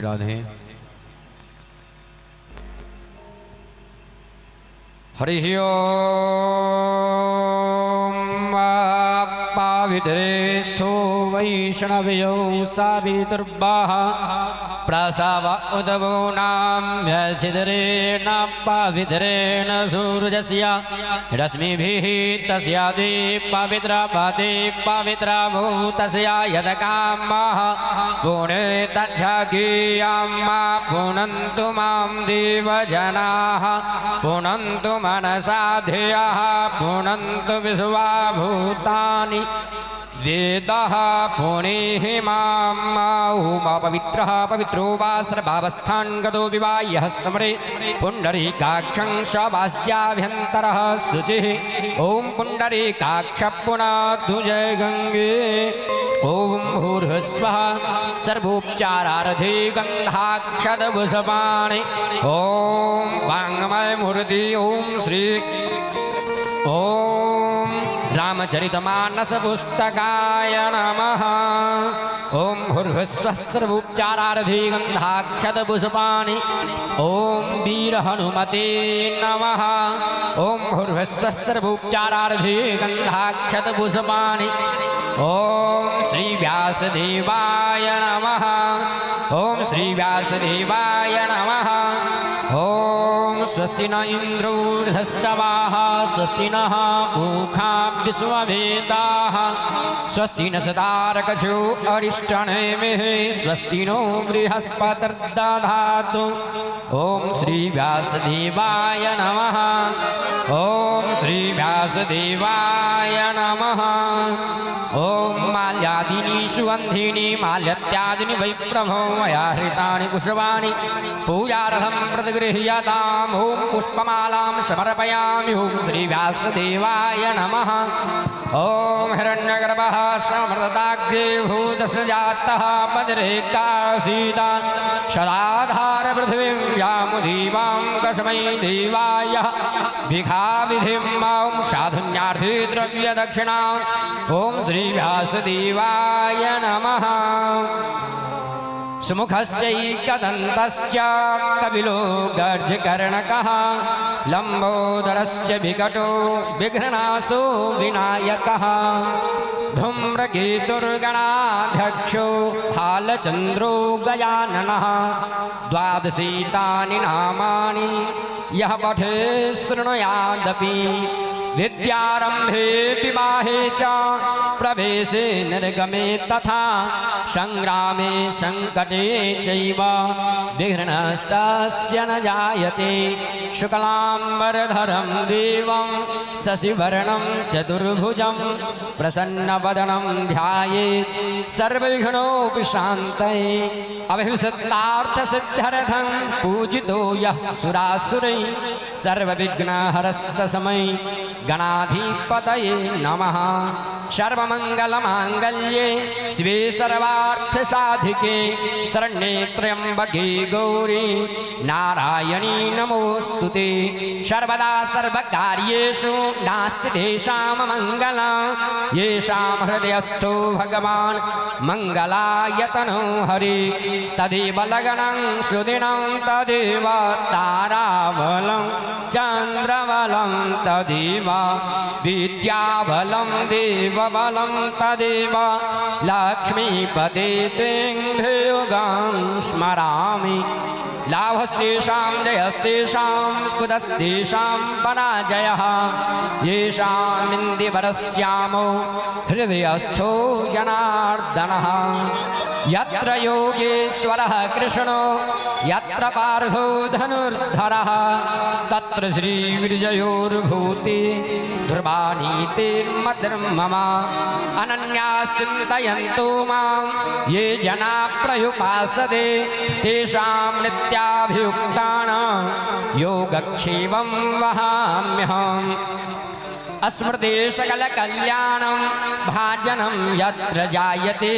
राधे। हरि ओम। पावित्रेस्थो वैष्णवयो सावितुर्बाह प्रसव उदवो नाम्यछिद्रेण पावित्रेण सूरजस्य रश्मिभिः तस्यादि पवित्रपति पवित्र भूतस्य यदकामः पुणे तच्छगीयम्मा पुनन्तु मां देवजनाः पुनन्तु मनसा धियः पुनन्तु विश्वा भूतानि वेदः पुणेः मां पवित्रः पवित्रो वा सर्वावस्थान् गतो विवाह्यः समरे पुण्डरीकाक्षं शवास्याभ्यन्तरः शुचिः। ॐ पुण्डरीकाक्ष पुनातु जय गङ्गे। ॐ भूर्भुवस्वः सर्वोपचारार्थे गन्धाक्षतभुषपाणि। ॐ वाङ्मयमूर्ति। ॐ श्री ॐ रामचरितमानस पुस्तकाय नमः। ॐ भूर्भुवस्वः सर्वोपचारार्थे गन्धाक्षतपुष्पाणि। ॐ वीरहनुमते नमः। ॐ भूर्भुवस्वः सर्वोपचारार्थे गन्धाक्षतपुष्पाणि। ॐ श्री व्यासदेवाय नमः। ॐ श्री व्यासदेवाय नमः। ॐ स्वस्ति न इन्द्रो वृद्धश्रवाः स्वस्ति नः पूषा विश्ववेदाः स्वस्ति न सतारकशो अरिष्टनेमिः स्वस्ति नो बृहस्पतिर्दधातु। ॐ श्री व्यासदेवाय नमः। ॐ श्री व्यासदेवाय नमः। ॐ माल्यादिनी सुगन्धिनी माल्यत्यादिनी वै प्रभो मया हृतानि पुष्पाणि पूजार्थं प्रतिगृह्यताम्। ॐ पुष्पमालां समर्पयामि। ॐ श्री व्यासदेवाय नमः। ॐ हिरण्यगर्भः समृताग्रे भूतस्य जातः पदरेकासीता सदाधार पृथिवीं व्यामुदीवां कस्मै देवाय भिखाविधिं मां साधुन्यार्थे द्रव्यदक्षिणा। ॐ श्री व्यासदेवाय नमः। सुमुखश्चैकदन्तश्च कपिलो गर्जकर्णकः लम्बोदरश्च विकटो विघ्नाशो विनायकः धूम्रकेतुर्गणाध्यक्षो हालचन्द्रो गजाननः द्वादशीतानि नामानि यः पठे शृणुयादपि विद्यारम्भे विवाहे च प्रवेशे निर्गमे तथा संग्रामे संकटे चैव विघ्नस्तस्य न जायते। शुक्लाम्बरधरं देवं शशिवर्णं चतुर्भुजं प्रसन्नवदनं ध्यायेत् सर्वविघ्नोपि शान्तये। अभिसत्तार्थसिद्ध्यर्थं पूजितो यः सुरासुरैः सर्वविघ्नहरस्तस्मै गणाधिपतये नमः। सर्वमङ्गलमाङ्गल्ये शिवे सर्वार्थसाधिके शरण्ये त्र्यम्बके गौरी नारायणी नमोऽस्तु ते। सर्वदा सर्वकार्येषु नास्ति तेषां मङ्गलं येषां हृदयस्थो भगवान् मङ्गलायतनो हरि। तदेव लगनं सुदिनं तदेव ताराबलं चन्द्रबलं तदेव विद्याबलं देवबलं तदेव लक्ष्मीपते तेऽङ्घ्रियुगं स्मरामि। लाभस्तेषां जयस्तेषां कुतस्तेषां पराजयः येषामिन्दिवरश्यामो हृदयस्थो जनार्दनः। यत्र योगेश्वरः कृष्णो यत्र पार्थो धनुर्धरः तत्र श्रीविजयोर्भूति ध्रुवानीतिर्मतिर्मम। अनन्याश्चिन्तयन्तो मां ये जना प्रयुपासते तेषां नित्याभियुक्तानां योगक्षेमं वहाम्यहम्। अस्मृते सकलकल्याणं भाजनं यत्र जायते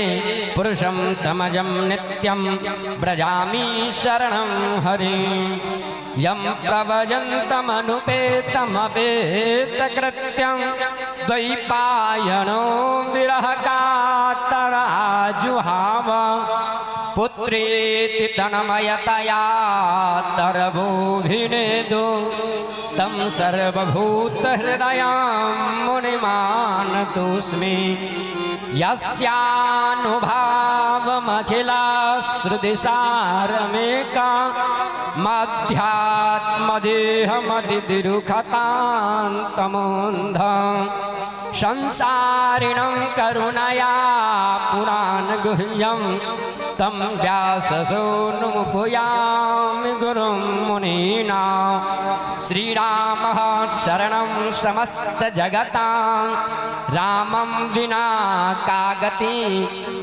पुरुषं तमजं नित्यं व्रजामि शरणं हरिं। यं प्रभजन्तमनुपेतमपेतकृत्यं द्वैपायनो विरहकातराजुहाव पुत्र पुत्रेति तन्मयतया तरवोभिनेदु तं सर्वभूतहृदयां मुनिमानतोऽस्मि। यस्यानुभावमखिलाश्रुतिसारमेका माध्यात्मदेहमतिरुखतान्तमोन्धं संसारिणं करुणया पुराणगुह्यं तं व्याससूनुमुपयामि गुरुं मुनीनां। श्रीरामः शरणं समस्तजगतां, रामं विना का गति,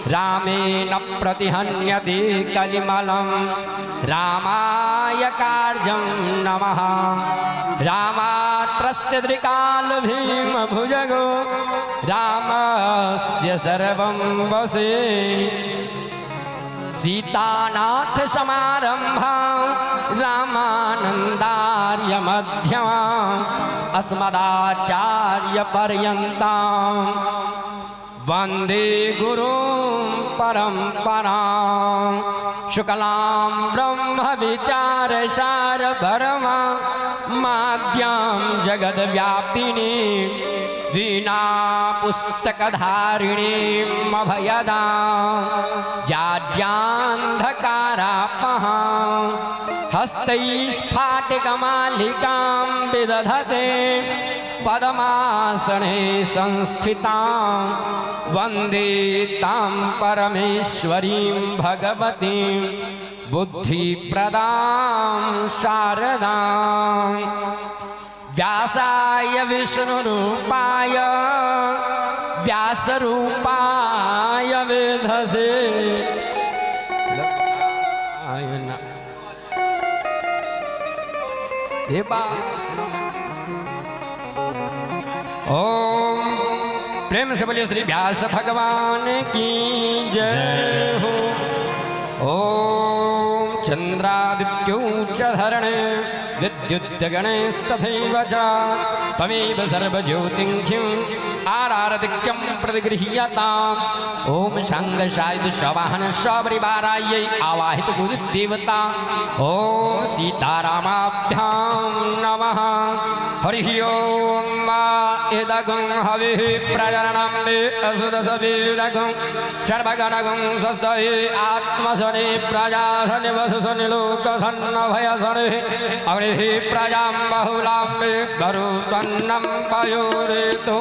रामेण प्रतिहन्यते कलिमलं, रामाय कार्यं नमः। रामात्रस्य त्रिकालभीम भुजगो रामस्य सर्वं वसे। सीतानाथ समारंभा रामानंदार्य मध्यमा अस्मदाचार्य पर्यन्तां वंदे गुरुं परंपरां। शुक्लां ब्रह्म विचार सार भरमा माद्यां जगद्व्यापिनी वीणा पुस्तकधारिणीम् अभयदां जाड्यान्धकारापहां हस्तैः स्फाटिकमालिकां विदधते पद्मासने संस्थितां वन्दे तां परमेश्वरीं भगवतीं बुद्धिप्रदां शारदां। व्यासाय विष्णुरूपाय व्यासरूपाय वेधसे। ओम प्रेम से बोलिए श्री व्यास भगवान की जय हो। ओम चंद्रादित्यो च धरणे विद्युद्गणेस्तथैव च तमेव सर्वज्योतिंघ्यम् आरारदिक्यं प्रतिगृह्यताम्। ओम शांग शवाहन सपरिवारायै आवाहित देवता ओम सीतारामाभ्यां नमः। हरिः ओम मा इदगुं हविः प्रजननं मे असुरसवीरगुं सर्वगणगुं स्वस्तये आत्मसनि प्रजासनि वसुसनि लोकसन्नभयसनि अग्निः प्रजां बहुलां मे गरुत्वन्नं पयोरेतु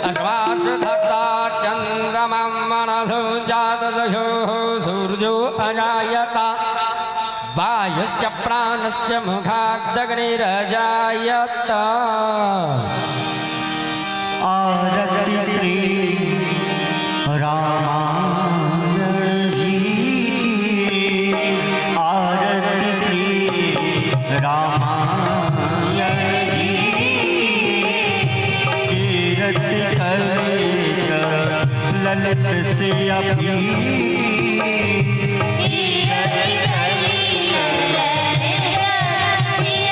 अश्वासधत्ता चन्द्रमं मनसो जातदशोः सूर्यो अजायत वायुश्च प्राणस्य मुखादग्निरजायत। आरती श्री रामायण जी की, आरती श्री रामायण जी की। कीरत कवित ललित से अभी। कीरत कवि ललित सिय।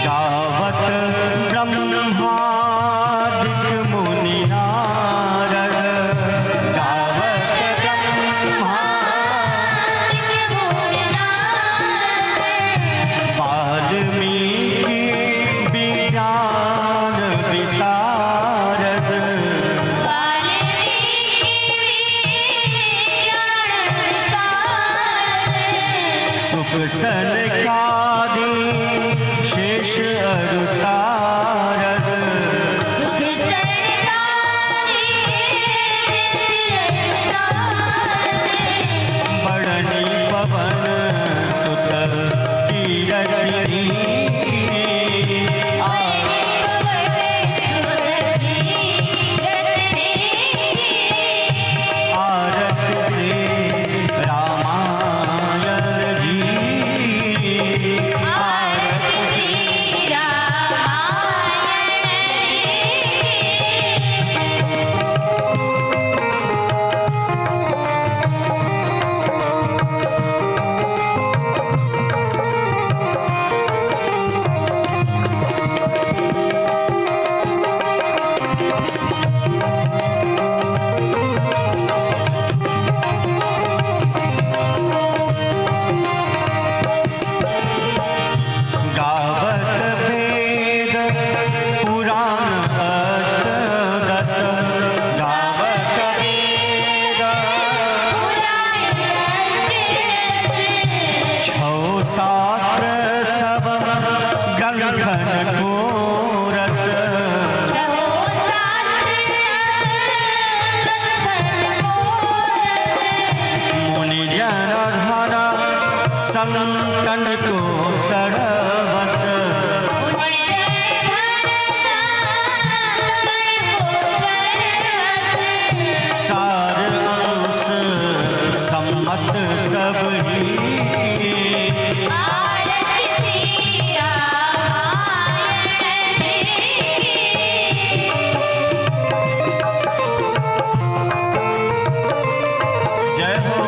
गावत ब्रह्मादिक मुनि नारद, गावत ब्रह्मा मुनि नारद। वाल्मीकि विज्ञान विशारद। वाल्मीकि विज्ञान विशारद। सुख सनकादि शेष अरु सारद। सुख सनकादि शेष अरु सारद। बरनी पवन सुत कीरति। बरनी पवन सुत कीरति। आरती श्री रामायण जी, आरती श्री रामायण की। संतन को सरवस। मुनि जन धन संतन को सरवस। सार अंश सम्मत सब ही। आरती श्री रामायण जी की। जय हो।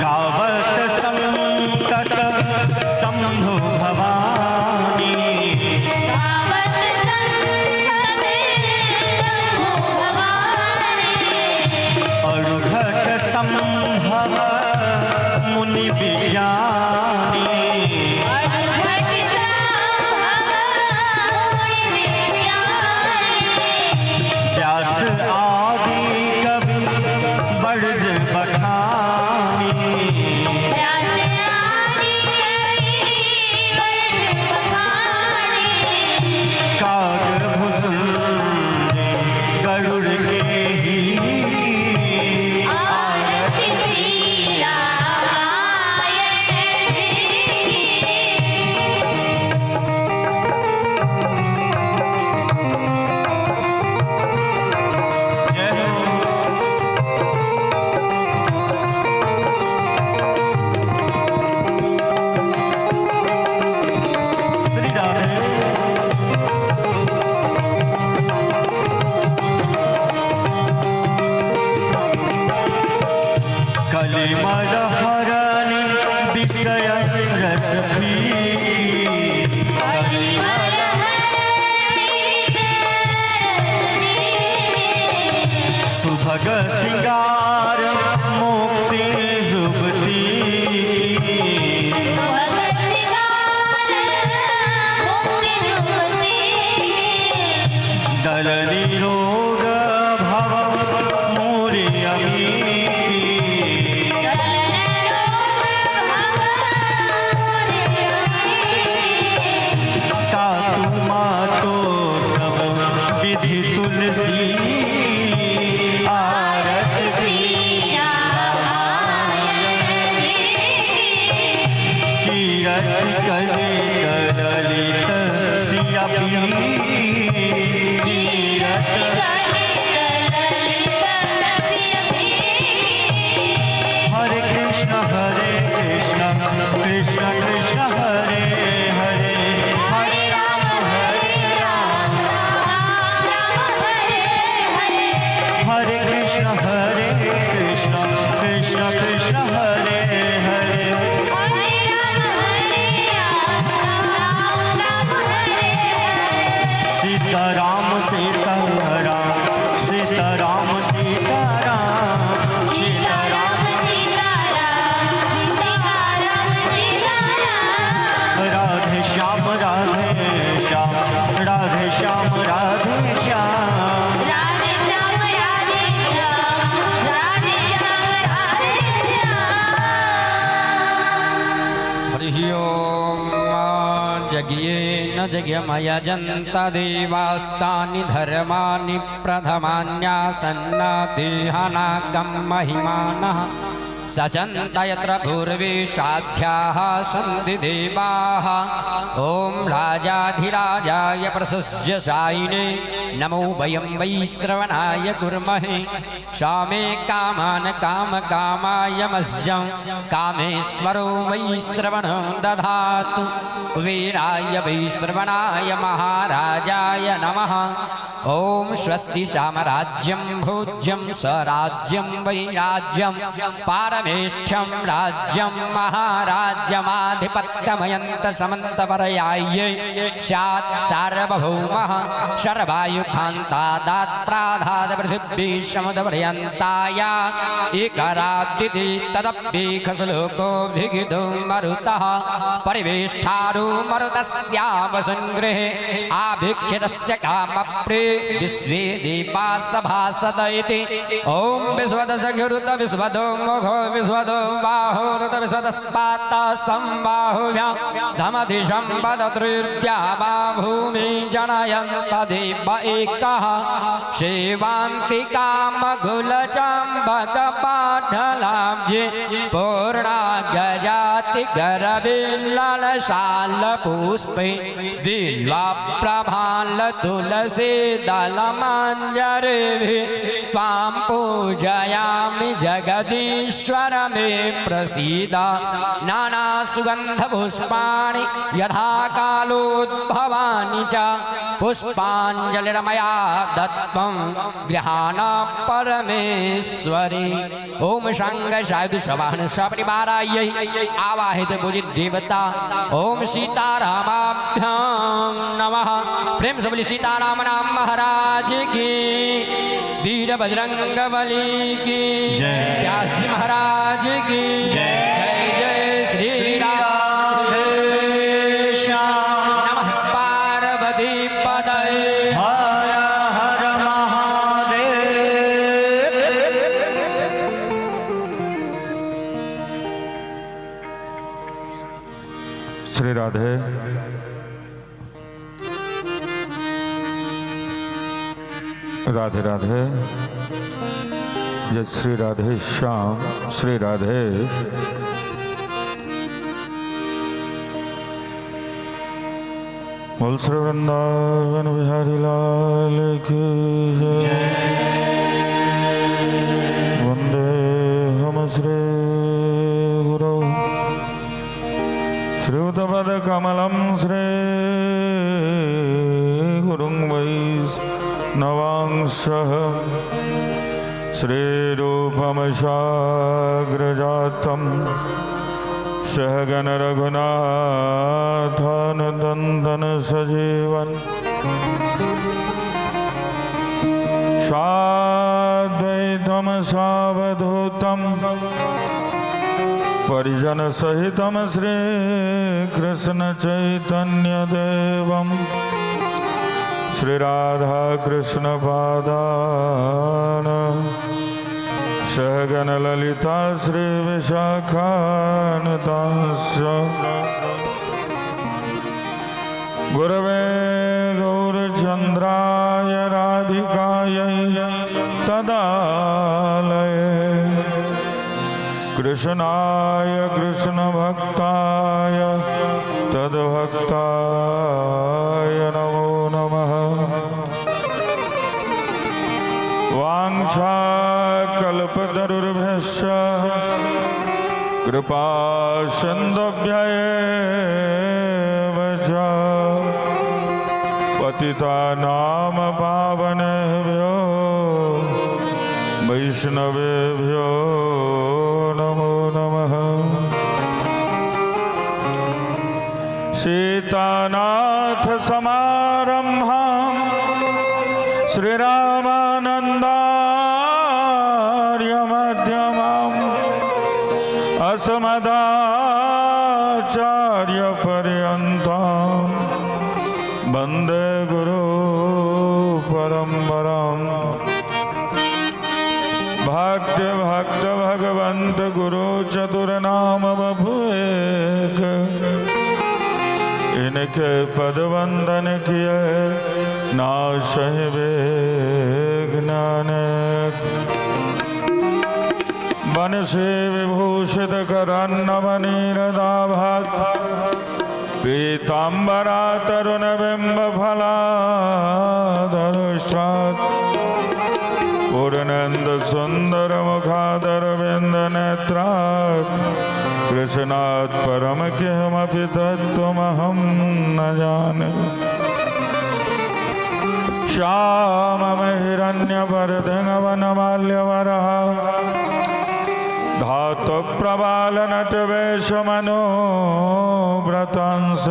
गावत संतत शंभु भवानी। गावत संतत शंभु भवानी। अरुघट संभव मुनि विज्ञानी। अरुघट संभव मुनि विज्ञानी। व्यास आदि कवि बड़ज बखानी। व्यास आदि कवि बड़ज बखानी। काग भुसुंडे गरुड़ के ही। आरती श्री रामायण जी की। जय हो। श्री राधे। कलिमल हरनि विषय रस फीकी। कलिमल हरनि विषय सुभग सिंगार मुक्ति जुबती। सुभग सिंगार मुक्ति जुगती। दलनि रोग भव मोरे अमीकी। दलन रोग भव मोरे अमीकी। तातु मातो सब विधि तुलसी। आरती श्री रामायण जी की। कीरति कलित ललित सिया फीकी। कीरति कलित ललित सिय फीकी। हरे कृष्ण हरे कृष्ण कृष्ण कृष्ण हरे हरे। हरे राम हरे राम राम राम हरे हरे। हरे कृष्ण हरे कृष्ण कृष्ण कृष्ण हरे हरे। हरे राम हरे राम राम राम हरे हरे। सीता राम सीता राम सीता राम सीता राम। सीता राम सीता राम सीता राम सीता राम। राधे श्याम राधे श्याम राधे श्याम राधे श्याम। राधे श्याम राधे श्याम राधे श्याम राधे श्याम। हरिः ओम। जगिये न जग्यमयजन्त देवास्तानि धर्माणि प्रथमान्यासन्ना देहनागं महिमानः सचन्त यत्र पूर्वे साध्याः सन्ति देवाः। ॐ राजाधिराजाय प्रशस्य सायिने नमो वयं वैश्रवणाय कुर्महे। स्वामे कामान् काम कामाय मह्यं कामेश्वरो वैश्रवणो दधातु। कुबेराय वैश्रवणाय महाराजाय नमः। ॐ स्वस्ति साम्राज्यं भोज्यं स्वराज्यं वैराज्यं पारमेष्ठ्यं राज्यं महाराज्यमाधिपत्यमयन्त समन्तपरयायै स्यात् सार्वभौमः सर्वायुखान्तादात् प्राधाद पृथिवी समुदपर्यन्ताया एकराद्दिति तदप्येखश्लोको भिगितो मरुतः परिवेष्ठारो मरुतस्यावसङ्गृहे आभिक्षितस्य कामप्रे विश्वे दीपा सभासद इति। ॐ विश्वदसखिरुत विश्वदो मुखो विश्वदो बाहुरुत विश्वदस्पात संबाहुभ्यां धमधिशं वदतृत्या वा भूमि जनयन्त देव एकः सेवान्ति कामगुलचम्बकपाठलाब्जे पूर्णा गजाति गरविल्लशालपुष्पे दिल्वा प्रभाल तुलसी दलमञ्जरिभिः त्वां पूजयामि जगदीश्वर मे प्रसीद। नानासुगन्धपुष्पाणि यथा कालोद्भवानि च पुष्पाञ्जलिरमया दत्तं गृहाण परमेश्वरी। ओम शंग साधु सवाहन सपरिवारायै आवाहित पूजित देवता ओम सीतारामाभ्यां नमः। प्रेम से बोली सीताराम नाम महाराज की, वीर बजरंग बली की जय। व्यास जी महाराज की जय। जय जय श्री राम। राधे श्याम। नमः पार्वती पदये। हर हर महादेव। श्री राधे। राधे राधे। जय श्री राधे श्याम। श्री राधे। बोल श्री वृंदावन बिहारी लाल की जय। वंदे हम श्री गुरु श्रीयुतपद कमलं श्री गुरुं वैष्णवांशः श्रीरूपं साग्रजातं सहगण रघुनाथानुदन्दन सजीवन् साद्वैतं सावधूतं परिजन सहितं श्री कृष्ण चैतन्य देवं श्री राधा कृष्ण पादान सहगण ललिता श्री विशाखानुतांश्च। गुरवे गौरचंद्राय राधिकायै तदालये कृष्णाय कृष्णभक्ताय तद्भक्ताय नमो नमः। वाञ्छाकल्पतरुभ्यश्च कृपा सिन्धुभ्य एव च पतितानां पावनेभ्यो वैष्णवेभ्यो नमो नमः। सीतानाथ समारंभां श्रीरामानन्दार्य मध्यमाम् अस्मदाचार्य पर्यन्तां वंदे गुरु परम्पराम्। भक्त भक्त भगवंत गुरु चतुर नाम बभुएक, इनके पद वंदन किए नाशहि विघ्न। बन से विभूषित करन्नवनीरदाभाग पीताम्बरा तरुण बिंब फलाधरुषात् पूर्णेन्दु सुंदर मुखादर बिंद नेत्रात् कृष्णात् परम किमपि तत्त्वमहं न जाने। श्यामं हिरण्यवरधनवनमाल्यवरः धातु प्रबालनटवेशमनोव्रतांस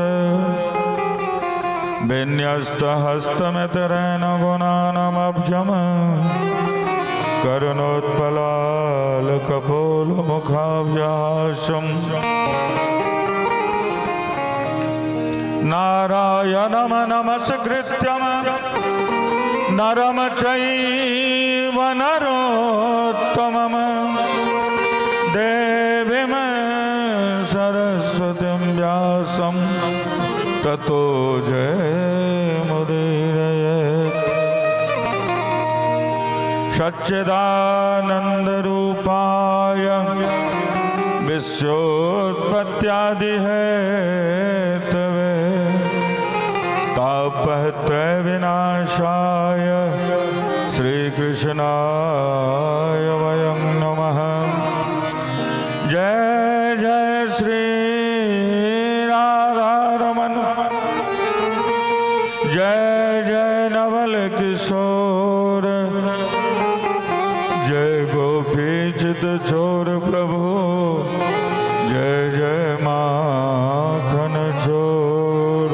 विन्यस्तहस्तमितरेण गुणानमब्जम करुणोत्पलालकपोलमुखाभ्यासम्। नारायणं नमस्कृत्यं नरम चैव नरोत्तमम् देवीं सरस्वतीं व्यासं ततो जयमुदीरयेत्। सच्चिदानन्दरूपाय विश्वोत्पत्त्यादिहेतवे तापत्रय विनाशाय श्रीकृष्णाय वयं नमः। जय जय श्री राधारमण, जय जय नवल किशोर, जय गोपी चित चोर प्रभु, जय जय माखन चोर।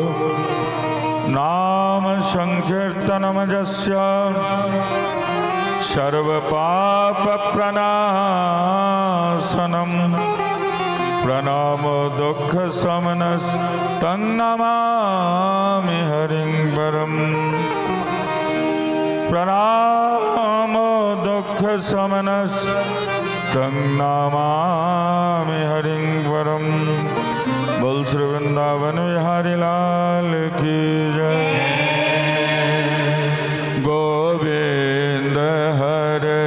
नाम संकीर्तनम जस्य सर्व पाप प्रणाशनम प्रणाम दुख समनस तं नमामि हरिं परम। प्रणाम दुख समनस तं नमामि हरिं परम। बोल श्री वृंदावन बिहारी लाल की जय। गोविंद हरे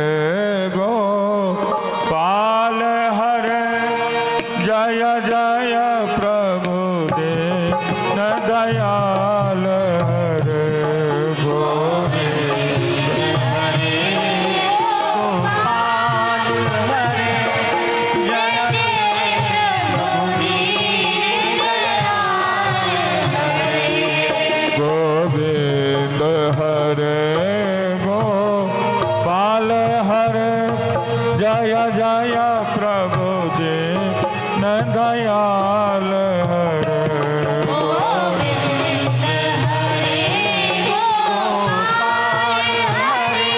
गोपाल हरे, जय जय प्रभु दीन दयाल हरे। गोविंद गोपाल हरे, जय गोविंद हरे गोपाल हरे, जय जय प्रभु दीन दयाल हरे। गोविंद हरे गोपाल हरे,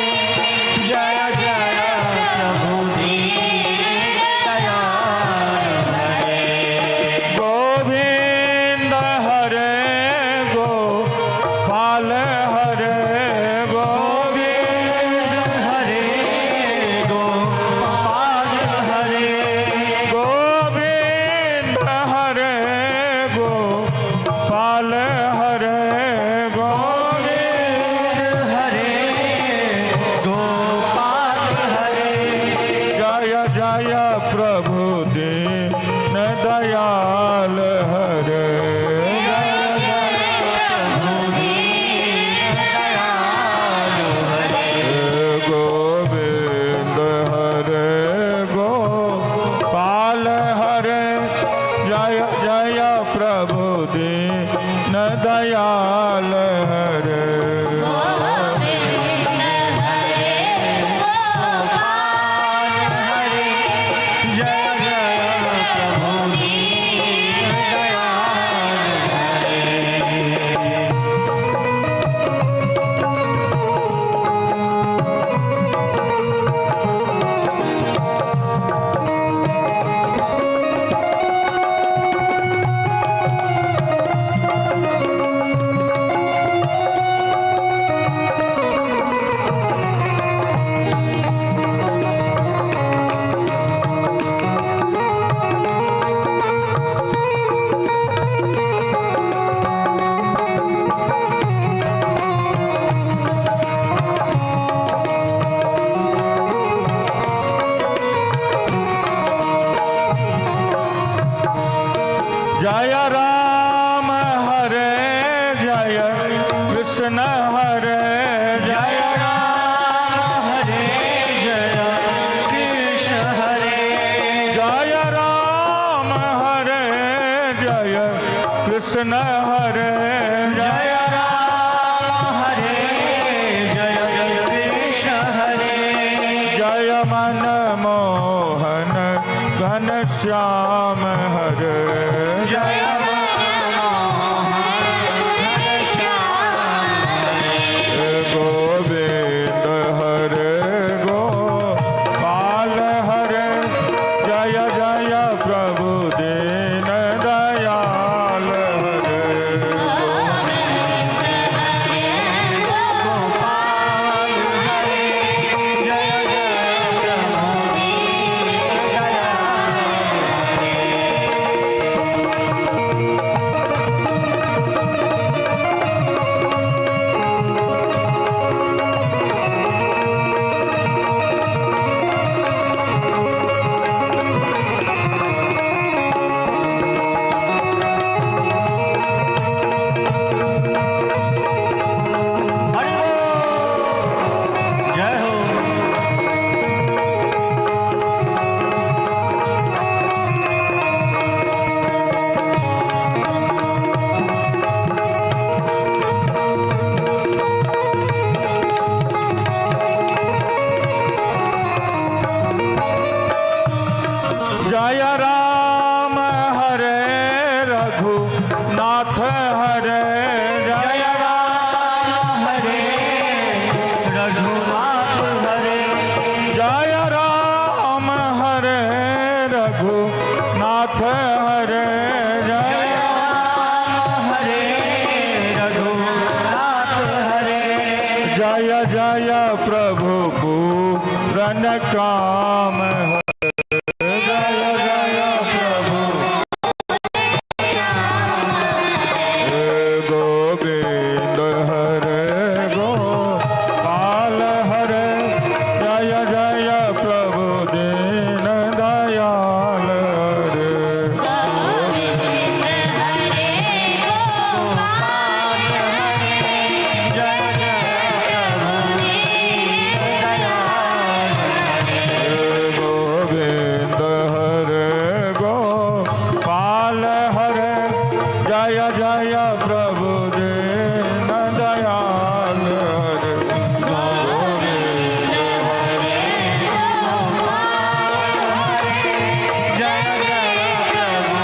जय जय प्रभु दीन दयाल हरे। गोविंद हरे गोपाल हरे, गोविंद हरे गोपाल हरे, गोविंद हरे गोपाल हरे, गोविंद हरे गोपाल हरे, जय जय प्रभु दीन दयाल हरे। गोविंद हरे गोपाल हरे, जय जय प्रभु दीन दयाल हरे। गोविंद हरे गोपाल हरे, जय जय प्रभु दीन दयाल हरे। जय राम हरे जय कृष्ण हरे, जय राम हरे जय कृष्ण हरे, जय राम हरे जय कृष्ण हरे, जय राम हरे जय कृष्ण हरे, जय मन मोहन घन श्याम हरे, जय मनमोहन श्याम गोविंद हरे गोपाल हरे, जय जय प्रभु दीन दयाल हरे। गोविंद हरे गोपाल जय जय प्रभु पूरन काम हरे, जय जय प्रभु गोविंद हरे गोपाल हरे, जय जय प्रभु दीन दयाल हरे। गोविंद हरे गोपाल हरे, जय जय प्रभु दयाल हरे। गोविंद हरे गोपाल हरे, जय जय प्रभु दीन दयाल हरे। गोविंद हरे गोपाल हरे, जय जय प्रभु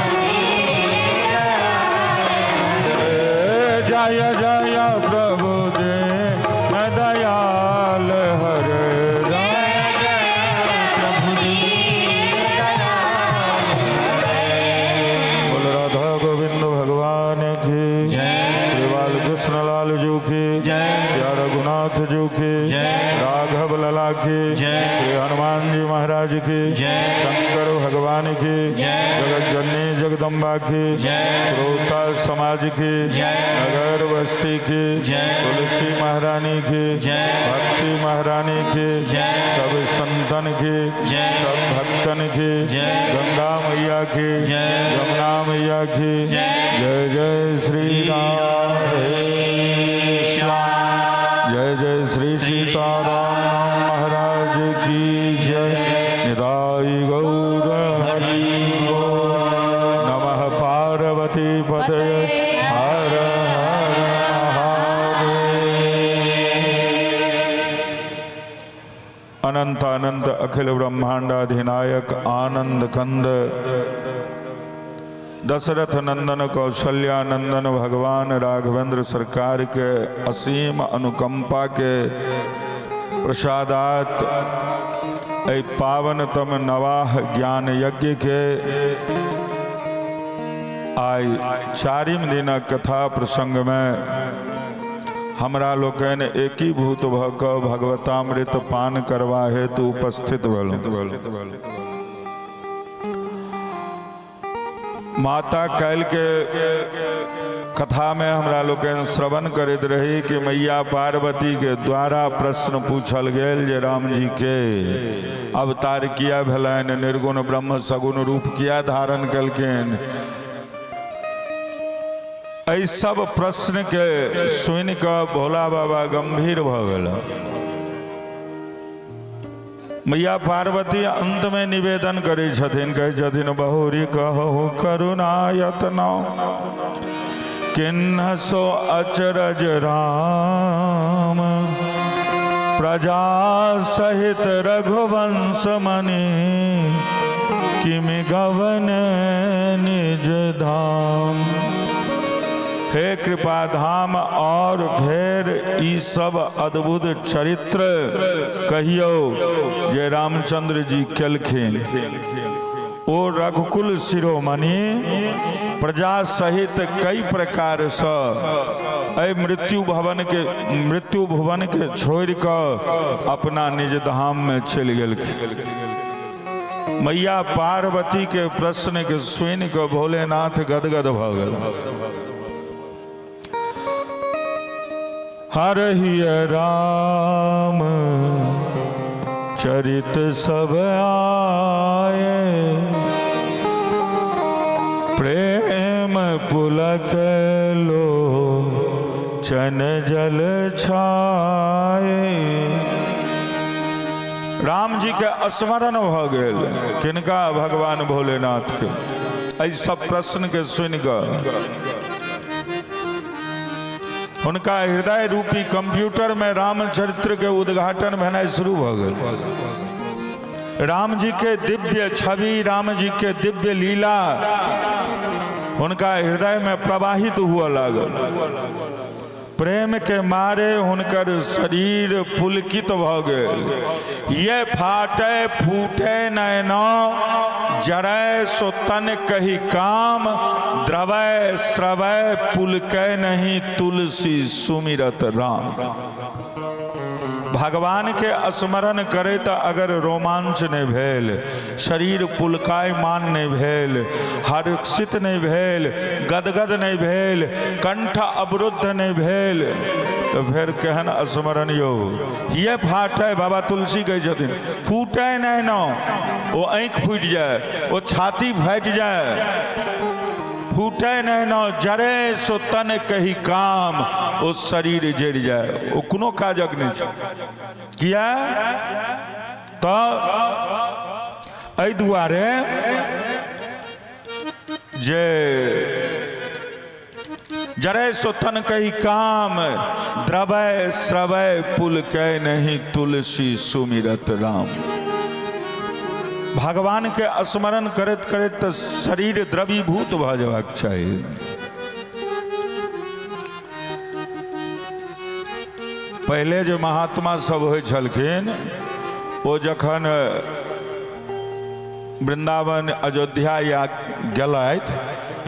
जय जय प्रभु दीन दयाल हरे, जय जय प्रभु दयाल। बोल राधा गोविंद भगवान की, श्री बाल कृष्ण लाल जी की, जय। श्री रघुनाथ जी की, जय। राघव लला की, जय। श्री हनुमान जी महाराज की, जय। शंकर भगवान की, जय। जगत जननी जगदम्बा की, जय। श्रोता समाज की, जय। नगर बस्ती की, जय। तुलसी महारानी की, जय। भक्ति महारानी की, जय। सब संतन की, जय। सब भक्तन की, जय। गंगा मैया की, जय। यमुना मैया की, जय। जय जय श्री राम जय जय श्री सीताराम महाराज की जय। निदाई गौर हरि बोल। नमः पार्वती पतये हर हर महादेव। अनंत अनंत अखिल ब्रह्मांडाधिनायक आनंद कंद दशरथ नंदन कौशल्या नंदन भगवान राघवेंद्र सरकार के असीम अनुकंपा के प्रसादात एहि पावनतम नवाह ज्ञान यज्ञ के आइ चारिम दिनक कथा प्रसंग में हमरा लोकनि एकीभूत भऽ कऽ भगवतामृत पान करबा हेतु उपस्थित भेलहुँ। माता कैल के कथा में हमरा लोकनि श्रवण करैत रही कि मैया पार्वती के द्वारा प्रश्न पूछल गेल जे राम जी के अवतार किया भेलनि, निर्गुण ब्रह्म सगुण रूप किया धारण केलखिन। एहि सब प्रश्न के सुनि कऽ भोला बाबा गंभीर भऽ गेल। मैया पार्वती अंत में निवेदन करै छथिन, कहै छथिन, बहुरी कहु करुणा यतना किन्ह सो अचरज राम, प्रजा सहित रघुवंश मनि किमि गवन निज धाम। हे कृपा धाम, और फेर ई सब अद्भुत चरित्र कहियौ जे रामचंद्र जी केलखिन। ओ रघुकुल शिरोमणि प्रजा सहित कई प्रकार सँ एहि मृत्यु भुवन के छोड़ि कऽ अपना निज धाम में चलि गेलखिन। मैया पार्वती के प्रश्न के सुनि कऽ भोलेनाथ गदगद भऽ गेल। हर राम चरित सब आए, प्रेम पुलक लो चन जल छाए। राम जी के स्मरण भऽ गेल। किनका? भगवान भोलेनाथ के। एहि सब प्रश्न के सुनि कऽ हुनका हृदय रूपी कंप्यूटर में रामचरित्र के उद्घाटन भेनाइ शुरू भऽ गेल। राम जी के दिव्य छवि, राम जी के दिव्य लीला हुनका हृदय में प्रवाहित हुआ लागल। प्रेम के मारे हुनकर शरीर पुलकित भऽ गेल। ये फाटे फूटे नयना, जरै सो तन कही काम, द्रवै स्रवै पुलकै नहीं, तुलसी सुमिरत राम। भगवान के स्मरण करैत अगर रोमांच नहि भेल, शरीर पुलकायमान नहि भेल, हर्षित नहि भेल, गदगद नहि भेल, कंठ अवरुद्ध नहि भेल, तऽ फेर केहन स्मरण यौ? ये फाटै, बाबा तुलसी कहै छथिन, फूटै नहि न, ओ आँखि फूटि जाय, ओ छाती फाटि जाय, फूटै नहि न, जरे सो तन कही काम, ओ शरीर जरि जाय, ओ कोनो काजक नहि छै। किया तऽ एहि दुआरे जे जरे सो तन कही काम, द्रवै स्रवै पुल कै नहीं तुलसी सुमिरत राम। भगवान के स्मरण करैत करैत तऽ शरीर द्रवीभूत भऽ जबाक चाही। पहिले जे महात्मा सब होइ छलखिन, ओ जखन वृन्दावन अयोध्या या गेलथि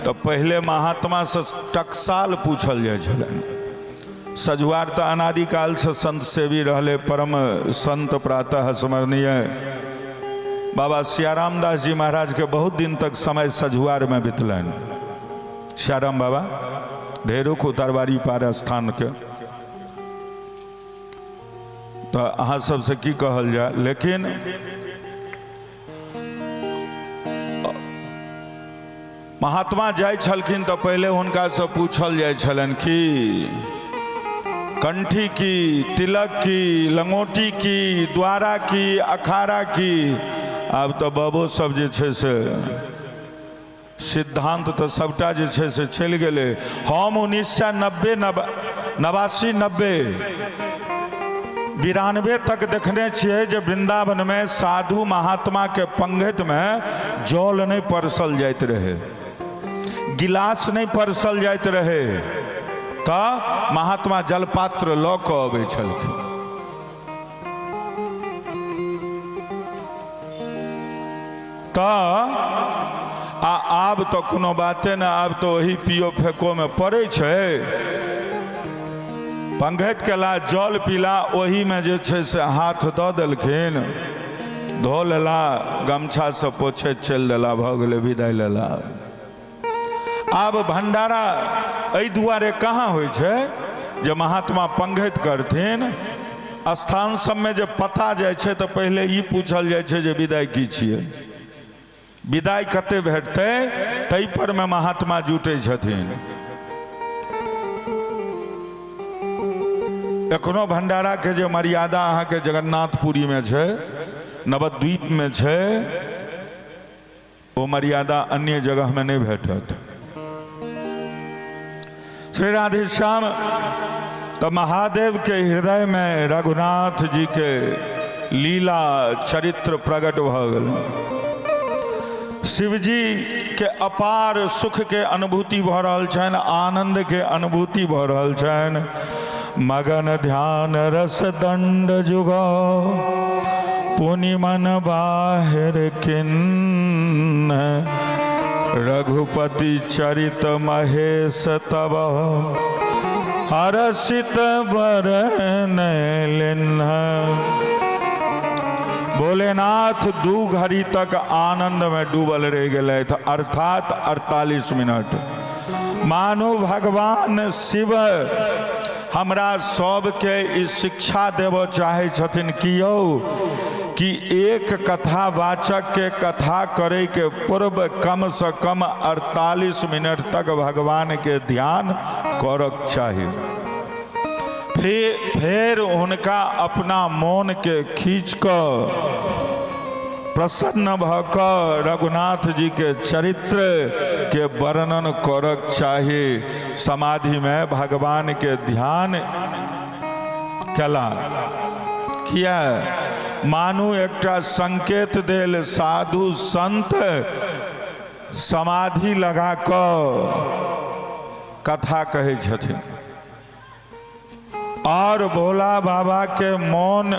तऽ पहिले महात्मासँ टकसाल पूछल जाइ छलनि। सजुआर तऽ अनादिकालसँ संत सेवी रहले, परम संत प्रातः स्मरणीय बाबा सियाराम दास जी महाराज के बहुत दिन तक समय सझुआरमे बितलनि। सियाराम बाबा ढेरोक उतरवारी पार स्थानके। तऽ अहाँ सबसँ की कहल जाय, लेकिन महात्मा जाइ छलखिन तऽ पहिले हुनकासँ पूछल जाइ छलनि कि कंठी की, तिलक की, लंगोटी की, द्वारा की, अखाड़ा की। आब तऽ बाबो सब जे छै से सिद्धांत तऽ सबटा जे छै से चलि गेलै। हम 1990 89 90 92 तक देखने छियै जे वृंदावनमे साधु महात्माके पंगतमे जल नहि परसल जाइत रहै, गिलास नहि परसल जाइत रहै, तऽ महात्मा जलपात्र लऽ कऽ अबै छलखिन। तऽ आ आब तऽ कोनो बाते नहि, आब तऽ ओही पियो फेकोमे पड़ै छै। पंघैत केला, जल पीला, ओहीमे जे छै से हाथ दऽ देलखिन, धो लेला, गमछासँ पोछैत चलि देला, भऽ गेलै, विदाइ लेला। आब भंडारा एहि दुआरे कहाँ होइ छै जे महात्मा पंघैत करथिन। स्थान सबमे जे पता जाइ छै तऽ पहिले ई पूछल जाइ छै जे विदाइ की छियै, विदाइ कते भेटतै, ताहि पर मे महात्मा जुटै छथिन। एखनो भंडारा के जे मर्यादा अहाँके जगन्नाथपुरी मे छै, नवद्वीप मे छै, ओ मर्यादा अन्य जगह में नहीं भेटत। श्री राधे श्याम। तो महादेव के हृदय में रघुनाथ जी के लीला चरित्र प्रकट भ गेल। शिवजी के अपार सुख के अनुभूति भ रहल छनि, आनंद के अनुभूति भ रहल छनि। मगन ध्यान रस दंड जुगा पुनि मन बाहिर किन्न, रघुपति चरित महेश तब हर्षित बरन लिन्ह। भोलेनाथ 2 घड़ी तक आनंद में डूबल रह गए, अर्थात 48 मिनट। मानो भगवान शिव हमरा सबके ई शिक्षा देबऽ चाहै छथिन कि यौ, कि एक कथावाचक के कथा करे के पूर्व कम से कम 48 मिनट तक भगवान के ध्यान करक चाही। फेर हुनका अपना मोन के खींच कऽ प्रसन्न भऽ कऽ रघुनाथ जी के चरित्र के वर्णन करक चाही। समाधि में भगवान के ध्यान कला किया, मानू एकटा संकेत देल साधु संत समाधि लगा कऽ कथा कहै छथिन और भोला बाबा के मोन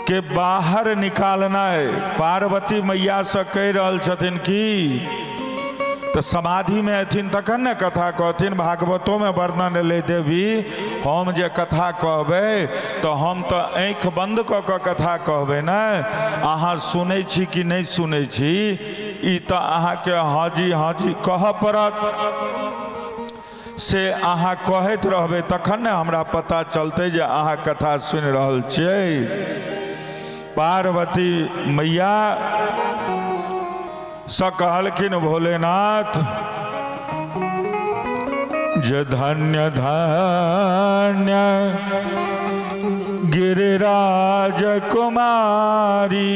के बाहर निकालनाइ। पार्वती मैया से कहि रहल छथिन कि तऽ समाधिमे अथिन तखन ने कथा कहथिन। भागवतोमे वर्णन एलै, देवी हम जे कथा कहबै तऽ हम तऽ आँखि बन्द कऽ कऽ कथा कहबै ने, अहाँ सुनै छी कि नहि सुनै छी ई तऽ अहाँके हाँ जी हाँ जी कहऽ पड़त। से अहाँ कहैत रहबै तखन ने हमरा पता चलतै जे अहाँ कथा सुनि रहल छियै। पार्वती मैया सँ कहलखिन भोलेनाथ जे धन्य धन्य गिरिराज कुमारी,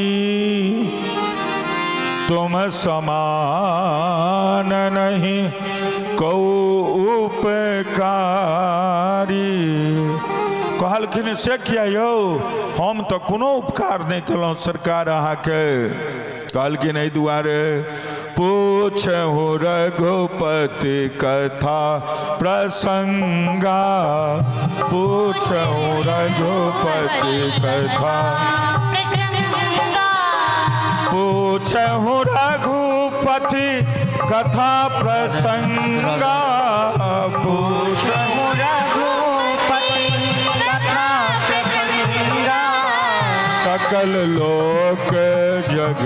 तुम समान नहीं कौ उपकारी। कहलखिन से किया यौ, हम तऽ कोनो उपकार नहि केलहुँ सरकार अहाँके। कहलखिन एहि दुआरे पूछहु रघुपति कथा प्रसंगा, पूछहु रघुपति कथा पूछहु रघुपति कथा प्रसंगा, पूछहु रघुपति कथा प्रसंगा। सकल लोक जग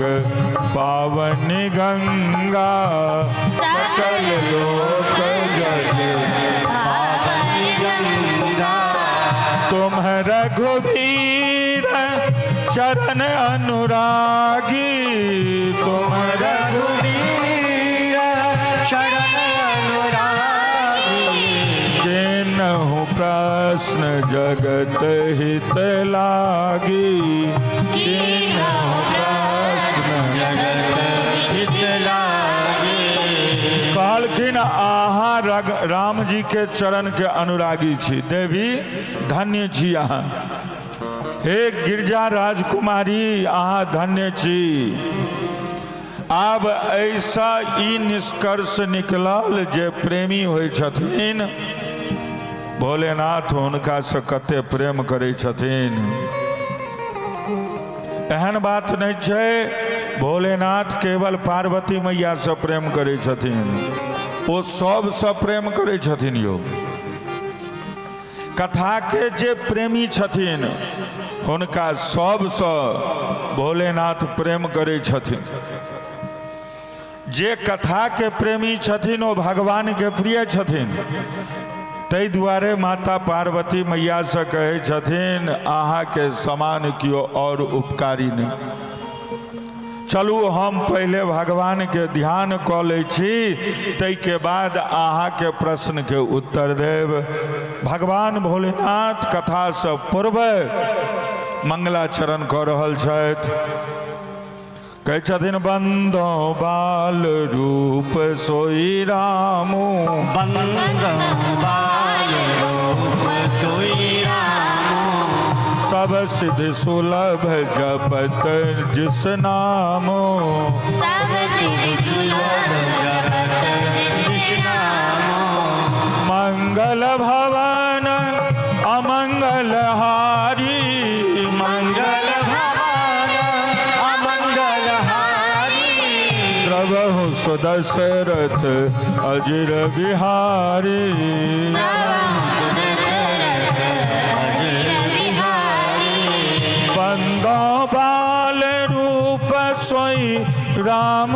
पावन गंगा, सकल लोक जग पावन गंगा। तुम रघुबीर चरण अनुरागी, तुम रघुवीर चरण अनुरागी। किन्नहु प्रश्न जगत हित लागी, किन्नहु प्रश्न जगत हित लागी। कहलखिन अहाँ राम जी के चरण के अनुरागी छी, देवी धन्य छी अहाँ, हे गिरजा राजकुमारी अहाँ धन्य छी। आब ऐसा ई निष्कर्ष निकलल जे प्रेमी होइ छथिन भोलेनाथ हुनकासँ कते प्रेम करै छथिन। एहन बात नहि छै भोलेनाथ केवल पार्वती मैयासँ प्रेम करै छथिन, ओ सबसँ प्रेम करै छथिन। यौ कथाके जे प्रेमी छथिन हुनका सबसँ भोलेनाथ प्रेम करै छथिन। जे कथाके प्रेमी छथिन ओ भगवानके प्रिय छथिन। ताहि दुआरे माता पार्वती मैयासँ कहै छथिन अहाँके समान केओ आओर उपकारी नहि। चलू हम पहिले भगवानके ध्यान कऽ लै छी, ताहिके बाद अहाँके प्रश्नके उत्तर देब। भगवान भोलेनाथ कथासँ पूर्व मंगलाचरण कऽ रहल छथि। कहै छथिन बंदो बाल रूप सोई रामू, बंदो बाल रूप सोई रामू, सब सिद्ध सुलभ जपत जिस नामो, सब सिद्ध सुलभ जपत जिस नामो, मंगल भवन अमंगल हारी, मंगल भवन अमंगल हारी, द्रवहु सुदशरथ अजिर बिहारी, बंदो बाल रूप सोई राम,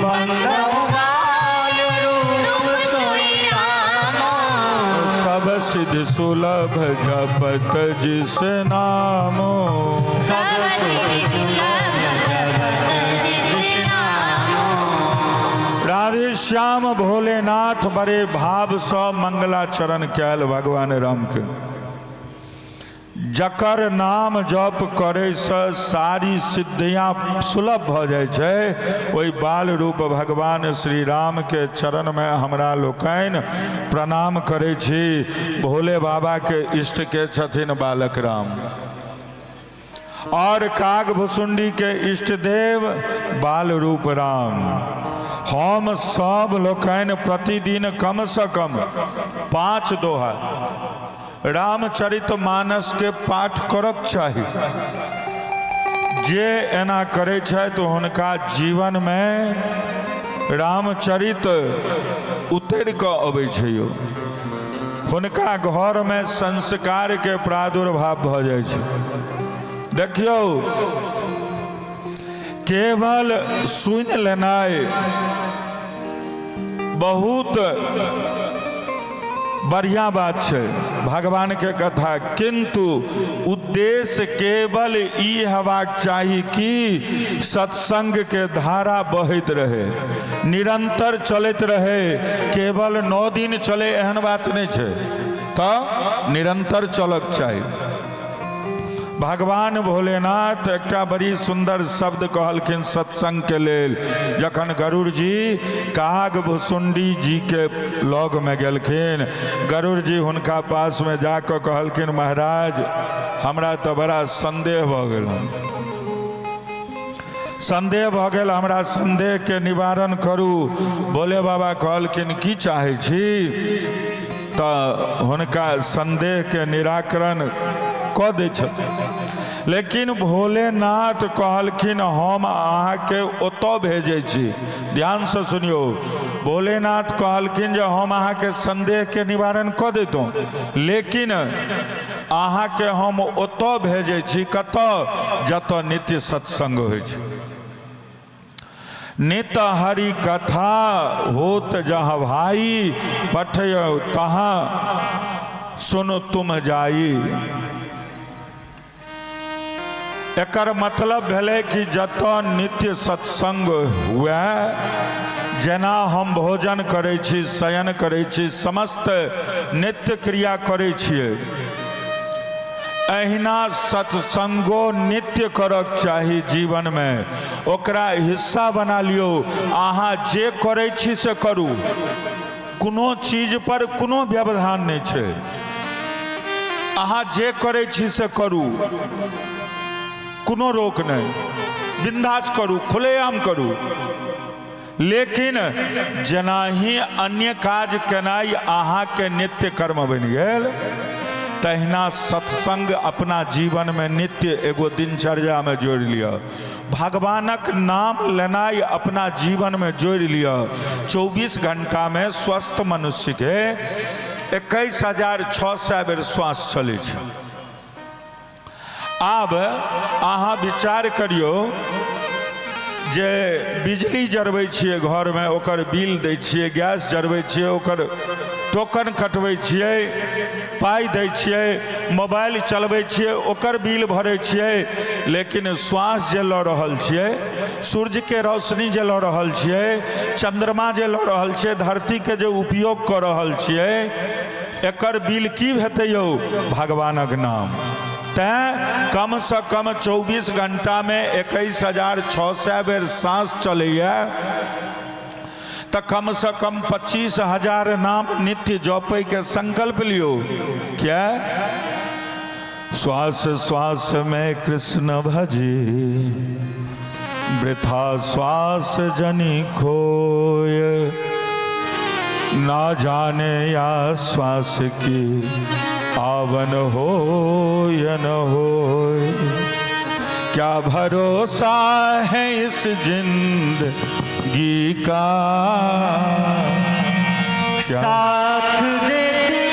बंदो बाल रूप सोई राम, सब सिद्ध सुलभ जपत जिस नाम, सब सिद्ध सुलभ जपत जिस नाम। राधे श्याम भोलेनाथ बड़े भाव सँ मंगलाचरण कयल भगवान राम के, जकर नाम जप करैसँ सारी सिद्धियाँ सुलभ भऽ जाइ छै, ओहि बाल रूप भगवान श्री राम के चरणमे हमरा लोकनि प्रणाम करै छी। भोले बाबा के इष्ट के छथिन बालक राम, और काग भुसुंडी के इष्ट देव बाल रूप राम। हम सब लोकनि प्रतिदिन कम से कम 5 दोहा रामचरित मानस के पाठ करक चाही। जे एना करै छथि हुनका जीवनमे रामचरित उतरि कऽ अबै छै यौ। हुनका घरमे संस्कारके प्रादुर्भाव भऽ जाइ छै। देखियौ, केवल सुनि लेनाइ बहुत बढ़िआँ बात छै भगवानके कथा, किन्तु उद्देश्य केवल ई हेबाक चाही कि सत्संगके धारा बहैत रहै, निरन्तर चलैत रहै। केवल 9 दिन चलै एहन बात नहि छै, तऽ निरन्तर चलक चाही। भगवान भोलेनाथ एकटा बड़ी सुन्दर शब्द कहलखिन सत्संगके लेल। जखन गरुड़ जी काग भुसुंडी जी के लगमे गेलखिन, गरुड़ जी हुनका पासमे जाकऽ कहलखिन, महाराज हमरा तऽ बड़ा संदेह भऽ गेल हन, संदेह भऽ गेल, हमरा संदेहके निवारण करू। भोले बाबा कहलखिन की चाहै छी? तऽ हुनका संदेहके निराकरण कऽ दै छथिन। लेकिन भोलेनाथ कहलखिन हम अहाँके ओतऽ भेजै छी। ध्यानसँ सुनियौ, भोलेनाथ कहलखिन जे हम अहाँके संदेहके निवारण कऽ दैतहुँ, लेकिन अहाँके हम ओतऽ भेजै छी। कतऽ? जतऽ नित्य सत्संग होइ छै। नित हरि कथा होत जहाँ भाई, पठय तहाँ सुन तुम जाई। एकर मतलब भेलै कि जतऽ नित्य सत्संग हुए, जेना हम भोजन करै छी, शयन करै छी, समस्त नित्य क्रिया करै छियै, एहिना सत्संगो नित्य करक चाही जीवनमे। ओकरा हिस्सा बना लियौ। अहाँ जे करै छी से करू, कोनो चीज पर कोनो व्यवधान नहि छै। अहाँ जे करै छी से करू, कोनो रोक नहि, बिंदास करू, खुलेआम करू। लेकिन जेनाही अन्य काज केनाइ अहाँके नित्य कर्म बनि गेल, तहिना सत्संग अपना जीवनमे नित्य एगो दिनचर्यामे जोड़ि लिअ। भगवानक नाम लेनाइ अपना जीवनमे जोड़ि लिअ। 24 घंटामे स्वस्थ मनुष्यके 21,600 बेर श्वास चलै छै। आब अहाँ विचार करियौ जे बिजली जरबै छियै घरमे, ओकर बिल दै छियै, गैस जरबै छियै, ओकर टोकन कटबै छियै, पाइ दै छियै, मोबाइल चलबै छियै, ओकर बिल भरै छियै, लेकिन श्वास जे लऽ रहल छियै, सूर्यके रोशनी जे लऽ रहल छियै, चन्द्रमा जे लऽ रहल छियै, धरतीके जे उपयोग कऽ रहल छियै, एकर बिल की हेतै यौ? भगवानक नाम। तैँ कमसँ कम 24 घंटामे 21,600 बेर साँस चलैए, तऽ कमसँ कम 25,000 नाम नित्य जपैके संकल्प लियौ। क्या श्वास श्वास में कृष्ण भजी, वृथा श्वास जनी खोय, ना जाने या श्वास की आवन हो या न हो। क्या भरोसा है इस जिंदगी का, क्या साथ देती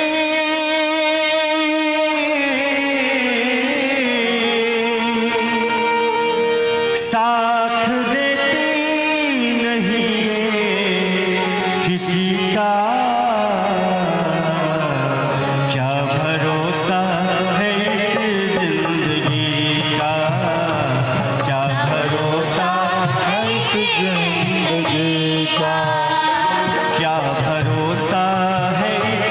साथ देती नहीं किसी का, क्या भरोसा है इस जिंदगी का, क्या भरोसा है इस जिंदगी का, क्या भरोसा है इस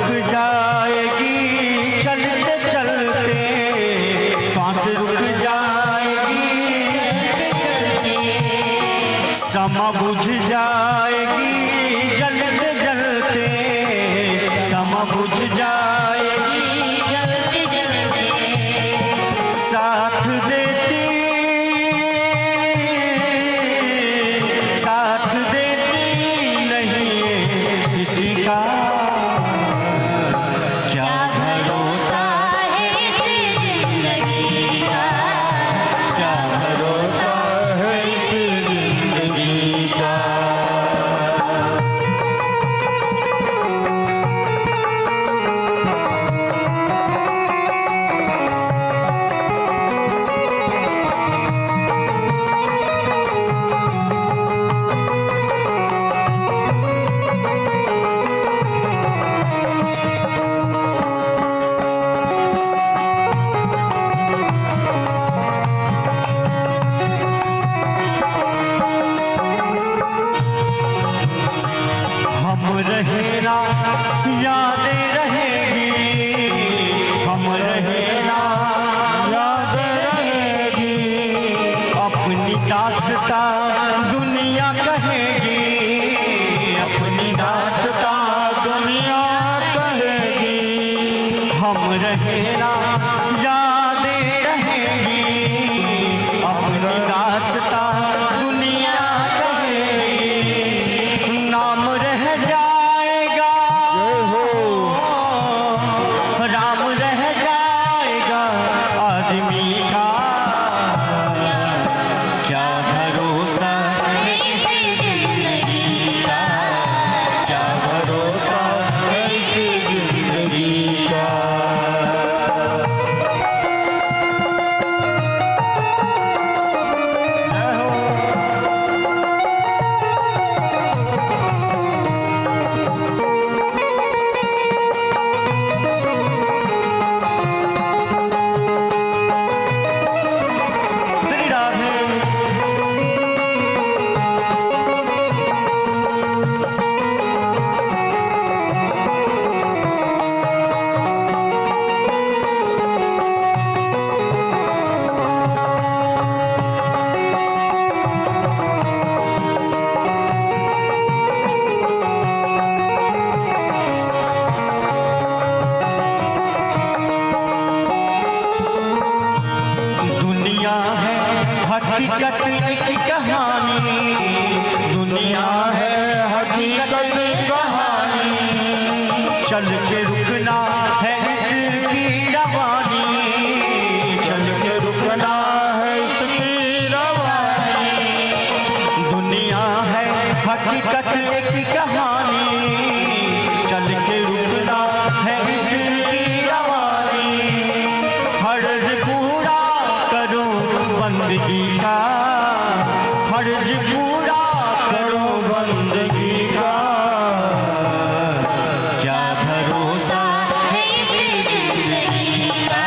रुक जाएगी चलते चलते, सांस रुक जाएगी, समा बुझ जाएगी जलते जलते, समा बुझ जाएगी जलते जलते। साथ देती, साथ देती नहीं ये किसी का। क्या भरोसा है इस जिंदगी का, क्या भरोसा है इस जिंदगी का। हम रहे ना यादें रहेगी, हम रहे ना याद रहेगी, अपनी दास्तां दुनिया कहेगी, अपनी दास्तां दुनिया कहेगी, हम रहे ना यादें रहेगी, अपनी दास्तां दुनिया कहेगी, नाम रह जाएगा, जय हो, राम रह जाएगा आदमी का। क्या भरोसा है इस जिंदगी का, क्या भरोसा है इस जिंदगी का। जय हो। श्री राधे। दुनिया है हकीकत एक कहानी, दुनिया है हकीकत कहानी, चल के रुकना है इसकी रवानी, चल के रुकना है इसकी रवानी, दुनिया है हकीकत एक कहानी, चल के रुकना है इसकी रवानी, फर्ज पूरा करो बंदगी का, फर्ज पूरा करो बंदगी का। क्या भरोसा है इस जिंदगी का,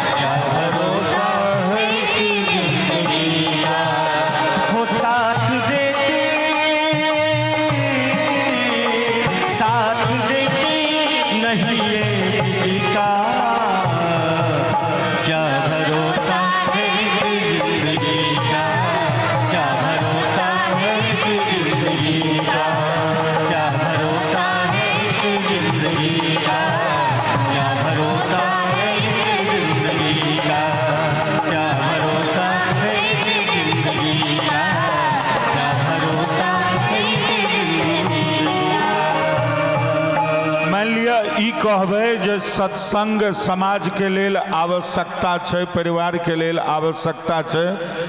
क्या भरोसा है इस जिंदगी का। हो साथ देते, साथ देते नहीं ये किसी का। क्या भरोसा है इस जिंदगी का, क्या भरोसा है इस जिंदगी का, क्या भरोसा है इस जिंदगी का, क्या भरोसा है इस जिंदगी का, क्या भरोसा है इस जिंदगी का, क्या भरोसा है इस जिंदगी का। मानि लिअ ई कहबै जे सत्संग समाजके लेल आवश्यकता छै, परिवारके लेल आवश्यकता छै,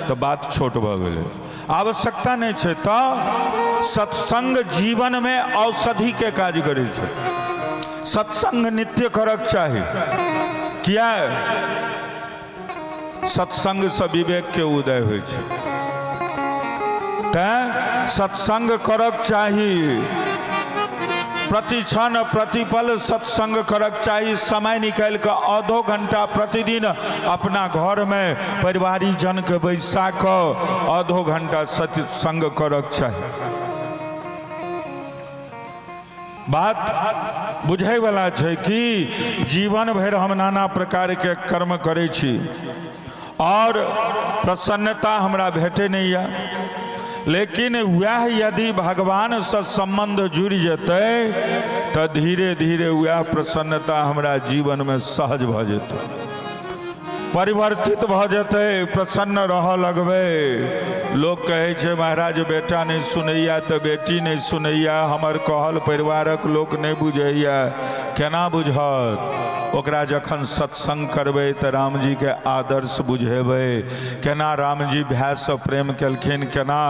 तऽ बात छोट भऽ गेलै। आवश्यकता नहि छै तऽ सत्संग जीवनमे औषधिके काज करै छै। सत्संग नित्य करक चाही, किया सत्संगसँ विवेकके उदय होइ छै, तैँ सत्संग करक चाही। प्रतिक्षण प्रतिपल सत्संग करक चाही। समय निकालि कऽ आधो घंटा प्रतिदिन अपना घरमे परिवारीजनके बैसा कऽ आधो घंटा सत्संग करक चाही। बात बुझैवला छै कि जीवन भरि हम नाना प्रकारके कर्म करै छी आओर प्रसन्नता हमरा भेटै नहि यऽ, लेकिन वएह यदि भगवानसँ सम्बन्ध जुड़ि जेतै तऽ धीरे धीरे वएह प्रसन्नता हमरा जीवनमे सहज भऽ जेतै, परिवर्तित भऽ जेतै, प्रसन्न रहऽ लगबै। लोक कहै छै महाराज बेटा नहि सुनैया तऽ बेटी नहि सुनैया, हमर कहल परिवारक लोक नहि बुझैया, केना बुझत? ओकरा जखन सत्संग करबै तऽ रामजीके आदर्श बुझेबै, केना रामजी भायसँ प्रेम केलखिन, केना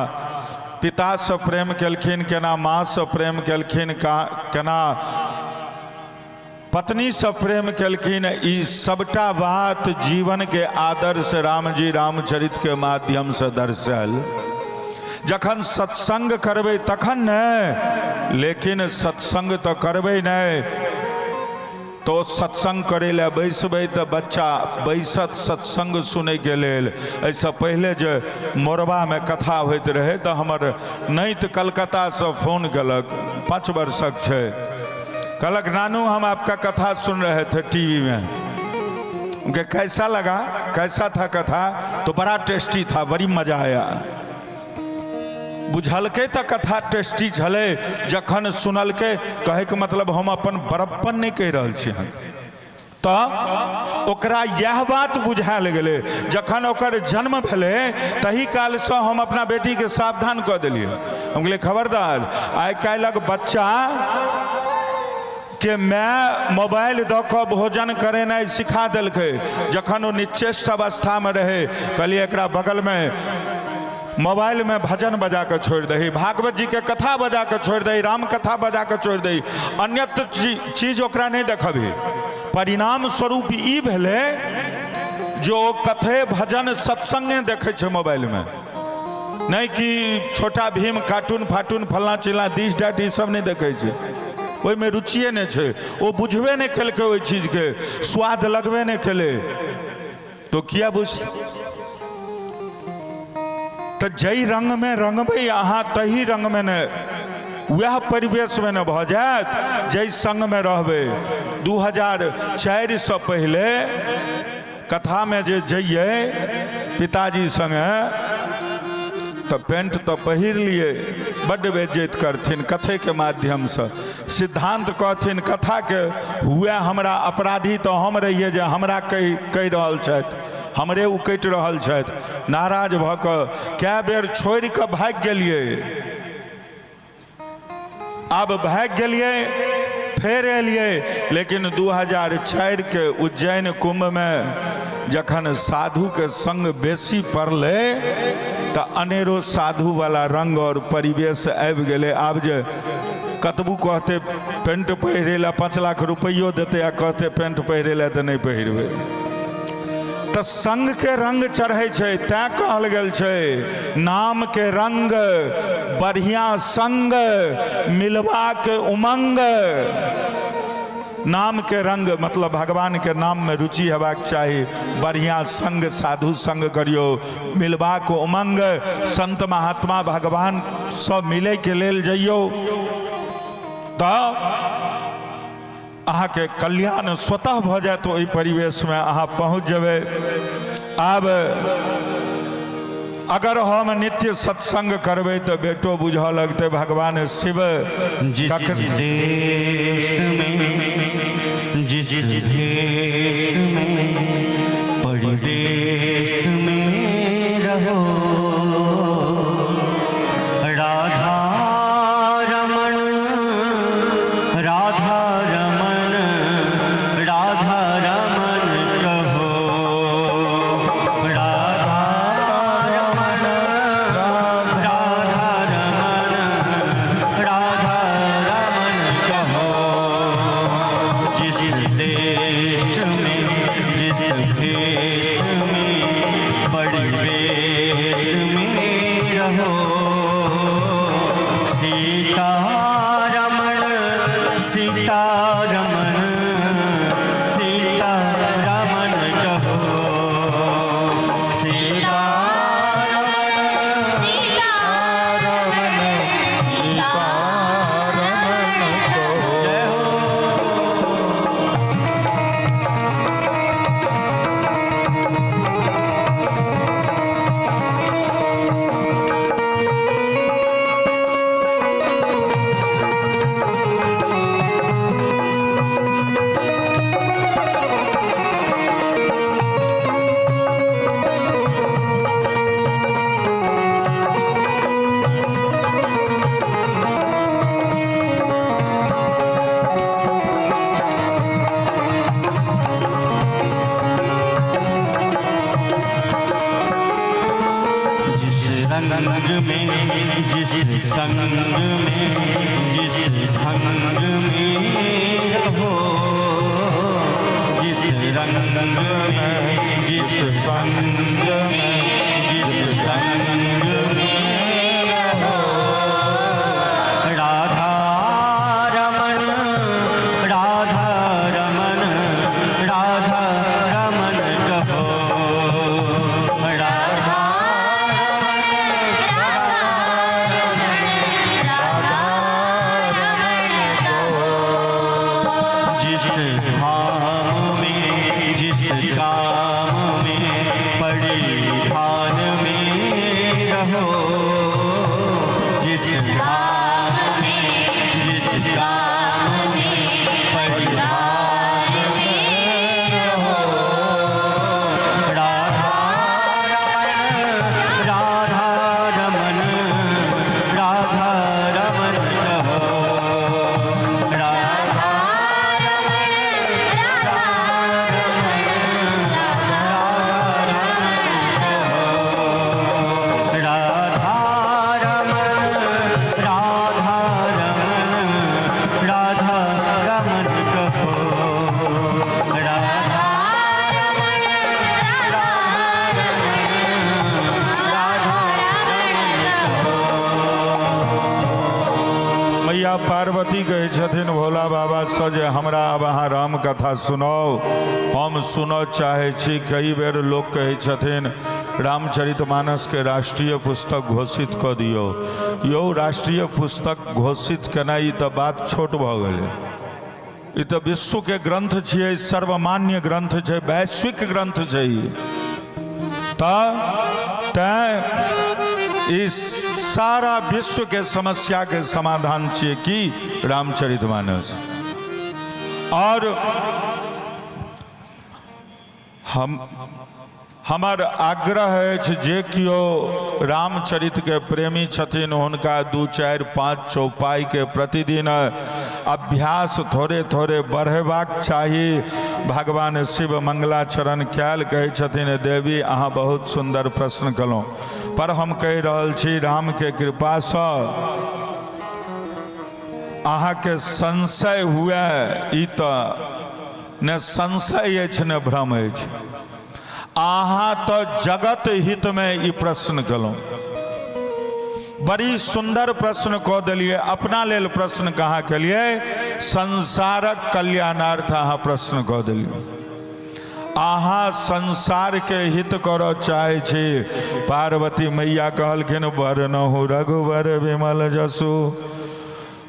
पितासँ प्रेम केलखिन, केना माँसँ प्रेम केलखिन, केना पत्नीसँ प्रेम केलखिन। ई सबटा बात जीवनके आदर्श रामजी रामचरितके माध्यमसँ दर्शायल। जखन सत्संग करबै तखन ने, लेकिन सत्संग तऽ करबै नहि तो सत्संग करै लए बैसबै तऽ बच्चा बैसत सत्संग सुनैके लेल। एहिसँ पहिले जे मोरबामे कथा होइत रहै तऽ हमर नैत कलकत्तासँ फोन केलक, 5 वर्षक छै, कहलक नानू हम आपका कथा सुन रहे थे टीवी में, उनके कैसा लगा, कैसा था कथा? तो बड़ा टेस्टी था, बड़ी मजा आया। बुझलकै तऽ कथा टेस्टी छलै जखन सुनलकै। कहैके मतलब हम अपन बड़प्पन नहि कहि रहल छी अहाँके, तऽ ओकरा इएह बात बुझायल गेलै। जखन ओकर जन्म भेलै तही कालसँ हम अपना बेटीके सावधान कऽ देलियै। हम कहलियै खबरदार, आइ काल्हिक बच्चा के माय मोबाइल दऽ कऽ भोजन करेनाइ सिखा देलकै। जखन ओ निश्चेष्ट अवस्थामे रहै, कहलियै एकरा बगलमे मोबाइलमे भजन बजा कऽ छोड़ि दही, भागवत जीके कथा बजा कऽ छोड़ि दही, राम कथा बजा कऽ छोड़ि दही, अन्यत्र चीज ओकरा नहि देखबही। परिणाम स्वरूप ई भेलै जो कथे भजन सत्संगे देखै छै मोबाइलमे, नहि कि छोटा भीम कार्टून फाटून फल्लाँ चिल्लाँ दिस that ई सब नहि देखै छै, ओहिमे रुचिए नहि छै, ओ बुझबे नहि केलकै, ओहि चीजके स्वाद लगबे नहि केलै, तो किया बुझ? तऽ जाहि रंगमे रंगबै अहाँ तही रंगमे ने वएह परिवेशमे ने भऽ जायत जाहि संगमे रहबै। 2004 सँ पहिले कथामे जे जइयै पिताजी संगे तऽ पेंट तऽ पहिर लियै, बड्ड बेज्जैत करथिन कथेके माध्यमसँ, सिद्धांत कहथिन कथाके, हुए हमरा अपराधी तऽ हम रहियै जे हमरा कहि कहि रहल छथि, हमरे उकटि रहल छथि। नाराज भऽ कऽ कए बेर छोड़ि कऽ भागि गेलियै। आब भागि गेलियै, फेर एलियै, लेकिन 2004 के उज्जैन कुंभमे जखन साधुके संग बेसी पड़लै तऽ अनेरो साधुवला रंग आओर परिवेश आबि गेलै। आब जे कतबू कहतै पेंट पहिरै लए, 5 लाख रुपैयो देतै आ कहतै पेंट पहिरै लए तऽ नहि पहिरबै। तऽ संग के रंग चढ़ै छै, तैं कहल गेल छै नाम के रंग बढ़िया संग मिलबाक उमंग। नाम के रंग मतलब भगवान के नाम में रुचि हेबाक चाही, बढ़िया संग साधु संग करियो, मिलबाक उमंग, संत महात्मा भगवान सब मिले के लेल जइयो तऽ अहाँके कल्याण स्वतः भऽ जायत, ओहि परिवेशमे अहाँ पहुँच जेबै। आब अगर हम नित्य सत्संग करबै तऽ बेटो बुझऽ लगतै भगवान शिव जिस देश में जिस देश में परदेश में रहो, राधा रमन राधा रमन राधा रमन कहो, राधा रमन राधा रमन राधा रमन कहो। जिस देश में जिस भेष में परिवेश में रहो, सीता रमण सीता रमण सीता रमण कहो, सीता रमण सीता रमण सीता रमण कहो। संग में जिस ढंग में रहो, जिस रंग में जिस संग में जिस संग में रहो। राधा रमन राधा रमन राधा रमन कहो, राधा रमन राधा रमन कहो। जिस धाम में जिस काम में परिधान में रहो, जिस धाम में जिस काम में परिधान में रहो। राधा रमन राधा रमन राधा रमन कहो, राधा रमन राधा रमन राधा रमन राधा रमन राधा रमन कहो, राधा रमन राधा रमन राधा रमन कहो। मैया पार्वती कहै छथिन भोला बाबासँ जे हमरा आब अहाँ राम कथा सुनाउ, हम सुनऽ चाहै छी। कई बेर लोक कहै छथिन रामचरितमानसके राष्ट्रीय पुस्तक घोषित कऽ दियौ। यौ, राष्ट्रीय पुस्तक घोषित केनाइ ई तऽ बात छोट भऽ गेलै। ई तऽ विश्वके ग्रन्थ छियै, सर्वमान्य ग्रन्थ छै, वैश्विक ग्रन्थ छै ई। तऽ तैँ ई सारा विश्वके समस्याके समाधान छियै की रामचरितमानस। और हमर आग्रह अछि जे केओ रामचरितके प्रेमी छथिन हुनका 2 4 5 चौपाईके प्रतिदिन अभ्यास थोड़े थोड़े बढ़ेबाक चाही। भगवान शिव मंगलाचरण कयल कहै छथिन, देवी अहाँ बहुत सुन्दर प्रश्न कयलहुँ, पर हम कहि रहल छी रामके कृपासँ अहाँके संशय हुए ई तऽ ने संशय अछि ने भ्रम अछि। अहाँ तऽ जगत हितमे ई प्रश्न कयलहुँ, बड़ी सुन्दर प्रश्न कऽ देलियै। अपना लेल प्रश्न कहाँ केलियै? संसारक कल्याणार्थ अहाँ प्रश्न कऽ देलियै। अहाँ संसारके हित करऽ चाहै छी। पार्वती मैया कहलखिन, बरनहु रघुवर विमल जसु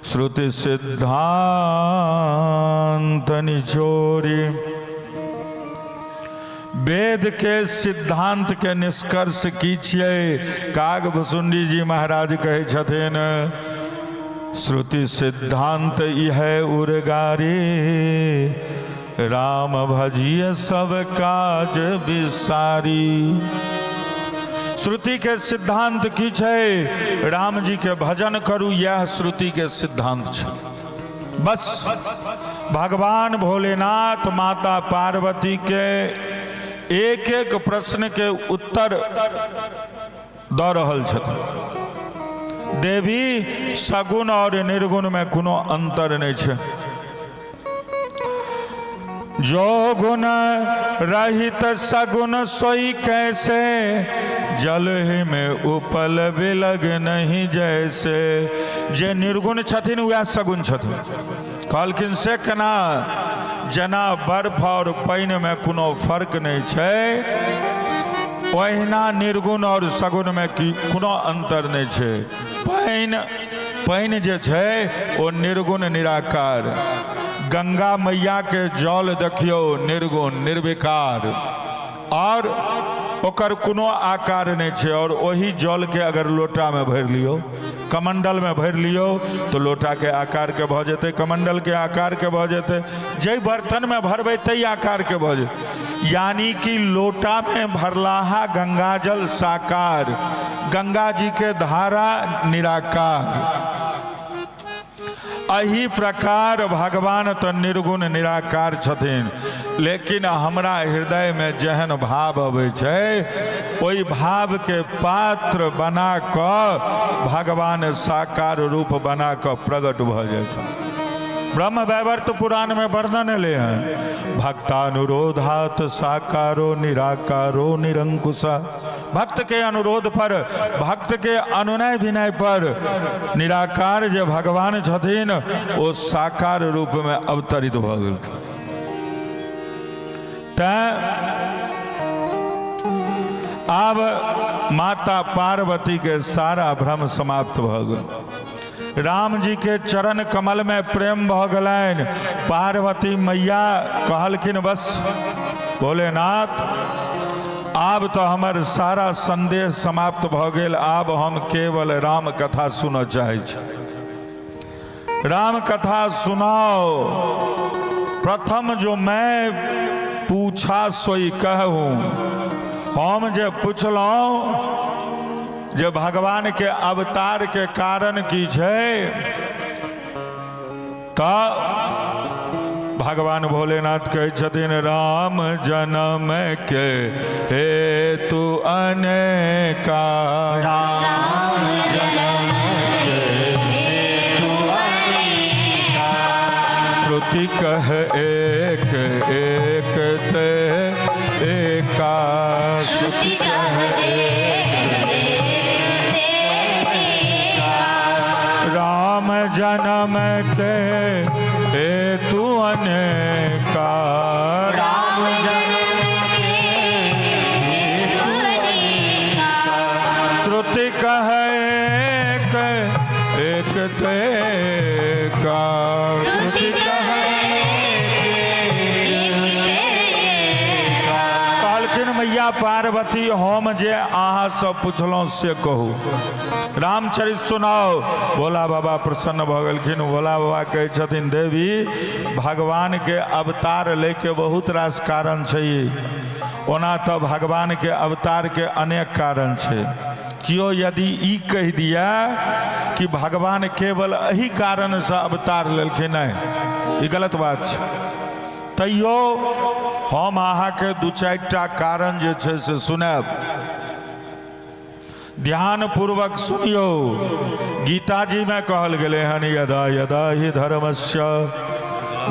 श्रुति सिद्धांत निचोरी। वेद के सिद्धांत के निष्कर्ष की छियै? काग भुसुंडी जी महाराज कहै छथिन, श्रुति सिद्धांत इह उरगारी, राम भजिय सब काज बिसारी। श्रुति के सिद्धांत की छै? राम जी के भजन करू, यह श्रुति के सिद्धांत छै। बस भगवान भोलेनाथ माता पार्वती के एक एक प्रश्न के उत्तर दऽ रहल छथिन। देवी, सगुण और निर्गुण में कोनो अंतर नहीं छै। जो गुण रहित सगुण सोई कैसे, जल ही में उपल बिलग नहीं जैसे। जे निर्गुण छथिन वएह सगुण छथिन। कहलखिन से केना? जेना बर्फ और पानि में कोनो फर्क नहीं छै, ओहिना निर्गुण और सगुण में की कोनो अंतर नहीं छै। पानि पानि जे छै ओ निर्गुण निराकार। गंगा मैया के जल देखियौ, निर्गुण निर्विकार और ओकर कोनो आकार नहि छै। और ओही जलके अगर लोटामे भरि लियौ, कमंडलमे भरि लियौ, तऽ लोटाके आकारके भऽ जेतै, कमंडलके आकारके भऽ जेतै। जाहि बर्तनमे भरबै ताहि आकारके भऽ जेतै। यानी कि लोटामे भरलाहा गंगाजल साकार, गंगा जी के धारा निराकार। एहि प्रकार भगवान तऽ निर्गुण निराकार छथिन, लेकिन हमरा हृदयमे जेहन भाव अबै छै ओहि भावके पात्र बना कऽ भगवान साकार रूप बना कऽ प्रकट भऽ जाइ छै। ब्रह्म वैवर्त पुराणमे वर्णन एलै हन, भक्तानुरोधात साकारो निराकारो निरंकुशा। भक्त के अनुरोध पर, भक्त के अनुनय विनय पर निराकार जे भगवान छथिन ओ साकार रूप में अवतरित भऽ गेलखिन। तैं आब माता पार्वती के सारा भ्रम समाप्त भऽ गेल। राम जी के चरण कमल में प्रेम भऽ गेलनि। पार्वती मैया कहलखिन बस भोलेनाथ, आब तऽ हमर सारा संदेह समाप्त भऽ गेल, आब हम केवल राम कथा सुनऽ चाहै छी। राम कथा सुनाओ। प्रथम जो मैं पूछा सोई कहूँ, हम जे पुछलहुँ जे भगवान के अवतार के कारण की छै, तऽ भगवान भोलेनाथ कहै छथिन राम जन्म के हेतु अनेका, राम जन्म के हेतु अनेका, श्रुति कह एक एक ते एका, श्रुति कह एक एक ते एका, राम जन्म के हेतु अनेका, राम जन्म के हेतु अनेका, श्रुति कह एक एक ते एका, श्रुति कह एक ते एका। कहलखिन मैया पार्वती, हम जे अहाँ से पुछलहुँ से कहू, रामचरित सुनाओ। भोला बाबा प्रसन्न भऽ गेलखिन। भोला बाबा कहै छथिन देवी, भगवान के अवतार लैके बहुत रास कारण छै। ओना तऽ भगवान के अवतार के अनेक कारण छै। केओ यदि ई कहि दिया कि भगवान केवल एहि कारणसँ अवतार लेलखिन, नहि, ई गलत बात छै। तैयो हम अहाँके दू चारिटा कारण जे छै से सुनायब, ध्यान पूर्वक सुनियौ। गीता जी में कहल गेलै हन, यदा यदा ही धर्मस्य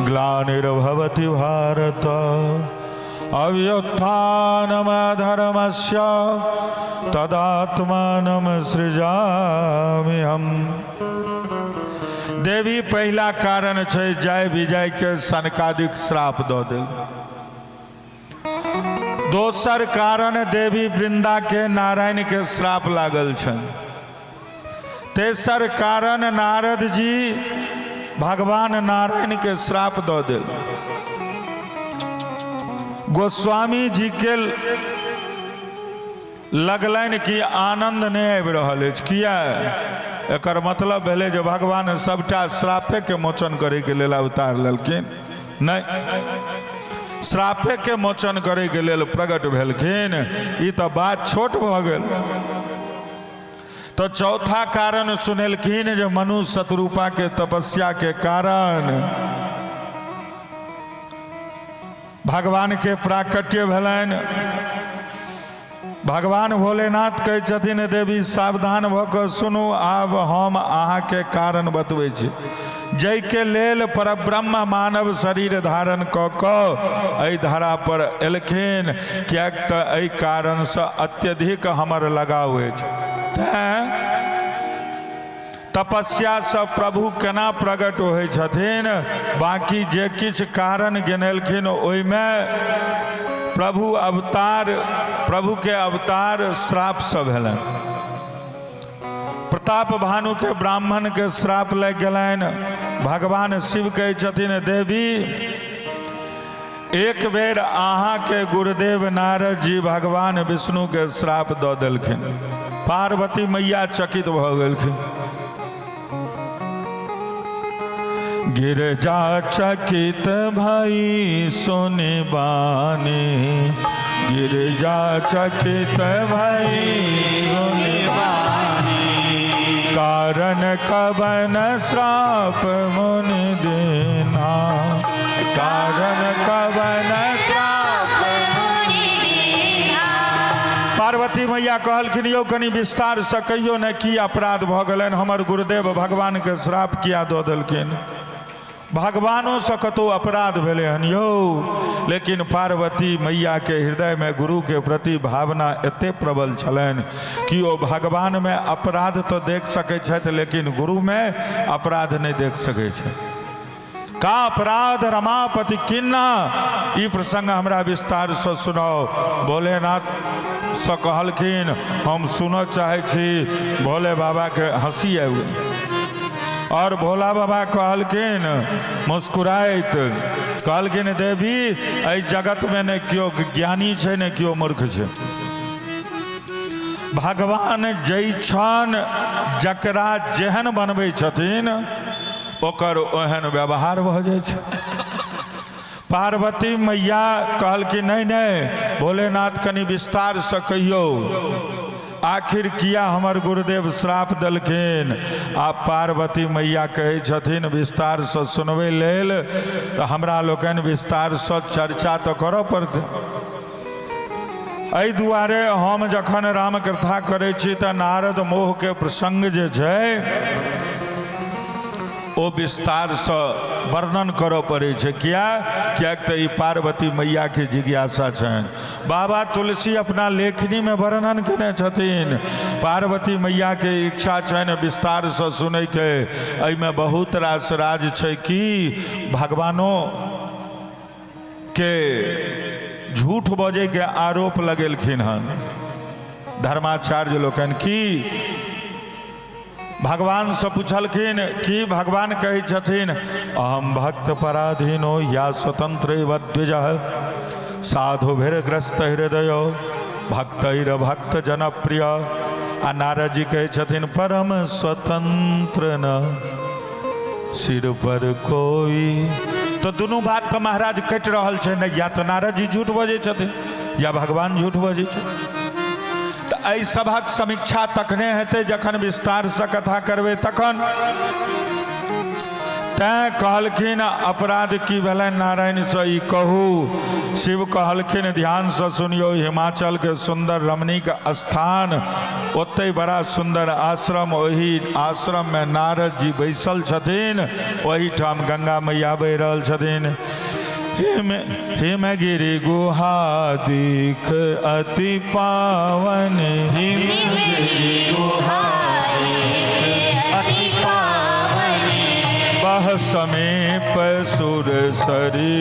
ग्लानिर्भवति भारत अव्युत्थानम धर्मस्य तदात्मानं सृजामि हम। देवी, पहिला कारण छै जय विजय के सनकादिक श्राप दऽ देल। दोसर कारण देवी वृंदा के नारायण के श्राप लागल छनि। तेसर कारण नारद जी भगवान नारायण के श्राप दऽ देल। गोस्वामी जी के लगलनि कि आनंद नहि आबि रहल अछि, किया? एकर मतलब भेलै जे भगवान सबटा श्रापेके मोचन करैके लेल अवतार लेलखिन नहि, श्रापेके मोचन करैके लेल प्रकट भेलखिन, ई तऽ बात छोट भऽ गेल। तऽ चौथा कारण सुनेलखिन जे मनु शतरूपाके तपस्याके कारण भगवान के प्राकट्य भेलनि। भगवान भोलेनाथ कहै छथिन देवी सावधान भऽ कऽ सुनू, आब हम अहाँके कारण बतबै छी जाहिके लेल परब्रह्म मानव शरीर धारण कऽ कऽ एहि धरा पर एलखिन, किएक तऽ एहि कारणसँ अत्यधिक हमर लगाव अछि। तैँ तपस्यासँ प्रभु केना प्रकट होइ छथिन, बाँकी जे किछु कारण गिनेलखिन ओहिमे प्रभु अवतार, प्रभुके अवतार श्रापसँ भेलनि। प्रताप भानुके ब्राह्मणके श्राप लागि गेलनि। भगवान शिव कहै छथिन देवी, एक बेर अहाँके गुरुदेव नारद जी भगवान विष्णुके श्राप दऽ देलखिन। पार्वती मैया चकित भऽ गेलखिन। गिरजा चकित भई सुनि बानी, गिरजा चकित भई सुनि बानी, कारण कवन श्राप मुनि दीना, कारण कवन श्राप मुनि दीन्हा। पार्वती मैया कहलखिन यौ कनि विस्तारसँ कहियौ ने, की अपराध भऽ गेलनि हमर गुरुदेव? भगवानके श्राप किया दऽ देलखिन? भगवानोसँ कतहु अपराध भेलै हन यौ? लेकिन पार्वती मैयाके हृदयमे गुरुके प्रति भावना एते प्रबल छलनि कि ओ भगवानमे अपराध तऽ देख सकै छथि, लेकिन गुरुमे अपराध नहि देख सकै छथि। का अपराध रमापति किन्ना, ई प्रसंग हमरा विस्तारसँ सुनाउ। भोलेनाथ सँ कहलखिन, हम सुनऽ चाहै छी। भोले बाबाके हँसी आबि गेल और भोला बाबा कहलखिन, मुस्कुराइत कहलखिन, देवी, एहि जगतमे ने केओ ज्ञानी छै, ने केओ मूर्ख छै। भगवान जै क्षण जकरा जेहन बनबै छथिन, ओकर ओहन व्यवहार भऽ जाइ छै। पार्वती मैया कहलखिन, नहि नहि भोलेनाथ, कनि विस्तारसँ कहियौ, आखिर किया हमर गुरुदेव श्राप देलखिन? आ पार्वती मैया कहै छथिन विस्तारसँ सुनबै लेल, तऽ हमरा लोकनि विस्तारसँ चर्चा तऽ करऽ पड़तै। एहि दुआरे हम जखन रामकथा करै छी तऽ नारद मोहके प्रसंग जे छै, ओ विस्तारसँ वर्णन करऽ पड़ै छै। किया? किएक तऽ ई पार्वती मैयाके जिज्ञासा छनि। बाबा तुलसी अपना लेखनीमे वर्णन केने छथिन। पार्वती मैयाके इच्छा छनि विस्तारसँ सुनैके। एहिमे बहुत रास राज छै कि भगवानो के झूठ बजैके आरोप लगेलखिन हन धर्माचार्य लोकनि। की भगवानसँ पुछलखिन कि भगवान कहै छथिन, अहम भक्त पराधीनो या स्वतंत्र द्विज साधुभिर्ग्रस्त हृदय भक्तैर भक्त जनप्रिय। आ नारद जी कहै छथिन, परम स्वतंत्र न सिर पर कोई। तऽ दुनू बात तऽ महाराज कटि रहल छै ने। या तऽ नारद जी झूठ बजै छथिन या भगवान झूठ बजै छै। तऽ एहि सभक समीक्षा तखने हेतै जखन विस्तारसँ कथा करबै तखन। तैँ कहलखिन, अपराध की भेलनि नारायणसँ, ई कहू। शिव कहलखिन, ध्यानसँ सुनियौ, हिमाचलके सुन्दर रमणीक स्थान, ओतहि बड़ा सुन्दर आश्रम। ओहि आश्रममे नारद जी बैसल छथिन। ओहिठाम गंगा मैया बहि रहल छथिन। हिम हिमगिरि गुहा दिख अति पावन, हिमगिरि गुहा अति पावन, बह समीप सुर सरी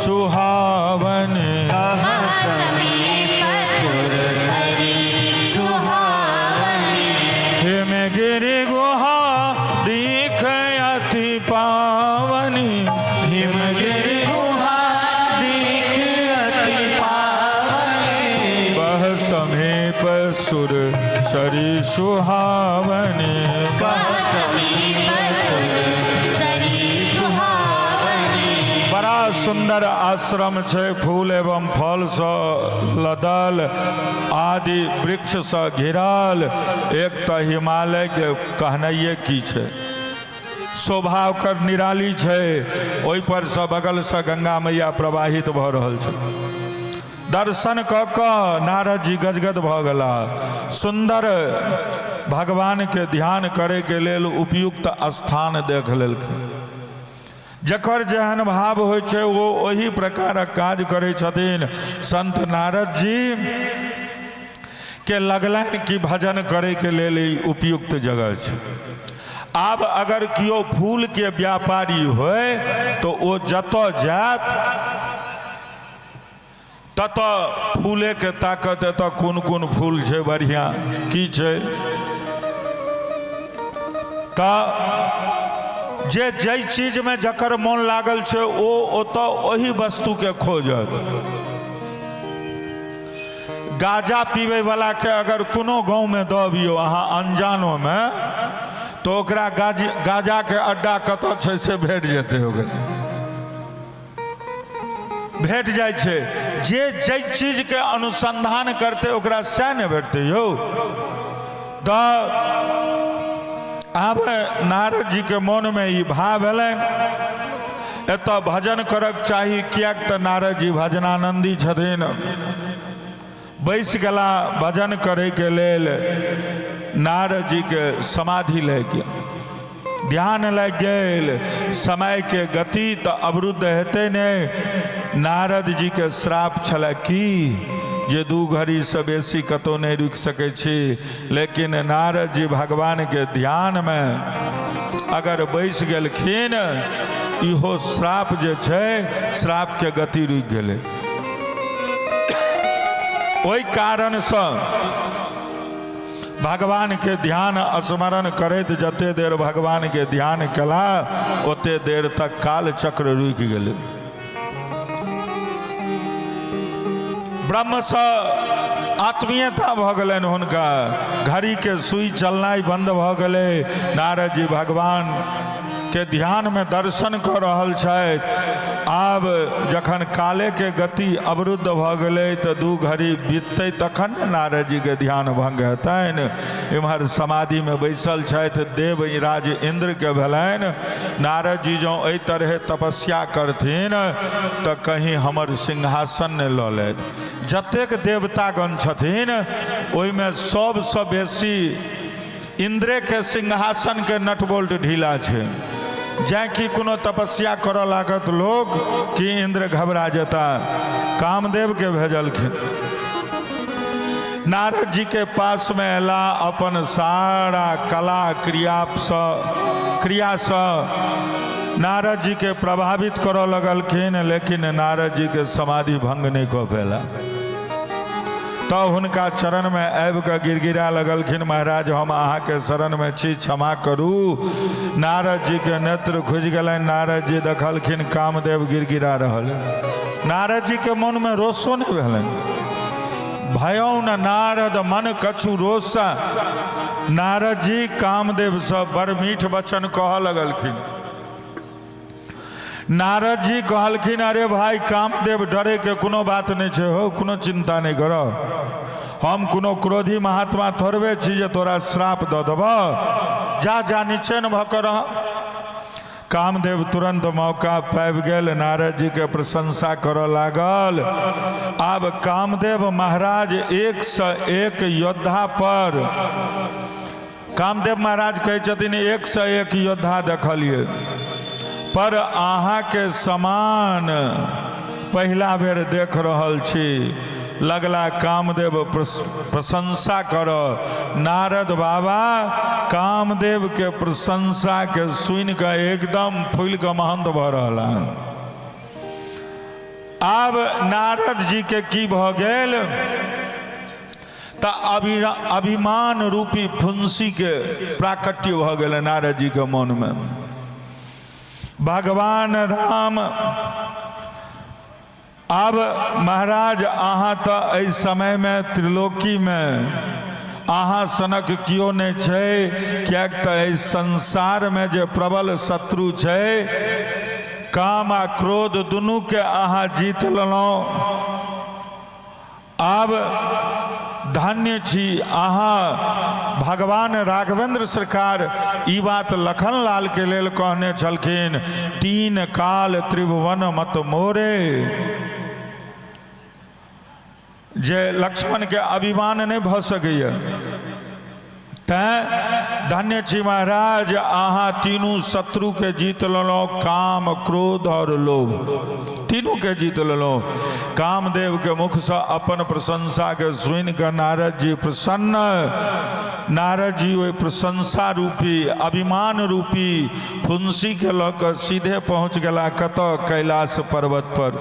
सुहावन, बह समीप सुर सरी सुहावन। हिमगिरि गुहा दिख अति पावनी, हिमगिरि गुहा दिख अति पावनी, बह समीप सुर सरी सुहावनी। बह समीप सुर सरी सुहावनी। बड़ा सुन्दर आश्रम छै, फूल एवं फलसँ लदल, आदि वृक्षसँ घिरल। एक तऽ हिमालयके कहनाइए की छै, शोभा ओकर निराली छै। ओहिपर सँ बगलसँ गंगा मैया प्रवाहित भऽ रहल छै। दर्शन कऽ कऽ नारद जी गदगद भऽ गेला। सुन्दर भगवानके ध्यान करैके लेल उपयुक्त स्थान देख लेलखिन। जकर जेहन भाव होइ छै, ओ ओहि प्रकारक काज करै छथिन। संत नारद जी के लगलनि कि भजन करैके लेल ई उपयुक्त जगह छै। आब अगर केओ फूलके व्यापारी होय तऽ ओ जतऽ जायत ततऽ फूलेके ताकत, एतऽ कोन कोन फूल छै, बढ़िआँ की छै। तऽ जे जाहि चीजमे जकर मोन लागल छै, ओ ओतऽ ओहि वस्तुके खोजत। गाजा पीबैवलाके अगर कोनो गाँवमे दऽ अबियौ अहाँ अनजानोमे, तऽ ओकरा गाजाके अड्डा कतऽ छै से भेट जेतै। ओकरा भेट जाइ छै। जे जाहि चीजके अनुसन्धान करतै, ओकरा सएह ने भेटतै यौ। तऽ आब नारद जी के मोनमे ई भाव भेलनि, एतऽ भजन करक चाही, किएक तऽ नारद जी भजनानंदी छथिन। बैस गेला भजन करैके लेल। नारद जी के समाधि लागि गेल, ध्यान लागि गेल। समयके गति तऽ अवरुद्ध हेतै नहि। नारद जी के श्राप छलै की जे 2 घड़ीसँ बेसी कतहु नहि रुकि सकै छी, लेकिन नारद जी भगवानके ध्यानमे अगर बैस गेलखिन, इहो श्राप जे छै, श्रापके गति रुकि गेलै। ओहि कारणसँ भगवानके ध्यान स्मरण करैत जते देर भगवानके ध्यान केला, ओते देर तक काल चक्र रुकि गेलै। ब्रह्मसँ आत्मीयता भऽ गेलनि हुनका, घड़ीके सुई चलनाइ बन्द भऽ गेलै। नारद जी भगवानके ध्यानमे दर्शन कऽ रहल छथि। आब जखन कालेके गति अवरुद्ध भऽ गेलै तऽ 2 घड़ी बीततै तखन ने नारद जीके ध्यान भंग हेतनि। इम्हर समाधिमे बैसल छथि देव राज इन्द्रके भेलनि, नारद जी जँ एहि तरहे तपस्या करथिन तऽ कहीं हमर सिंहासन नहि लऽ लेत। जतेक देवतागण छथिन ओहिमे सबसँ बेसी इन्द्रेके सिंहासनके नटबोल्ट ढीला छै। जैं कि कोनो तपस्या करऽ लागत लोक कि इन्द्र घबरा जेता। कामदेवके भेजलखिन। नारद जी के पास में अयला, अपन सारा कला क्रियासँ नारद जी के प्रभावित करऽ लगलखिन, लेकिन नारद जी के समाधि भंग नहि कऽ पेला। तऽ हुनका चरणमे आबि कऽ गिड़गिड़ा लगलखिन, महाराज, हम अहाँके शरणमे छी, क्षमा करू। नारद जी के नेत्र खुजि गेलनि। नारद जी देखलखिन कामदेव गिड़गिड़ा रहल। नारद जी के मोनमे रोषो नहि भेलनि। भयो न नारद मन कछु रोषा। नारद जी कामदेवसँ बड़ मीठ वचन कहऽ लगलखिन। नारद जी कहलखिन, अरे भाई कामदेव, डरे के कोनो बात नहि छै हो, कोनो चिंता नहि कर। हम कोनो क्रोधी महात्मा थोड़बे छी जे तोरा श्राप दऽ देबह। जा जा, निचैन भऽ कऽ रह। कामदेव तुरंत मौका पाबि गेल, नारद जी के प्रशंसा करऽ लागल। आब कामदेव महाराज 1 से 1 योद्धा पर, कामदेव महाराज कहै छथिन, 1 से 1 योद्धा देखलियै, पर अहाँके समान पहिला बेर देख रहल छी। लगला कामदेव प्रशंसा कर। नारद बाबा कामदेव के प्रशंसा के सुनि कऽ एकदम फूलि कऽ महंत भऽ रहल हन। आब नारद जी के की भऽ गेल तऽ अभिमान रूपी फुंसी के प्राकट्य भऽ गेल नारद जी के मनमे। भगवान राम, आब महाराज, अहाँ तऽ एहि समयमे त्रिलोकीमे अहाँ सनक केओ नहि छै, किएक तऽ एहि संसारमे जे प्रबल शत्रु छै, काम आ क्रोध, दुनूके अहाँ जीत लेलहुँ। आब धन्य छी अहाँ। भगवान राघवेंद्र सरकार ई बात लखन लाल के लेल कहने छलखिन, तीन काल त्रिभुवन मत मोरे, जे लक्ष्मण के अभिमान नहि भऽ सकैए। तैँ धन्य छी महाराज, अहाँ तीनू शत्रुके जीत लेलहुँ, काम, क्रोध आओर लोभ, तीनूके जीत लेलहुँ। कामदेवके मुखसँ अपन प्रशंसाके सुनि कऽ नारद जी प्रसन्न। नारद जी ओहि प्रशंसा रूपी अभिमान रूपी फुंसीके लऽ कऽ सीधे पहुँच गेला कतऽ? कैलाश पर्वत पर।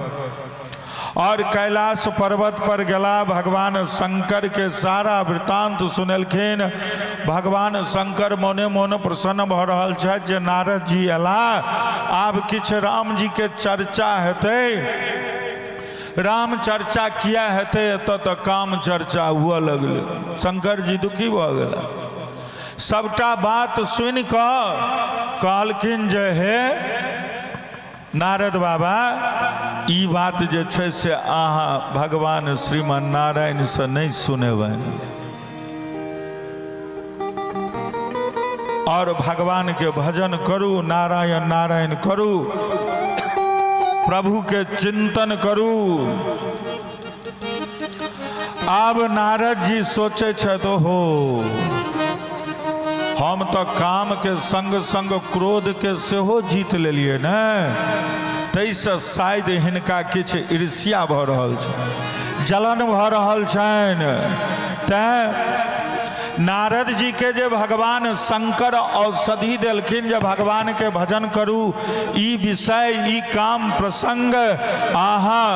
और कैलाश पर्वत पर गेला, भगवान शंकर के सारा वृतांत सुनेलखिन। भगवान शंकर मोने मोन प्रसन्न भऽ रहल छथि जे नारद जी अयला, आब किछु राम जी के चर्चा हेतै। राम चर्चा किया हेतै? एतऽ तऽ काम चर्चा हुअ लगलै। शंकर जी दुखी भऽ गेला। सबटा बात सुनि कऽ कहलखिन जे हे नारद बाबा, ई बात जे छै से अहाँ भगवान श्रीमन नारायणसँ नहि सुनेबनि। आओर भगवानके भजन करू, नारायण नारायण करू, प्रभुके चिंतन करू। आब नारद जी सोचै छथि, ओहो हम तऽ कामके संग संग क्रोधके सेहो जीत लेलियै ने, ताहिसँ शायद हिनका किछु ईर्ष्या भऽ रहल छै, जलन भऽ रहल छनि। तैँ नारद जी के जे भगवान शंकर औषधि देलखिन जे भगवान के भजन करू, ई विषय ई काम प्रसंग अहाँ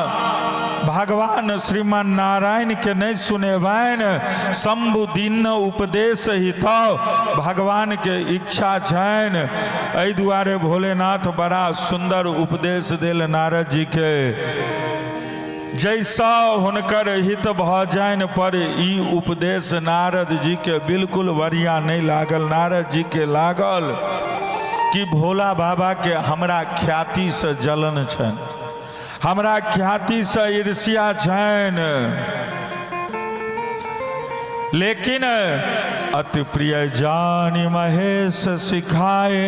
भगवान श्रीमान नारायण के नहीं सुनेबनि, शंभु दीन उपदेश हित भगवान के इच्छा छनि। एहि दुआरे भोलेनाथ बड़ा सुंदर उपदेश देल नारद जी के, जैसँ हुनकर हित भऽ जानि। पर ई उपदेश नारद जी के बिल्कुल बढ़िया नहीं लागल। नारद जी के लागल कि भोला बाबा के हमरा ख्याति से जलन छनि, हमरा ख्याति से ईर्ष्या छनि। लेकिन अति प्रिय जानि महेश सिखाए,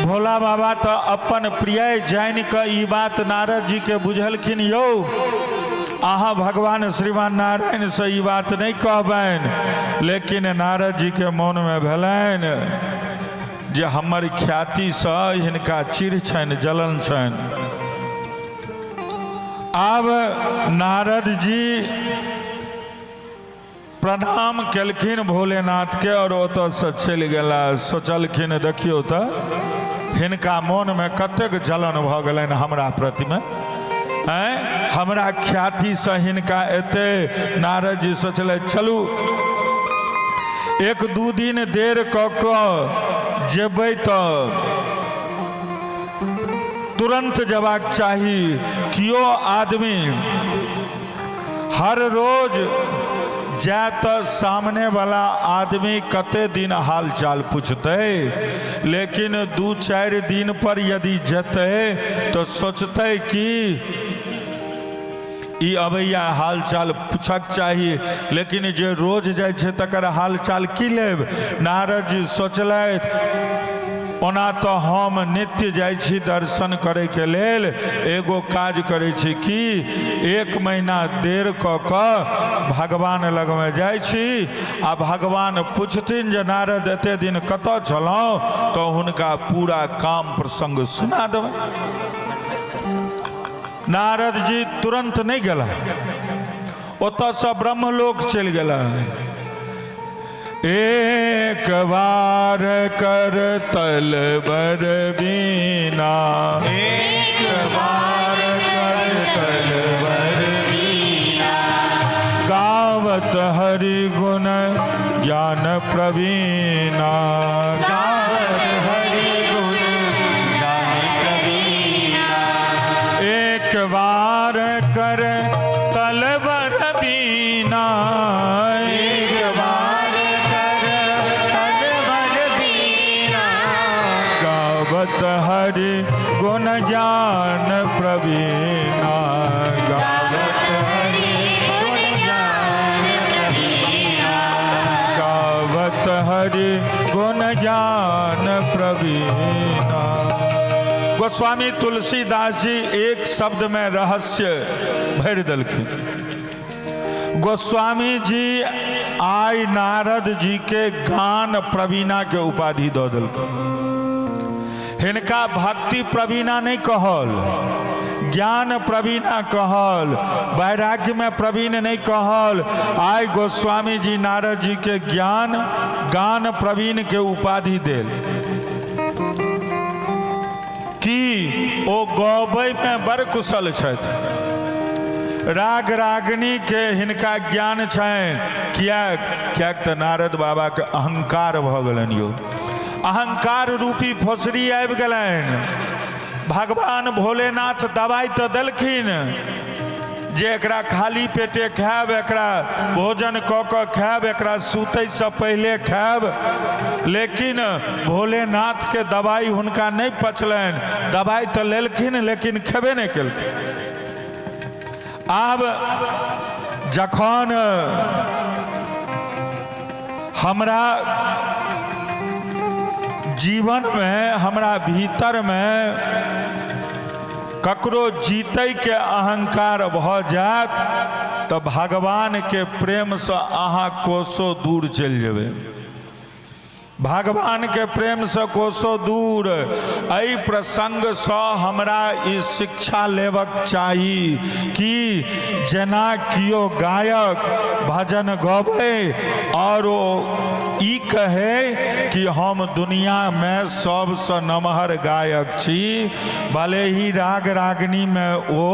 भोला बाबा तऽ अपन प्रिय जानि कऽ ई बात नारद जी के बुझलखिन, यौ अहाँ भगवान श्रीमान नारायण से ई बात नहि कहबनि। लेकिन नारद जी के मोनमे भेलनि जे हमर ख्यातिसँ हिनका चिढ़ छनि, जलन छनि। आब नारद जी प्रणाम केलखिन भोलेनाथके और ओतऽसँ चलि गेला। सोचलखिन देखियौ तऽ हिनका मोनमे कतेक जलन भऽ गेलनि हमरा प्रतिमे, आँय हमरा ख्यातिसँ हिनका एते। नारद जी सोचले चलू एक दू दिन देर कऽ कऽ जेबै तऽ तुरंत जबाक चाही। कियो आदमी हर रोज जाय तऽ सामने वाला आदमी कते दिन हाल चाल पूछतै, लेकिन 2-4 दिन पर यदि जेतै तऽ सोचतै कि ई अबैया हाल चाल पूछक चाही, लेकिन जे रोज जाइ छै तकर हाल चाल की लेब। नारद जी सोचलथि ओना तऽ हम नित्य जाइ छी दर्शन करैके लेल, एगो काज करै छी कि 1 महीना देर कऽ कऽ भगवान लगमे जाइ छी आ भगवान पुछथिन जे नारद एते दिन कतऽ छलहुँ, तऽ हुनका पूरा काम प्रसंग सुना देबै। नारद जी तुरंत नहि गेला, ओतऽसँ ब्रह्मलोक चलि गेला। एक बार कर तल बर बीना, एक बार कर तल बर बीना, गावत हरि गुण ज्ञान प्रवीणा, गावत हरि गुण ज्ञान प्रवीणा। एक बार कर तल बर बीना, एक बार कर तल बर बीना, गावत हरि गुण ज्ञान प्रवीणा, गावत हरि गुण ज्ञान प्रवीणा, गावत हरि गुण ज्ञान प्रवीणा। गोस्वामी तुलसीदास जी एक शब्द में रहस्य भरि देलखिन। गोस्वामी जी आइ नारद जी के गान प्रवीणा के उपाधि दऽ देलखिन। हिनका भक्ति प्रवीणा नहीं कहल, ज्ञान प्रवीणा कहल, वैराग्य में प्रवीण नहीं कहल। आइ गोस्वामी जी नारद जी के ज्ञान गान प्रवीण के उपाधि देल कि ओ गबै में बड़ कुशल छथि, राग रागनी के हिनका ज्ञान छनि। किएक किएक तऽ नारद बाबा के अहंकार भऽ गेलनि यौ, अहंकार रूपी फोसरी आबि गेलनि। भगवान भोलेनाथ दवाइ तऽ देलखिन जे एकरा खाली पेटे खायब, एकरा भोजन कऽ कऽ खायब, एकरा सुतैसँ पहिले खायब, लेकिन भोलेनाथके दवाइ हुनका नहि पचलनि। दवाइ तऽ लेलखिन लेकिन खेबे नहि केलखिन। आब जखन हमरा जीवनमे हमरा भीतरमे ककरो जीतैके अहंकार भऽ जायत तऽ भगवानके प्रेमसँ अहाँ कोसो दूर चलि जेबै। भगवानके प्रेमसँ कोसो दूर। एहि प्रसङ्गसँ हमरा ई शिक्षा लेबक चाही कि जेना केओ गायक भजन गबै आओर ओ ई कहै कि हम दुनिआमे सबसँ नमहर गायक छी, भले ही राग रागिनीमे ओ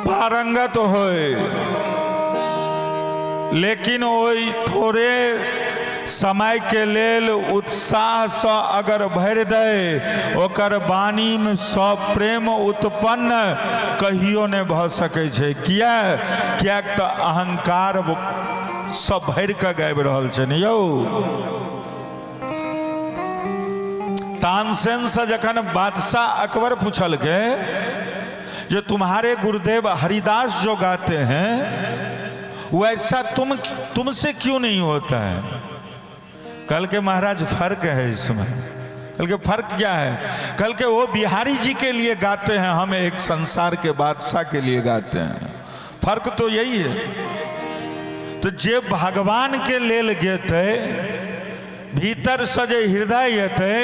पारंगत होय, लेकिन ओहि थोड़े समयके लेल उत्साहसँ अगर भरि दै, ओकर वाणीमे सँ प्रेम उत्पन्न कहियो नहि भऽ सकै छै। किया? किएक तऽ अहंकार सँ भरि कऽ गाबि रहल छै ने यौ। तानसेनसँ जखन बादशाह अकबर पूछलकै जे तुम्हारे गुरुदेव हरिदास जो गाते हैं वैसा तुमसे क्यों नहीं होता है? कल के महाराज फर्क है इसमें। कल के फर्क क्या है? कल के वो बिहारी जी के लिए गाते हैं, हम एक संसार के बादशाह के लिए गाते हैं, फर्क तो यही है। तो जे भगवान के लेल गेतै, भीतरसँ जे हृदय एतै,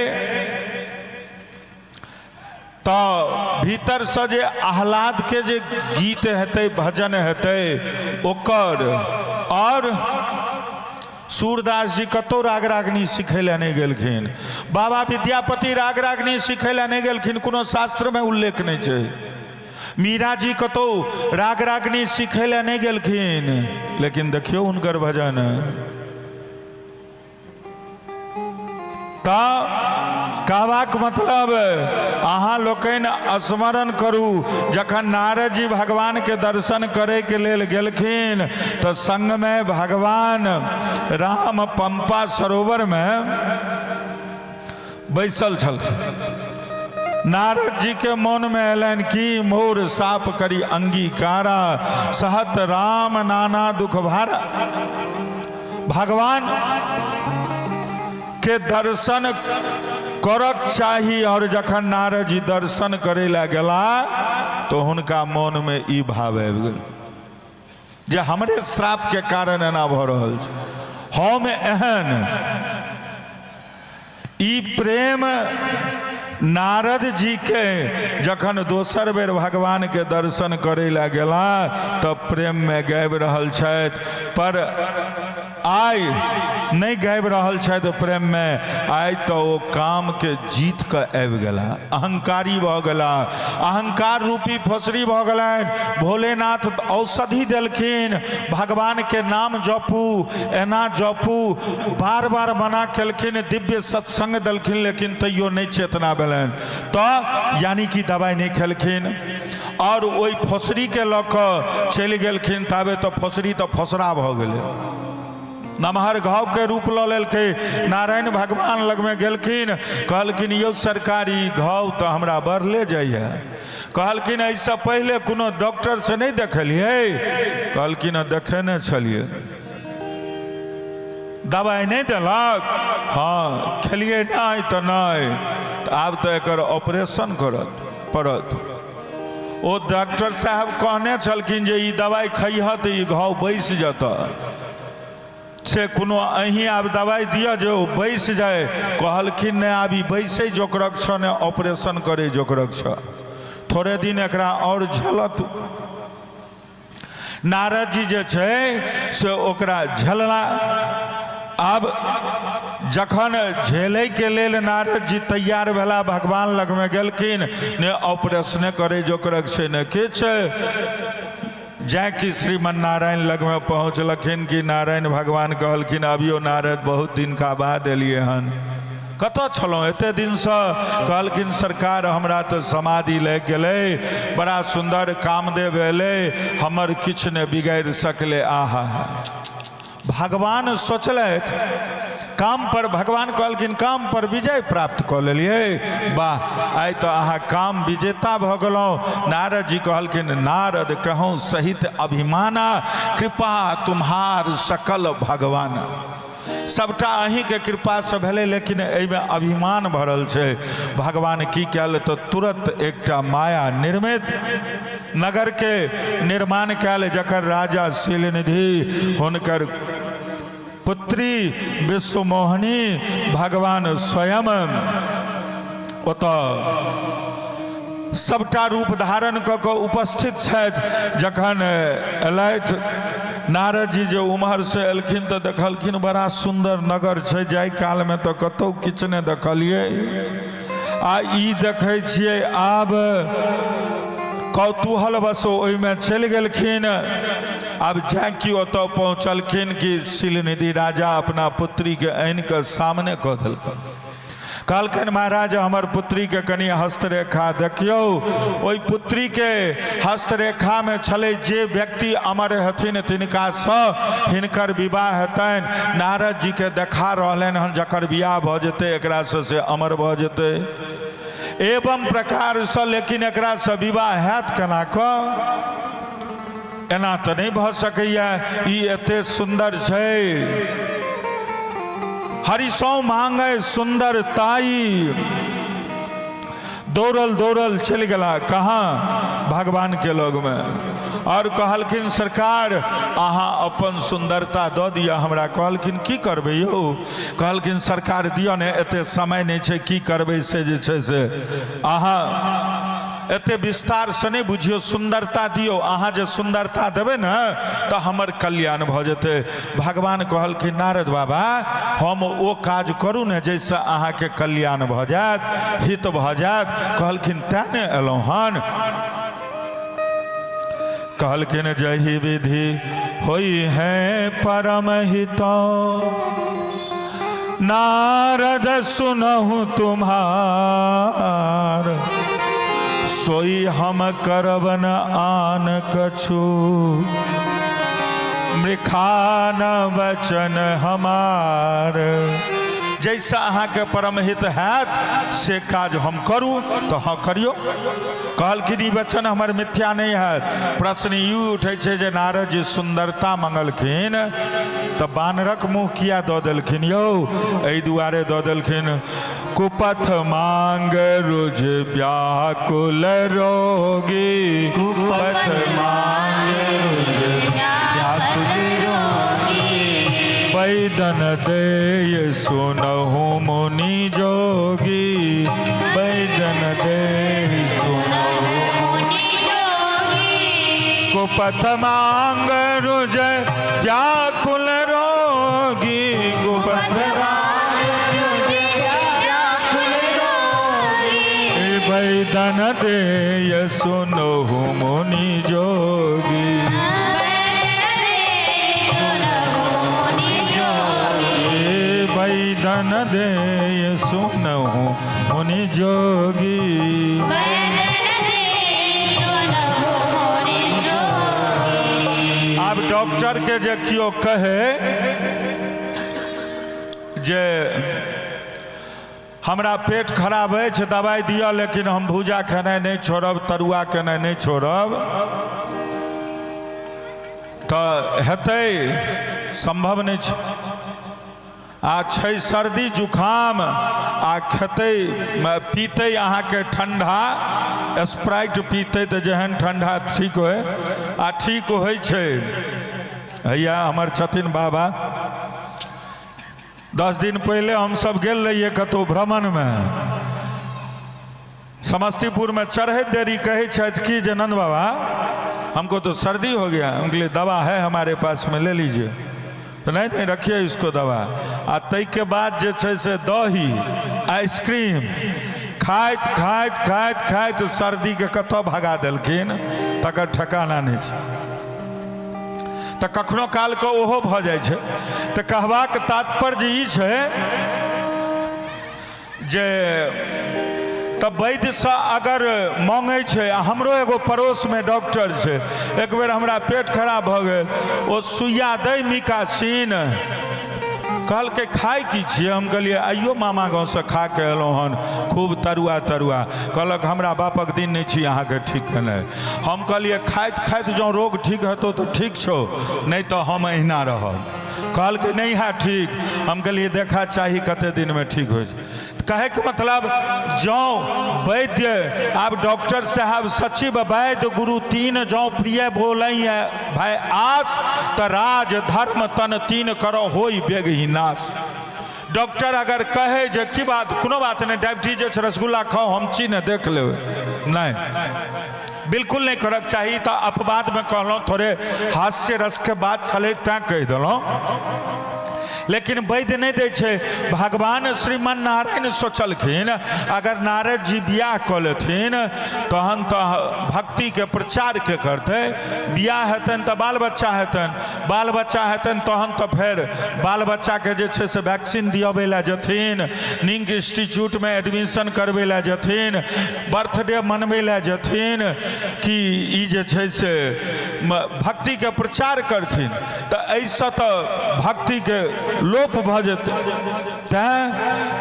तऽ भीतरसँ जे आह्लादके जे गीत हेतै, भजन हेतै ओकर। आओर सूरदास जी कतहु राग रागनी सिखै लए नहि गेलखिन, बाबा विद्यापति राग रागनी सिखै लए नहि गेलखिन, कोनो शास्त्रमे उल्लेख नहि छै। मीरा जी कतहु राग रागनी सिखै लए नहि गेलखिन, लेकिन देखियौ हुनकर भजन। तऽ कहबाक मतलब अहाँ लोकनि स्मरण करू, जखन नारद जी भगवानके दर्शन करैके लेल गेलखिन तऽ संगमे भगवान राम पंपा सरोवरमे बैसल छलखिन। नारद जी के मन में अयलनि कि मोर साप करी अंगीकारा, सहत राम नाना दुख भारा। भगवान के दर्शन करक चाही। और जखन नारद जी दर्शन करे ला गेला तो हुनका मन में ई भाव आबि गेल जे हमरे श्राप के कारण एना भऽ रहल छै, हम एहन ई प्रेम नारद जी के जखन दोसर बेर भगवान के दर्शन करे ला गेला तब प्रेम में गाबि रहल छथि, पर आइ नहि गाबि रहल छथि प्रेम में, आइ तऽ ओ काम के जीत कऽ आबि गेला, अहंकारी भऽ गेला, अहंकार रूपी फोसरी भऽ गेलनि। भोलेनाथ औषधि देलखिन, भगवान के नाम जपू, एना जपू, बार बार मना केलखिन, दिव्य सत्संग देलखिन, लेकिन तैयो नहि चेतना भेलनि, तऽ यानी कि दबाइ नहि खेलखिन आओर ओहि फोसरीके लऽ कऽ चलि गेलखिन। ताबे तऽ फोसरी तऽ फोसरा भऽ गेलै, नमहर घावके रूप लऽ लेलकै। नारायण भगवान लगमे गेलखिन, कहलखिन यौ सरकारी घाव तऽ हमरा बढ़ले जाइए। कहलखिन एहिसँ पहिले कोनो डॉक्टरसँ नहि देखेलियै? कहलखिन देखेने छलियै। दबाइ नहि देलक? हँ। खेलियै नहि? तऽ नहि। तऽ आब तऽ एकर ऑपरेशन करत पड़त। ओ डॉक्टर साहब कहने छलखिन जे ई दबाइ खइह तऽ ई घाव बैसि जेतऽ, से कोनो अहीं आब दबाइ दिअ जे ओ बैसि जाय। कहलखिन नहि, आब ई बैसै जोकरक छह ने ऑपरेशन करै जोकरक छह, थोड़े दिन एकरा आओर झेलत। नारद जी जे छै से ओकरा झेलला। आब जखन झेलैके लेल नारद जी तैयार भेला, भगवान लगमे गेलखिन, ने ऑपरेशने करै जोकरक छै ने किछु। जाय कि श्रीमन नारायण लगमे पहुँचलखिन कि नारायण भगवान कहलखिन अबियो नारद, बहुत दिनका बाद एलियै हन, कतऽ छलहुँ एते दिनसँ? कहलखिन सरकार हमरा तऽ समाधि लागि गेलै, बड़ा सुन्दर कामदेव एलै, हमर किछु नहि बिगाड़ि सकलै। आहा, भगवान सोचलथि काम पर, भगवान कहलखिन काम पर विजय प्राप्त कऽ लेलियै, वाह आइ तऽ अहाँ काम विजेता भऽ गेलहुँ। नारद जी कहलखिन नारद कहूँ सहित अभिमाना, कृपा तुम्हार सकल भगवान। सभटा अहीँके कृपासँ भेलै, लेकिन एहिमे अभिमान भरल छै। भगवान की कयल तऽ तुरत एकटा माया निर्मित नगरके निर्माण कयल, जकर राजा शीलनिधि, हुनकर पुत्री विश्वमोहिनी, भगवान स्वयं ओतऽ सबटा रूप धारण कऽ कऽ उपस्थित छथि। जखन एलथि नारद जी, जे उम्हरसँ एलखिन तऽ देखलखिन बड़ा सुन्दर नगर छै, जाहि कालमे तऽ कतहु किछु नहि देखलियै, आ ई देखै छियै। आब कौतूहल बस ओहिमे चलि गेलखिन। आब जाय कि ओतऽ पहुँचलखिन कि शिलनिधि राजा अपना पुत्रीके आनि कऽ सामने कऽ देलकनि। कहलखिन, महाराज, हमर पुत्रीके कनि हस्तरेखा देखियौ। ओहि पुत्रीके हस्तरेखामे छलै जे व्यक्ति अमर हेथिन तिनकासँ हिनकर विवाह हेतनि। नारद जीके देखा रहलनि हन, जकर बियाह भऽ जेतै एकरासँ से अमर भऽ जेतै, एवं प्रकारसँ। लेकिन एकरासँ विवाह हैत केना कऽ? एना तऽ नहि भऽ सकैए, ई एते सुन्दर छै। हरिसौ मांगे सुन्दर ताई, दौड़ल दौड़ल चलि गेला कहाँ? भगवान के लगमे, आओर कहलखिन, सरकार, अहाँ अपन सुन्दरता दऽ दिअ हमरा। कहलखिन, की करबै यौ? कहलखिन, सरकार, दिअ ने, एते समय नहि छै, की करबै से जे छै से अहाँ एते विस्तारसँ नहि बुझियौ, सुन्दरता दियौ। अहाँ जे सुन्दरता देबै ने तऽ हमर कल्याण भऽ जेतै। भगवान कहलखिन, नारद बाबा, हम ओ काज करू ने जाहिसँ अहाँके कल्याण भऽ जायत, हित भऽ जायत। कहलखिन, तैँ ने एलहुँ हन। कहलखिन, जही विधि होई है परम हित, नारद सुनहु तुम्हार, सोई हम करब न आन कछु, मृखान वचन हमार। जैसे अहाँके परमहित हैत से काज हम करू? तऽ हँ, करियौ। कहलखिन, ई वचन हमर मिथ्या नहि हैत। प्रश्न ई उठै छै जे नारद जी सुन्दरता मंगलखिन तऽ बानरक मुँह किया दऽ देलखिन यौ? एहि दुआरे दऽ देलखिन, कुपथ मांग रुज व्याकुल रोगी, कुपथ मांग रुज व्याकुल रोगी, बैदन देय सुनहु मुनि जोगी, बैदन देय सुनहु मुनि जोगी, कुपथ मांग रुज व्याकुल रोगी, कुपथ रुज व्याकुल रोगी, बैदन देय सुनहु मुनि जोगी, बैदन देय सुनहु मुनि जोगी, बैदन देय सुनहु मुनि जोगी। बैदन देय सुनहु मुनि जोगी। आब डॉक्टर के जे केओ कहे जे हमरा पेट खराब अछि, दवाइ दिअ, लेकिन हम भूजा खेनाइ नहि छोड़ब, तरुआ खेनाइ नहि छोड़ब, तऽ हेतै? सम्भव नहि छै। आ छै सर्दी जुकाम आ खेतै पीतै अहाँके ठण्डा स्प्राइट पीतै तऽ जेहन ठण्डा ठीक होइ, आ ठीक होइ छै। हैया हमर छथिन बाबा, 10 दिन पहिले हमसभ गेल रहियै कतहु भ्रमणमे, समस्तीपुरमे। चढ़ैत देरी कहै छथि कि जे नंद बाबा, हमको तो सर्दी हो गया। उनके लिए दवा है हमारे पास में, ले लीजिए। तो नहीं नहीं, रखिए इसको दवा। आ ताहिके बाद जे छै से दही आइसक्रीम खाइत खाइत खाइत खाइत सर्दीके कतऽ भगा देलखिन तकर ठेकाना नहि छै। तऽ कखनो कालके ओहो भऽ जाइ छै। तऽ कहबाक तात्पर्य ई छै जे तऽ वैद्यसँ अगर मांगै छै, आ हमरो एगो पड़ोसमे डॉक्टर छै, एक बेर हमरा पेट खराब भऽ गेल, ओ सुइया दै मिकासिन, कहलकै, खाइ की छियै? हम कहलियै, आइयो मामा गाँवसँ खा के एलहुँ हन खूब तरुआ तरुआ। कहलक, हमरा बापक दिन नहि छी अहाँके ठीक केनाइ। हम कहलियै, खाइत खाइत जँ रोग ठीक हेतौ तऽ ठीक छौ, नहि तऽ हम अहिना रहब। कहलकै नहि है ठीक। हम कहलियै देखा चाही कते दिनमे ठीक होइ छै। कहैके मतलब जँ वैद्य आब डॉक्टर साहब सचिव वैद्य गुरु तीन जँ प्रिय बोलै भाई आस, तऽ राज धर्म तन तीन करो होई बेग ही नाश। डॉक्टर अगर कहे जे की बात, कोनो बात नहि, डायबिटीज छै रसगुल्ला खाओ, हम छी ने देख लेबै, नहि, बिल्कुल नहि करक चाही। तऽ अपवादमे कहलहुँ, थोड़े हास्य रसके बात छलै तैँ कहि देलहुँ, लेकिन वैद्य नहि दै छै। भगवान श्रीमन नारायण सोचलखिन अगर नारद जी बियाह कऽ लेथिन तहन तऽ भक्तिके प्रचार के करतै? बियाह हेतनि तऽ बाल बच्चा हेतनि, बाल बच्चा हेतनि तहन तऽ फेर बाल बच्चाके जे छै से वैक्सीन दिअबै लए जेथिन, नीक इंस्टीट्यूटमे एडमिशन करबै लए जेथिन, बर्थडे मनबै लए जेथिन, कि ई जे छै से भक्तिके प्रचार करथिन? तऽ एहिसँ तऽ भक्तिके लोप भऽ जेतै। तैँ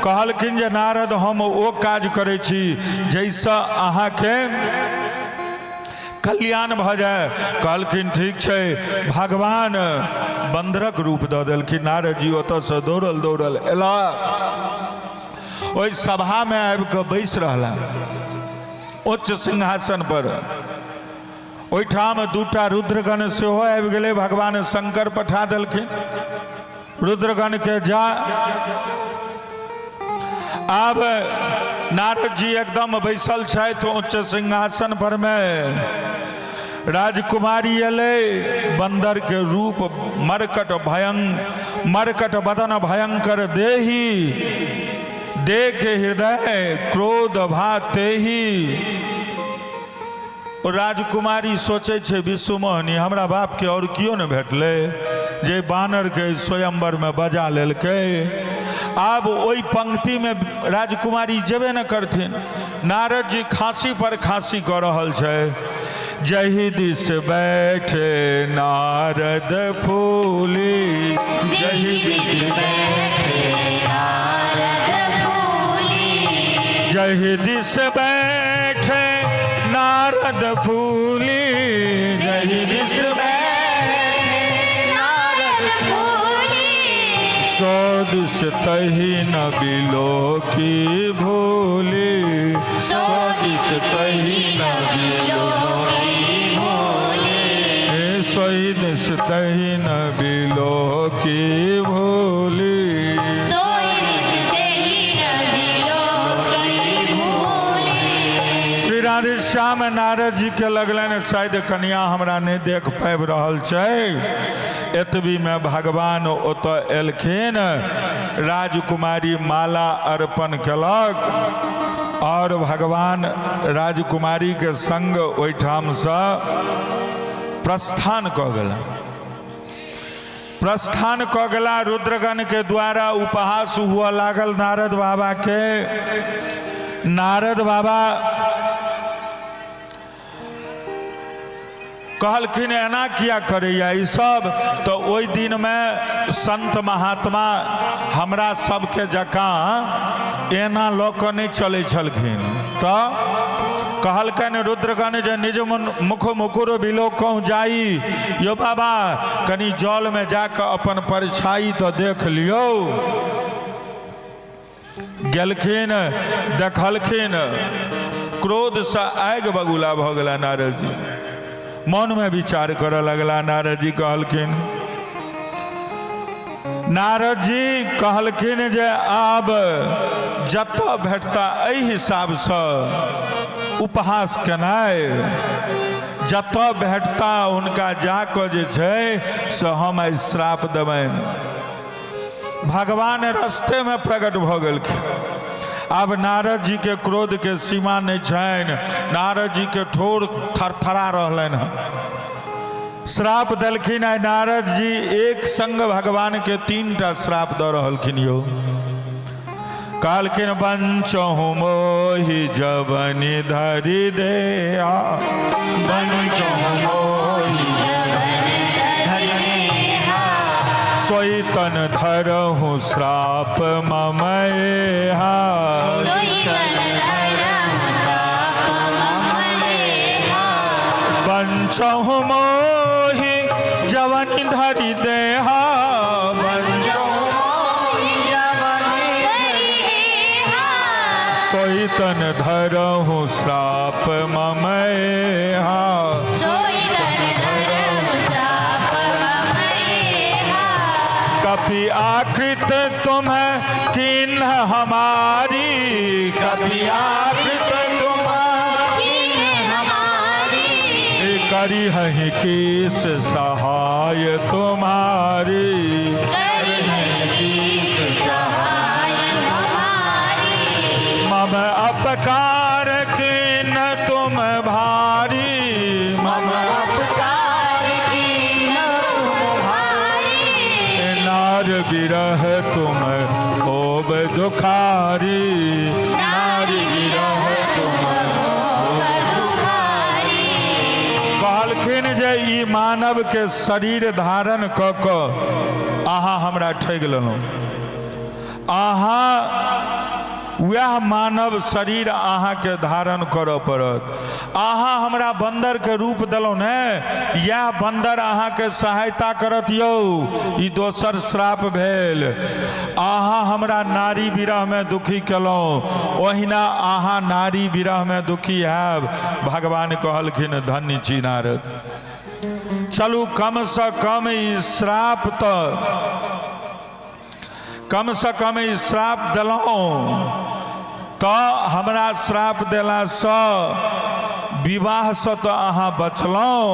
कहलखिन जे नारद, हम ओ काज करै छी जाहिसँ अहाँके कल्याण भऽ जाय। कहलखिन ठीक छै। भगवान बन्दरक रूप दऽ देलखिन। नारद जी ओतऽसँ दौड़ल दौड़ल एला, ओहि सभामे आबि कऽ बैस रहला उच्च सिंहासन पर। ओहिठाम दूटा रुद्रगण सेहो आबि गेलै। भगवान शंकर पठा देलखिन रुद्रगणके जा। आब नारद जी एकदम बैसल छथि उच्च सिंहासन पर मे। राजकुमारी एलै, बंदर के रूप मरकट भयं मरकट बदन भयंकर देही, देख हृदय क्रोध भाते ही। ओ राजकुमारी सोचै छै, विश्व मोहनी, हमरा बापके आओर केओ नहि भेटलै जे बानरके स्वयंवरमे बजा लेलकै। आब ओहि पंक्तिमे राजकुमारी जेबे ने करथिन। नारद जी खाँसी पर खाँसी कऽ रहल छै। जही दिस बैठे नारद फूली, जही दिस बैठे नारद फूली, जही दिस बैठे नारद फूली, जही दिस बैठे नारद फूली, सो दिस तही न बिलो की भूली, सो दिस तही न बिलो की भूली, सोई दिस तही न बिलो की भूली। सोई दिस तही न बिलो की भूली। श्री राधे श्याम नारद जी के लगलनि शायद कन्या हमरा नहि देख पाबि रहल छै। एतबीमे भगवान ओतऽ एलखिन। राजकुमारी माला अर्पण केलक और भगवान राजकुमारी के संग ओहिठामसँ प्रस्थान कऽ गेला। प्रस्थान कऽ गेला। रुद्रगण के द्वारा उपहास हुअ लागल नारद बाबा के। नारद बाबा कहलखिन एना किया करैया ई सब? तऽ ओहि दिनमे संत महात्मा हमरा सबके जकाँ एना लऽ कऽ नहि चलै छलखिन। तऽ कहलकनि रुद्रगण जे निज मुख मुकुर बिलो कहूँ जाई, यो बाबा कनि जलमे जाकऽ अपन परछाई तऽ देख लियौ। गेलखिन, देखलखिन, क्रोधसँ आगि बगुला भऽ गेला नारद जी। मनमे विचार करऽ लगला नारद जी। कहलखिन, नारद जी कहलखिन जे आब जतऽ भेटता एहि हिसाबसँ उपहास केनाइ, जतऽ भेटता हुनका जाकऽ जे छै से हम आइ श्राप देबनि। भगवान रस्तेमे प्रकट भऽ गेलखिन। आब नारद जी के क्रोध के सीमा नहि छनि। नारद जी के ठोर थरथरा रहलनि हँ। श्राप देलखिन। आइ नारद जी एक संग भगवान के 3 टा श्राप दऽ रहलखिन यौ। कहलखिन बंचहु मोहि जबनि धरि देहा, बंचहु मोहि सोई तन धरहु श्राप मम एहा, बंचहु मोहि जवन धरि देहा, सोई तन धरहु श्राप मम हा। सोई तन धरहु श्राप मम एहा। कपि आकृत तुम्हें किन्ह हमारी, कपि आकृत तुम्हें कीन्ह हमारी। करी हहि किस सहाय तुम्हारी, करी हहि सहाय हमारी। मम अपकार किन्ह तुम भारी, मम अपकार कीन्ह तुम भारी। नार विरह तुम होब दुखारी, नारी विरह तुम होब दुखारी। कहलखिन जे ई मानव के शरीर धारण कऽ कऽ अहाँ हमरा ठगि लेलहुँ। अहाँ वएह मानव शरीर अहाँके धारण करऽ पड़त। अहाँ हमरा बन्दरके रूप देलहुँ ने, इएह बन्दर अहाँके सहायता करत यौ। ई दोसर श्राप भेल। अहाँ हमरा नारी विरहमे दुखी केलहुँ, ओहिना अहाँ नारी विरहमे दुखी हैब। भगवान कहलखिन धन्य छी नारद। चलू कमसँ कम ई श्राप तऽ कमसँ कम ई श्राप देलहुँ तऽ हमरा श्राप देलासँ विवाहसँ तऽ अहाँ बचलहुँ।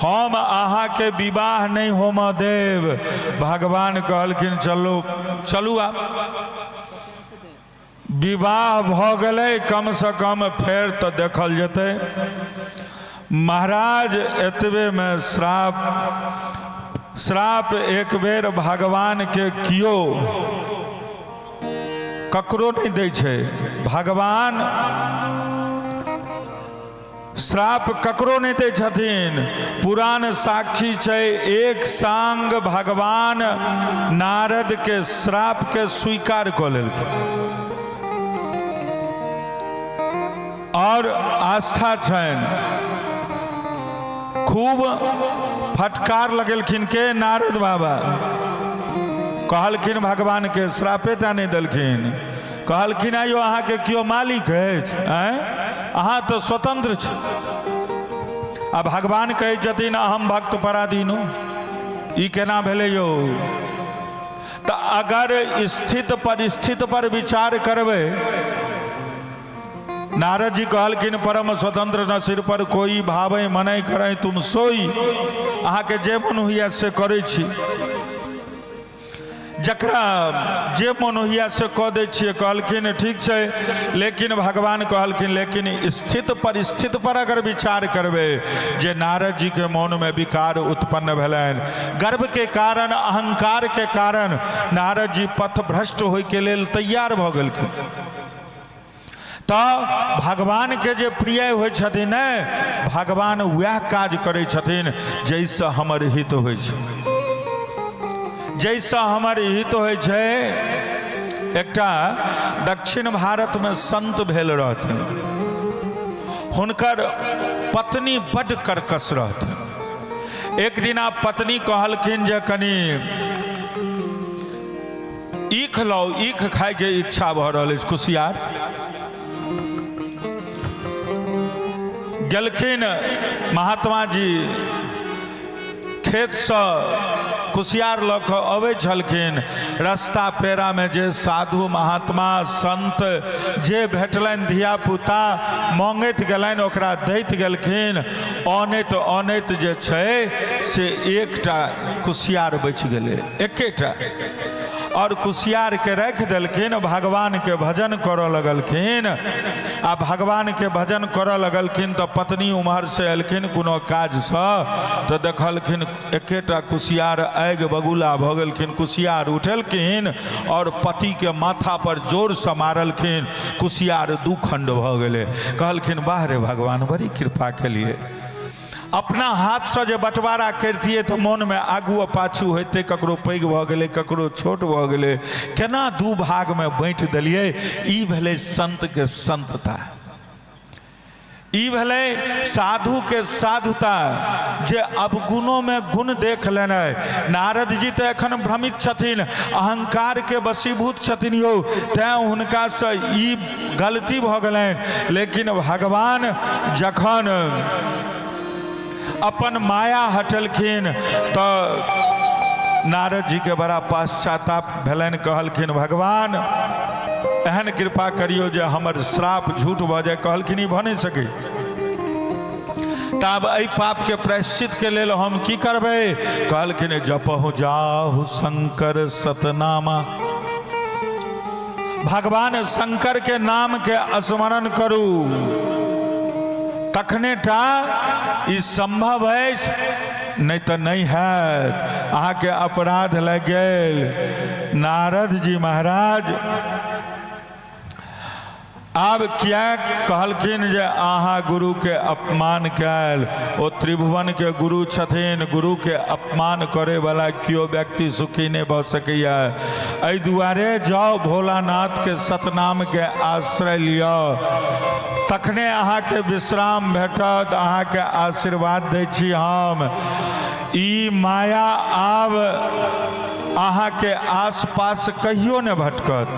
हम अहाँके विवाह नहि होमऽ देब। भगवान कहलखिन चलू चलू, आब विवाह भऽ गेलै, कमसँ कम फेर तऽ देखल जेतै। महाराज एतबेमे श्राप श्राप एक बेर भगवानके कियो ककरो नहि दै छै। भगवान श्राप ककरो नहि दै छथिन। पुराण साक्षी छै, एक सांग भगवान नारद के श्राप के स्वीकार कऽ लेलखिन और आस्था छनि। खूब फटकार लगेलखिन के नारद बाबा। कहलखिन भगवान के श्रापेटा नहि देलखिन, कहलखिन आइयो अहाँके केओ मालिक अछि? आँय, अहाँ तऽ स्वतंत्र छी। आ भगवान कहै छथिन अहम भक्त पराधीनो। ई केना भेलै यौ? तऽ अगर स्थित परिस्थिति पर विचार करबै, नारद जी कहलखिन परम स्वतंत्र न सिर पर कोई भावे मनै करै तुम सोई। अहाँके जे मन होइए से करै छी, जकरा जे मन होइए से कऽ दै छियै। कहलखिन ठीक छै, लेकिन भगवान कहलखिन लेकिन स्थित परिस्थिति पर अगर विचार करबै जे नारद जीके मोनमे विकार उत्पन्न भेलनि, गर्वके कारण, अहंकारके कारण नारद जी पथ भ्रष्ट होइके लेल तैयार भऽ गेलखिन। तऽ भगवानके जे प्रिय होइ छथिन ने, भगवान वएह काज करै छथिन जाहिसँ हमर हित होइ छै, जाहिसँ हमर हित होइ छै। एकटा दक्षिण भारतमे संत भेल रहथिन, हुनकर पत्नी बड्ड कर्कश रहथिन। एक दिना पत्नी कहलखिन जे कनि ईख लाउ, ईख खायके इच्छा भऽ रहल अछि, कुसियार। गेलखिन महात्मा जी, खेतसँ कुसियार लऽ कऽ अबै छलखिन। रस्ता पेरामे जे साधु महात्मा संत जे भेटलनि, धियापुता मङ्गैत गेलनि, ओकरा दैत गेलखिन। अनैत अनैत जे छै से एकटा कुसियार बचि गेलै, एकेटा। और कुसियार के राखि देलखिन, भगवान के भजन करऽ लगलखिन। आ भगवान के भजन करऽ लगलखिन तऽ पत्नी उम्हर से एलखिन कोनो काजसँ, तऽ देखलखिन एकेटा कुसियार, आगि बगुला भऽ गेलखिन। कुसियार उठेलखिन और पति के माथा पर जोरसँ मारलखिन, कुसियार दू खंड भऽ गेलै। कहलखिन वाह रे भगवान, बड़ी कृपा केलिए। अपना हाथसँ जे बँटवारा करितियै तऽ मोनमे आगू आ पाछू होइतै, ककरो पैघ भऽ गेलै, ककरो छोट भऽ गेलै, केना दू भागमे बाँटि देलियै? ई भेलै संतके संतता। ई भेलै साधुके साधुता जे अवगुणोमे गुण देख लेनाइ। नारद जी तऽ एखन भ्रमित छथिन, अहंकारके वशीभूत छथिन यौ, तैँ हुनकासँ ई गलती भऽ गेलनि। लेकिन भगवान जखन अपन माया हटेलखिन तऽ नारद जीके बड़ा पश्चाताप भेलनि। कहलखिन भगवान एहन कृपा करियौ जे हमर श्राप झूठ भऽ जाय। कहलखिन ई भऽ नहि सकै। तब एहि पापके प्रायश्चितके लेल हम की करबै? कहलखिन जपहु जाहु शंकर सतनामा, भगवान शंकर के नाम के स्मरण करू तखने टा ई संभव अछि, नहि तऽ नहि हैत, अहाँके अपराध लागि गेल। नारद जी महाराज आब किएक कहलखिन जे अहाँ गुरुके अपमान कयल? ओ त्रिभुवनके गुरु छथिन, गुरुके अपमान करैवला केओ व्यक्ति सुखी नहि भऽ सकैए। एहि दुआरे जाउ भोलानाथके सतनामके आश्रय लिअ, तखने अहाँके विश्राम भेटत। अहाँके आशीर्वाद दै छी हम। ई माया आब अहाँके आसपास कहियो नहि भटकत।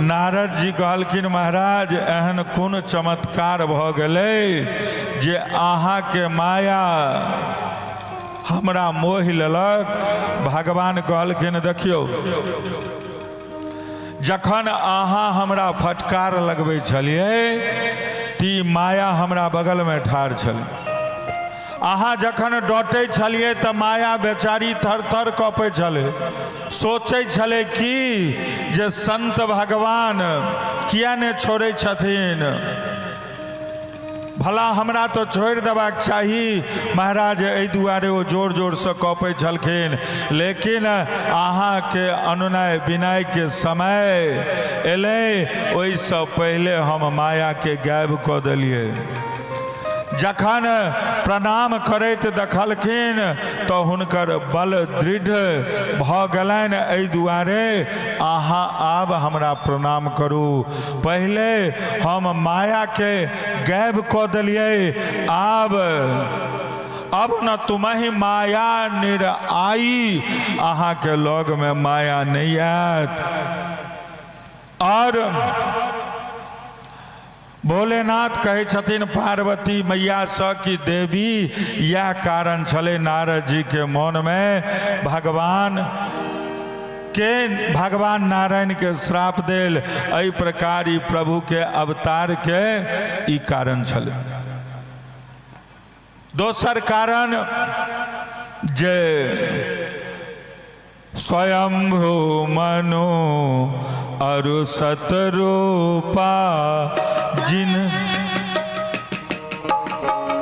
नारद जी कहलखिन महाराज एहन कोन चमत्कार भऽ गेलै जे अहाँके माया हमरा मोहि लेलक? भगवान कहलखिन देखियौ, जखन अहाँ हमरा फटकार लगबै छलियै ती माया हमरा बगलमे ठाढ़ छलै। अहाँ जखन डँटै छलियै तऽ माया बेचारी थर थर कँपै छलै, सोचै छलै कि जे संत भगवान किया नहि छोड़ै छथिन, भला हमरा तऽ छोड़ि देबाक चाही महाराज। एहि दुआरे ओ जोर जोरसँ कँपै छलखिन। लेकिन अहाँके अनुनय विनयके समय एलै, ओहिसँ पहिले हम मायाके गायब कऽ देलियै। जखन प्रणाम करैत देखलखिन तऽ हुनकर बल दृढ़ भऽ गेलनि। एहि दुआरे अहाँ आब हमरा प्रणाम करू। पहिले हम मायाके गायब कऽ देलियै, आब अब न तुम्हि माया निर आई, अहाँके लगमे माया नहि आयत। आओर भोलेनाथ कहै छथिन पार्वती मैयासँ कि देवी, इएह कारण छलै नारद जीके मोनमे भगवान के भगवान नारायण के श्राप देल। एहि प्रकार ई प्रभु के अवतार के ई कारण छलै। दोसर कारण जे स्वयंभू मनु अरु सतरूपा जिन,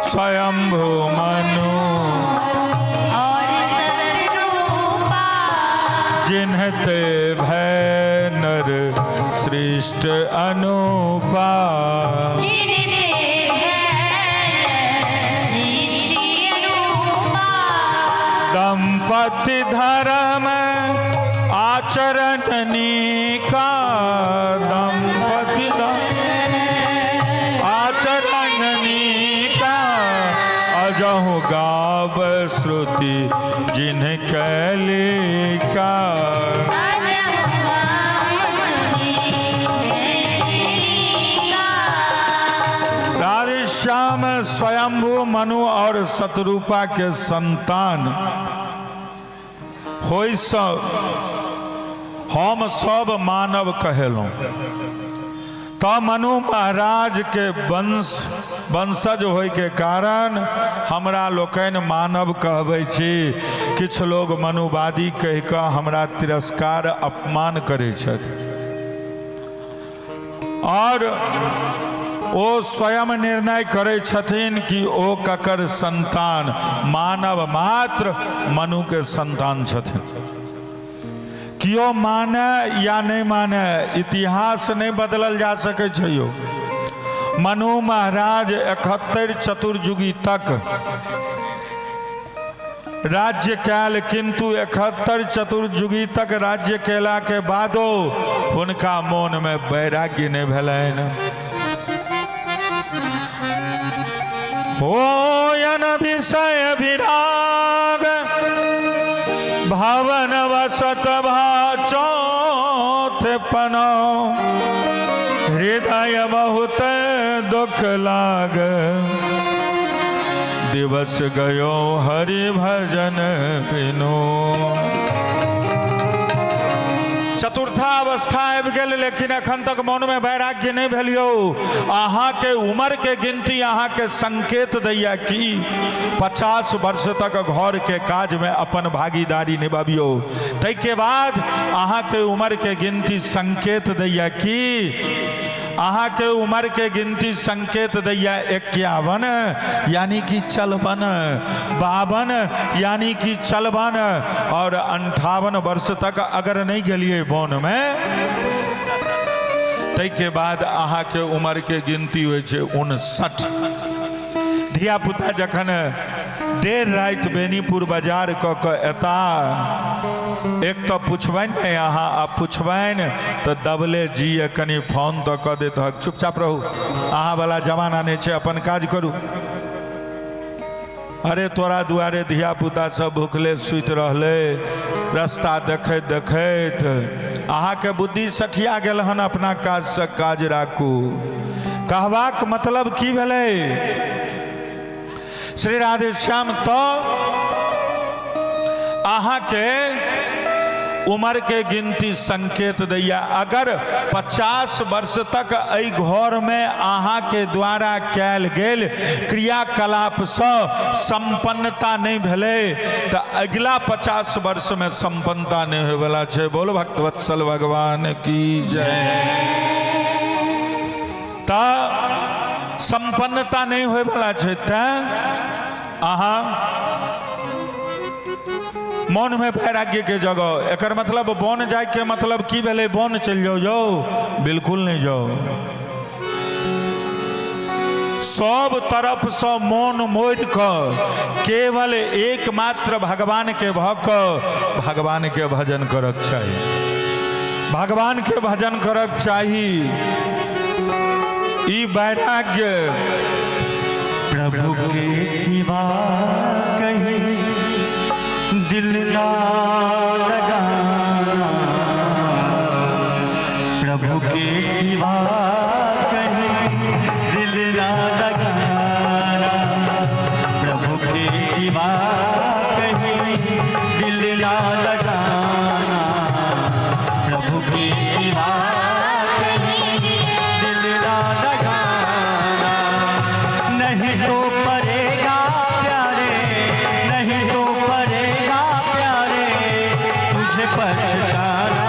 स्वयंभू मनु और सतरूपा जिन्हते भय नर सृष्ट अनुपा, जिन्हते है सृष्टि अनुपा, दंपति धर्म आचरण नीका, दंपति धर्म आचरण नीका, अजहु गाव श्रुति जिन्ह कैलिका। अजहु गाव श्रुति जिन्ह राधे श्याम स्वयंभू मनु और शतरूपा के संतान होइसँ हम सब मानव कहेलहुँ। तऽ मनु महाराज के वंशज होइके कारण हमरा लोकनि मानव कहबै छी। किछु लोग मनुवादी कहि कऽ हमरा तिरस्कार अपमान करै छथि और ओ स्वयं निर्णय करै छथिन कि ओ ककर संतान। मानव मात्र मनु के संतान छथिन। केओ माने या नहि माने, इतिहास नहि बदलल जा सकै छै यौ। मनु महाराज 71 चतुर्युगी तक राज्य कयल, किंतु 71 चतुर्युगी तक राज्य कयला के बादो हुनका मोन में वैराग्य नहि भेलनि। होयन विषय विराग भवन वसत भा चौथ पनो, हृदय बहुत दुख लाग, दिवस गयो हरि भजन बिनु। चतुर्था अवस्था आबि गेल, लेकिन एखन तक मोनमे वैराग्य नहि भेल यौ। अहाँके उम्रके गिनती अहाँके संकेत दैया कि 50 वर्ष तक घरके काजमे अपन भागीदारी निभाबियौ। ताहिके बाद अहाँके उम्रके गिनती संकेत दैया कि अहाँके उम्रके गिनती संकेत दैया 51 यानी कि चलबन, 52 यानी कि चलबन, और 58 वर्ष तक अगर नहीं गेलिए वन में, ताहिके बाद अहाँके उम्रके गिनती होइ छै 59। धियापुता जखन देर राति बेनीपुर बाजार कऽ कऽ एता, एक तऽ पुछबनि नहि अहाँ, आ पुछबनि तऽ दबले जी कनि फोन तऽ कऽ देत। चुपचाप रहू, अहाँ वाला जमाना नहि छै, अपन काज करू। अरे तोरा दुआरे धियापुता सब भुखले सुति रहलै, रास्ता देखैत देखैत अहाँके बुद्धि सठिया गेल हन, अपना काजसँ काज राखू। कहबाक मतलब की भेलै श्री राधेश्याम, तऽ अहाँके उम्र के गिनती संकेत दैया अगर 50 वर्ष तक एहि घरमे अहाँके द्वारा कयल गेल क्रियाकलापसँ सम्पन्नता नहि भेलै तऽ अगिला 50 वर्षमे सम्पन्नता नहि होयवला छै। बोल भक्तवत्सल भगवान की जय। तऽ सम्पन्नता नहि होयवला छै, तैँ अहाँ मोनमे वैराग्यके जगह। एकर मतलब वन जायके मतलब की भेलै? वन चलि जाउ? यौ बिल्कुल नहि जाउ। सब तरफसँ मोन मोड़ि कऽ केवल एकमात्र भगवानके भऽ कऽ भगवानके भजन करक चाही, भगवानके भजन करक चाही। ई वैराग्य प्रभु के सिवा कहीं दिल ना लगाना, प्रभु के सिवा कहीं दिल ना लगाना, प्रभु के सिवा कहीं दिल ना लगाना, प्रभु के सिवा कहीं दिल ना लगाना। नहीं तो पड़ेगा प्यारे, नहीं तो पड़ेगा प्यारे तुझे पछताना,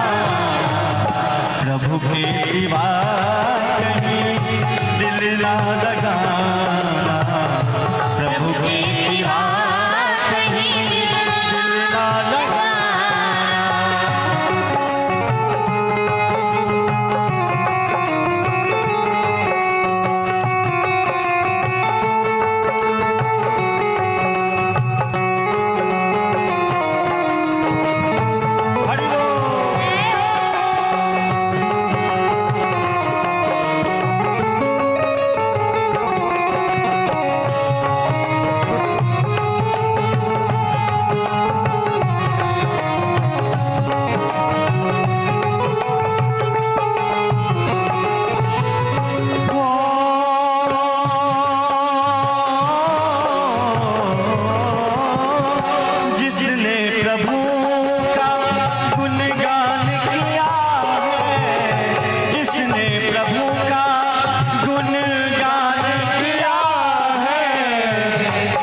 प्रभु के सिवा कहीं दिल ना लगाना, प्रभु के सिवा कहीं दिल ना लगाना। हरि बोल। जिसने प्रभु का गुणगान किया है, जिसने प्रभु का गुणगान किया है,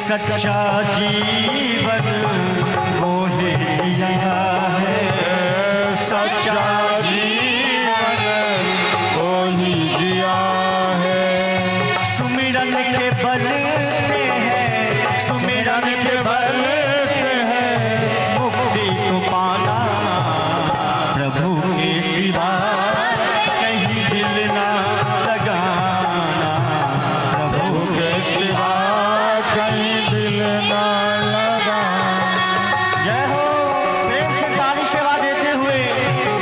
सच्चा जीवन वो ही जिया है, सच्चा जीवन वो ही जिया है। सुमिरन के बल से है, सुमिरन के बल से है मुक्ति को पाना, प्रभु के सिवा कहीं दिल ना लगाना, प्रभु के सिवा कहीं दिल ना लगा। जय हो। प्रेम से ताली सेवा देते हुए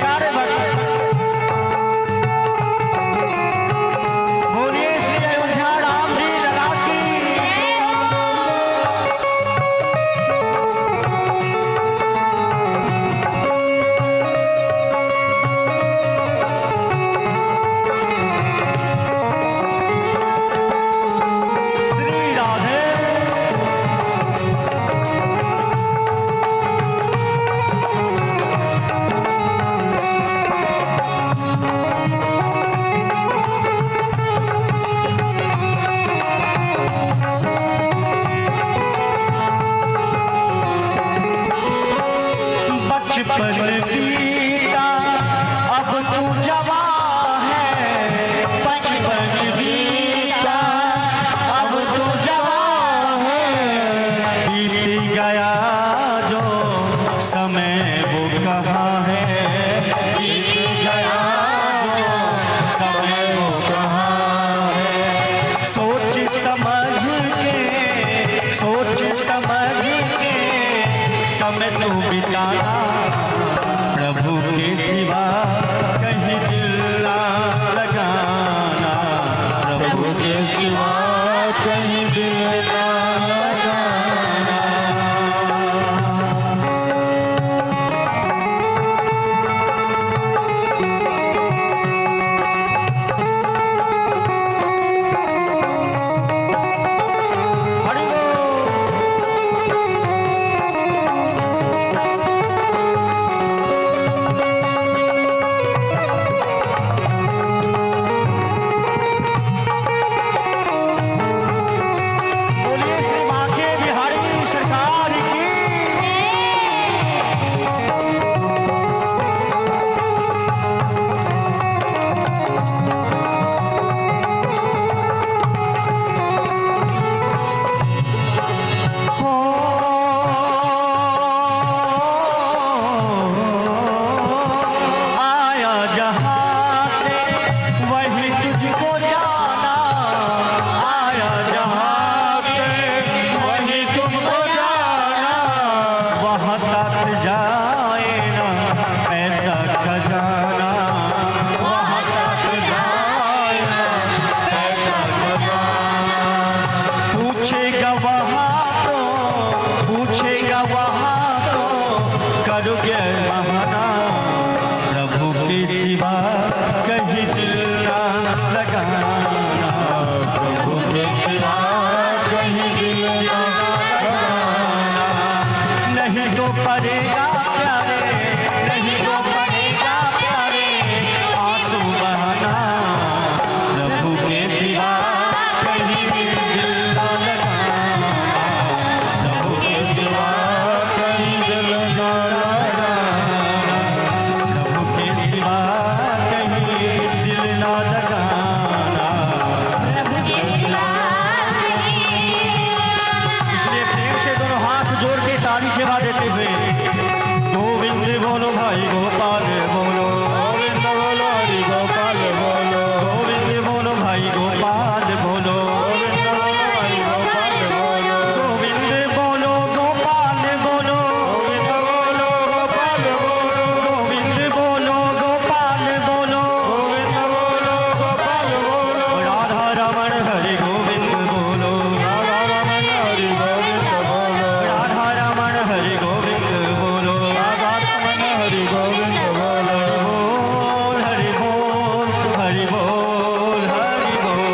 सारे भक्त बोलिए श्री अयोध्या राम जी लला की। सोच समझ के समय तू बिताना, प्रभु के सिवा कहीं दिल ना लगाना, प्रभु के सिवा कहीं दिल ना लगाना। हरि बोल। बोलिए श्री बांके बिहारी सरकार की। हो आया जहां से वही तुझको जाना, आया जहां से वही तुमको जाना, वहाँ साथ जाए ना ऐसा खजाना, वहाँ साथ जाए ना ऐसा खजाना। पूछेगा वहाँ तो, पूछेगा वहाँ तो करोगे बहाना, प्रभु के सिवा कहीं दिल ना लगाना, प्रभु के सिवा कहीं दिल ना लगाना। नहीं तो पड़ेगा प्यारे, नहीं तो पड़ेगा प्यारे आंसू बहाना, प्रभु के सिवा कहीं दिल ना लगाना, प्रभु के सिवा कहीं दिल ना लगाना। प्रभु के सिवा कहीं दिल ना लगाना। प्रभु के सिवा कहीं। इसलिए प्रेम से दोनों हाथ जोड़ के ताली सेवा देते हुए गोविंद बोलो भाई गोपाल बोलो, गोविंद बोलो हरि गोपाल बोलो, गोविंद बोलो भाई गोपाल बोलो, गोविंद बोलो हरि गोपाल बोलो, गोविंद बोलो गोपाल बोलो, गोविंद बोलो गोपाल बोलो, गोविंद बोलो गोपाल बोलो, गोविंद बोलो गोपाल बोलो, राधा रमण हरि गोविंद बोलो, राधा रमन हरि गोविंद बोलो, राधा रमण हरि गोविंद बोलो, राधा रमन हरि गोविंद बोलो। बोल हरि बोल हरि बोल हरि बोल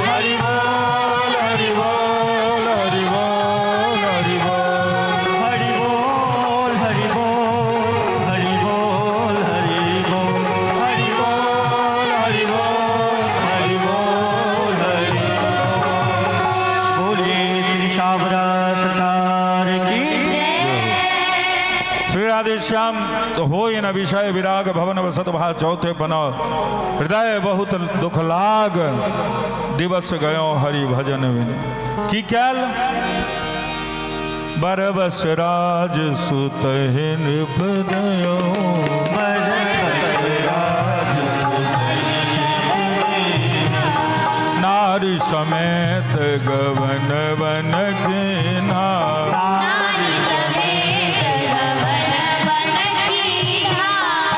हरि बोल हरि बोल हरि बोल हरि बोल हरि बोल हरि बोल हरि बोल हरि बोल हरि बोल हरि बोल हरि बोल हरि बोलिए श्री शावरा सरकार की। श्री राधे श्याम तो हो न विषय विराग भवन वसत भा चौथे पनो हृदय बहुत दुख लाग दिवस गयो हरि भजन बिन। की कैल बरबस राज सुत नृप दयो, बरबस राज नारी समेत गवन वन कीना। नारी समेत गवन वन कीन्हा।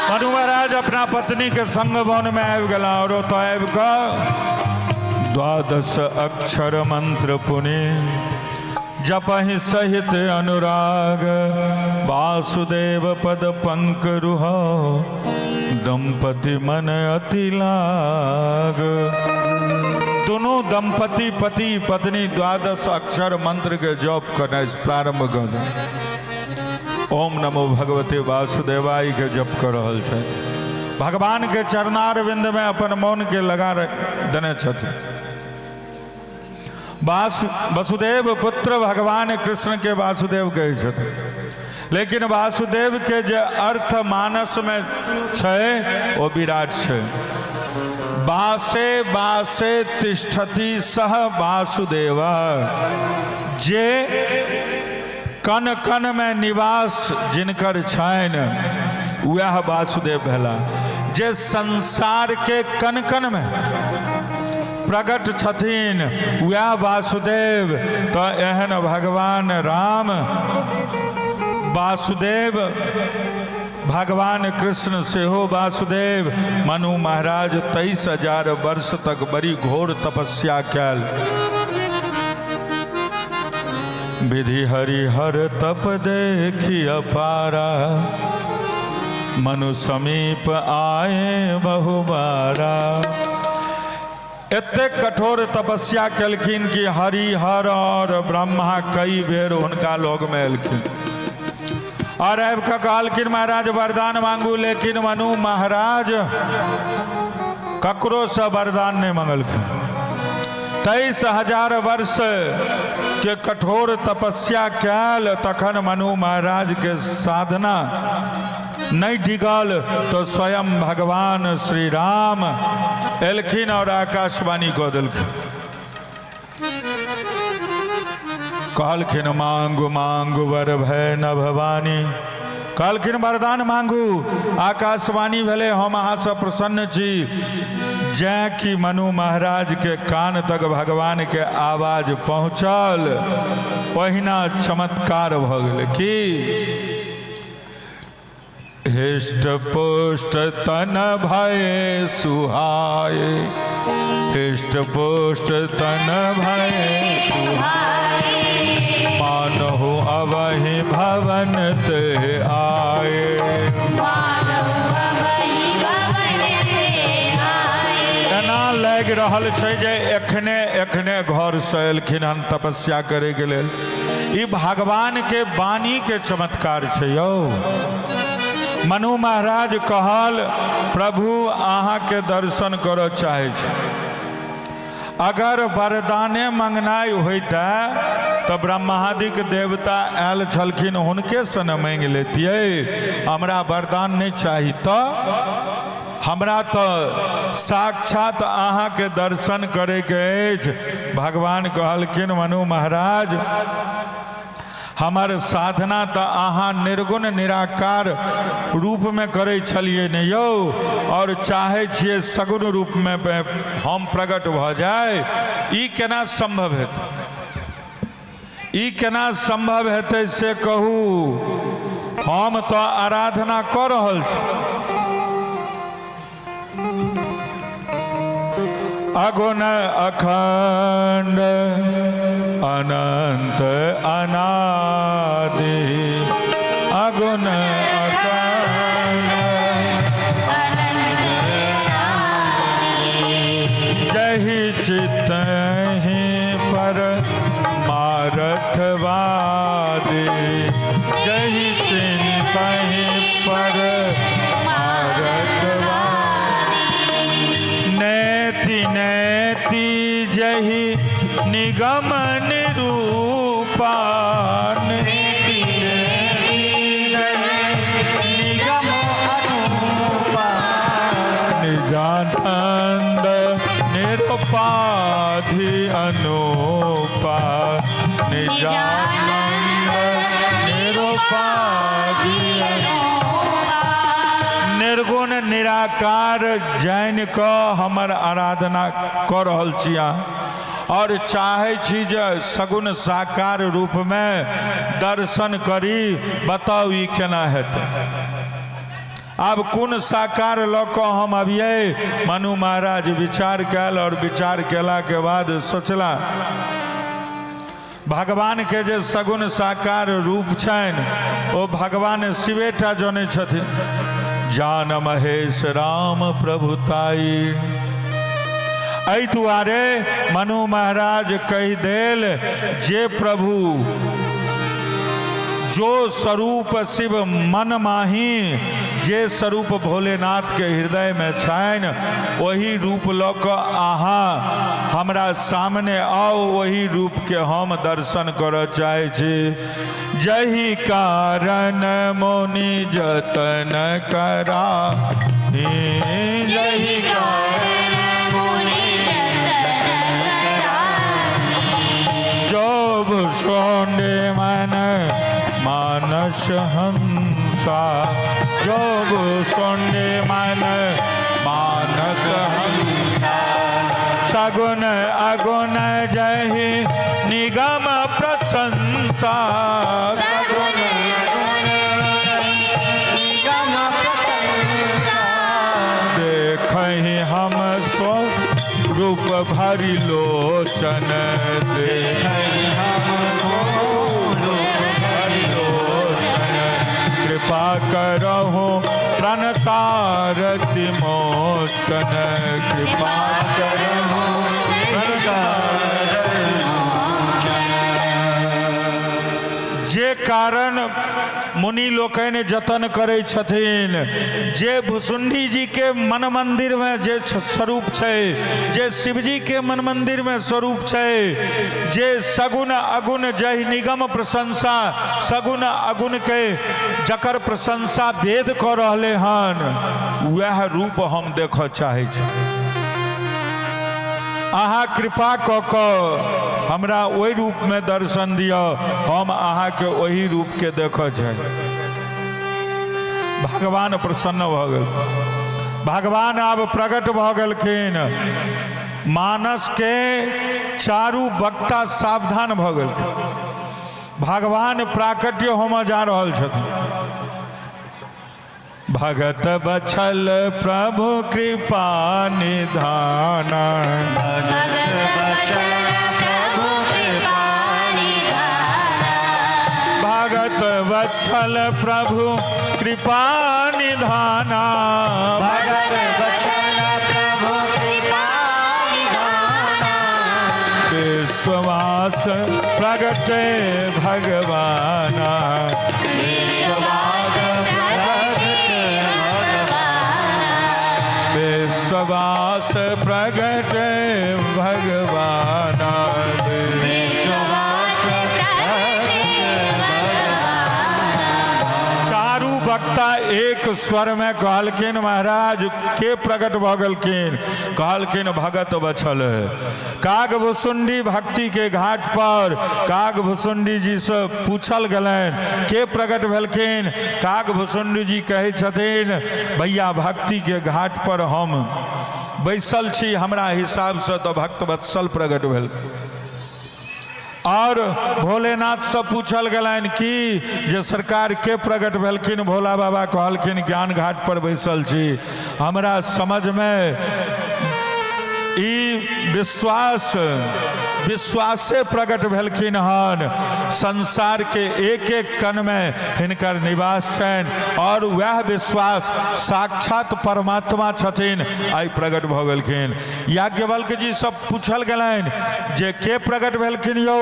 मनु महाराज अपना पत्नी के संग वन में आबि गेला और ओतऽ आबि कऽ द्वादश अक्षर मंत्र पुनि जपहि सहित अनुराग, वासुदेव पद पंक रुह दंपति मन अति लाग। दुनू दंपति पति पत्नी द्वादश अक्षर मंत्र के जप करनाइ प्रारंभ कऽ देलनि। ओम नमो भगवते वासुदेवाय के जप कऽ रहल छथि, भगवान के चरणार बिंद में अपन मौन के लगा देने छथिन। वसुदेव पुत्र भगवान कृष्ण के वासुदेव कहै छथिन, लेकिन वासुदेव के जे अर्थ मानस में छै ओ विराट छै। वासे वासे तिष्ठति सह वासुदेव, जे कण कण में निवास जिनकर छनि वएह वासुदेव भेला। जे संसार के कण कण में प्रकट छथिन वएह वासुदेव। तऽ एहन भगवान राम वासुदेव, भगवान कृष्ण सेहो वासुदेव। मनु महाराज 23,000 वर्ष तक बड़ी घोर तपस्या कयल। विधि हरिहर तप देखी अपारा, मनु समीप आए बहुबारा। एतेक कठोर तपस्या केलखिन कि हरिहर और ब्रह्मा कई बेर हुनका लग में एलखिन और आबि कऽ कहलखिन, महाराज, वरदान मांगू। लेकिन मनु महाराज ककरोसँ वरदान नहि मंगलखिन। 23,000 वर्ष के कठोर तपस्या कयल, तखन मनु महाराज के साधना नहि डिगल, तो स्वयं भगवान श्री राम एलखिन और आकाशवाणी कऽ देलखिन। कहलखिन, मांगू मांगू वर भय न भवानी। कहलखिन, वरदान मांगू, आकाशवाणी भेलै, हम अहाँसँ प्रसन्न छी। जैं कि मनु महाराज के कान तक भगवान के आवाज पहुँचल, ओहिना चमत्कार भऽ गेलै कि हृष्ट पुष्ट तन भय सुहाए, हृष्ट पुष्ट तन भय सुहाए, मानहु अबहि भवन ते आए। एना लागि रहल छै जे एखने एखने घरसँ एलखिन हन तपस्या करैके लेल। ई भगवान के वाणी के चमत्कार छै यौ। मनु महाराज कहल, प्रभु, अहाँके दर्शन करऽ चाहै छी। अगर वरदाने मंगनाइ होइते तऽ ब्रह्मादिक देवता आयल छलखिन, हुनकेसँ ने माँगि लेतियै। हमरा वरदान नहि चाही, तऽ हमरा तऽ साक्षात अहाँके दर्शन करैके अछि। भगवान कहलखिन, मनु महाराज, हमर साधना तऽ अहाँ निर्गुण निराकार रूपमे करै छलियै ने यौ, आओर चाहै छियै सगुण रूपमे हम प्रकट भऽ जाय। ई केना सम्भव हेतै? ई केना सम्भव हेतै से कहू। हम तऽ आराधना कऽ रहल छी। अगुण अखंड अनंत अनादि, अगुण अखंड जही चित ही पर मारथवादी, जही चिंतहि पर मारथवादी, नेति नेति जही निगम निरूपा, नेति नेति जही निगम अरूपा, निजानंद निरुपाधि अनूपा, निजानंद निरुपाधि। निर्गुण निराकार जानि कऽ हमर आराधना कऽ रहल छी अहाँ आओर चाहै छी जे सगुण साकार रूपमे दर्शन करी। बताउ, ई केना हेतै? आब कोन साकार लऽ कऽ हम अबियै? मनु महाराज विचार कयल आओर विचार कयलाके बाद सोचला, भगवानके जे सगुण साकार रूप छनि ओ भगवान शिवेटा जनै छथिन। जान महेश राम प्रभुताई। एहि दुआरे मनु महाराज कहि देल जे प्रभु, जो स्वरूप शिव मन माही, जे स्वरूप भोलेनाथ के हृदय में छनि, ओही रूप लऽ कऽ अहाँ हमरा सामने आउ, ओही रूप के हम दर्शन करऽ चाहै छी। जही कारण मुनि जतन करा, जही कारण मुनि जतन करा, जो भूषण मन मानस हंसा, जो भूषण मन मानस हंसा। सगुन अगुन जहि निगम प्रशंसा। सगुन निगम प्रशंसा। देखहि हम स्व रूप भरि लोचन। देखहि हम स्वरूप भरि लोचन, कृपा करहु प्रणतारति मोचन। कृपा करहु प्रणतारति। जे कारण मुनि लोकनि जतन करै छथिन, जे भुसुंडी जी के मन मंदिर में जे स्वरूप छै, जे शिवजी के मन मंदिर में स्वरूप छै, जे सगुण अगुण जय निगम प्रशंसा, सगुण अगुण के जकर प्रशंसा वेद कऽ रहले हन, वएह रूप हम देखऽ चाहै छी। अहाँ कृपा कऽ कऽ हमरा ओहि रूपमे दर्शन दिअ, हम अहाँके ओहि रूपके देखऽ चाही। भगवान प्रसन्न भऽ गेल। भगवान आब प्रकट भऽ गेलखिन। मानसके चारू वक्ता सावधान भऽ गेलखिन। भगवान प्राकट्य होमऽ जा रहल छथिन। भगत बछल प्रभु कृपा निधाना। भगत बचल प्रभु कृपा निधाना। भगत बछल प्रभु कृपा निधाना। भगत बचल प्रभु कृपा निधाना। विश्वास प्रगटे भगवाना। विश्वास प्रगटे विश्वास प्रगटे भगवाना। विश्वास प्रगटे। चारू वक्ता एक स्वर में कहलखिन, महाराज, के प्रकट भऽ गेलखिन? कहलखिन, भगत बछल। कागभुसुंडी भक्ति के घाट पर कागभुसुंडी जी से पूछल गेलनि, के प्रकट भेलखिन? कागभुसुंडी जी कहै छथिन, भैया, भक्ति के घाट पर हम बैसल छी, हमरा हिसाबसँ तऽ भक्त वत्सल प्रकट भेलखिन। और भोलेनाथ से पूछल गेलनि कि जे सरकार, के प्रकट भेलखिन? भोला बाबा कहलखिन, ज्ञान घाट पर बैसल छी, हमरा समझमे ई विश्वास विश्वासे प्रकट भेलखिन हन। संसार के एक एक कण में हिनकर निवास छनि और वएह विश्वास साक्षात परमात्मा छथिन, आइ प्रकट भऽ गेलखिन। याज्ञवल्क्य जी सब पूछल गेलनि जे के प्रकट भेलखिन यौ?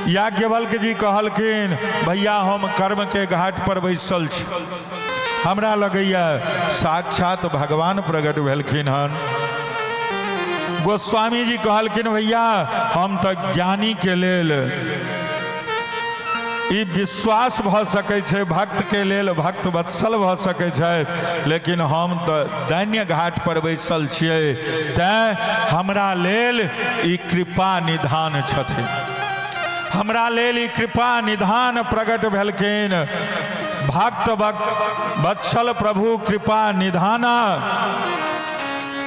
याज्ञवल्क्य जी कहलखिन, भैया, हम कर्म के घाट पर बैसल छी, हमरा लगैया साक्षात भगवान प्रकट भेलखिन हन। गोस्वामी जी कहलखिन, भैया, हम तऽ ज्ञानी के लेल ई विश्वास भऽ सकै छै, भक्तके लेल भक्त वत्सल भऽ सकै छै, लेकिन हम तऽ दैन्य घाट पर बैसल छियै, तैँ हमरा लेल ई कृपा निधान छथिन। हमरा लेल ई कृपा निधान प्रकट भेलखिन। भक्त वत्सल प्रभु कृपा निधाना।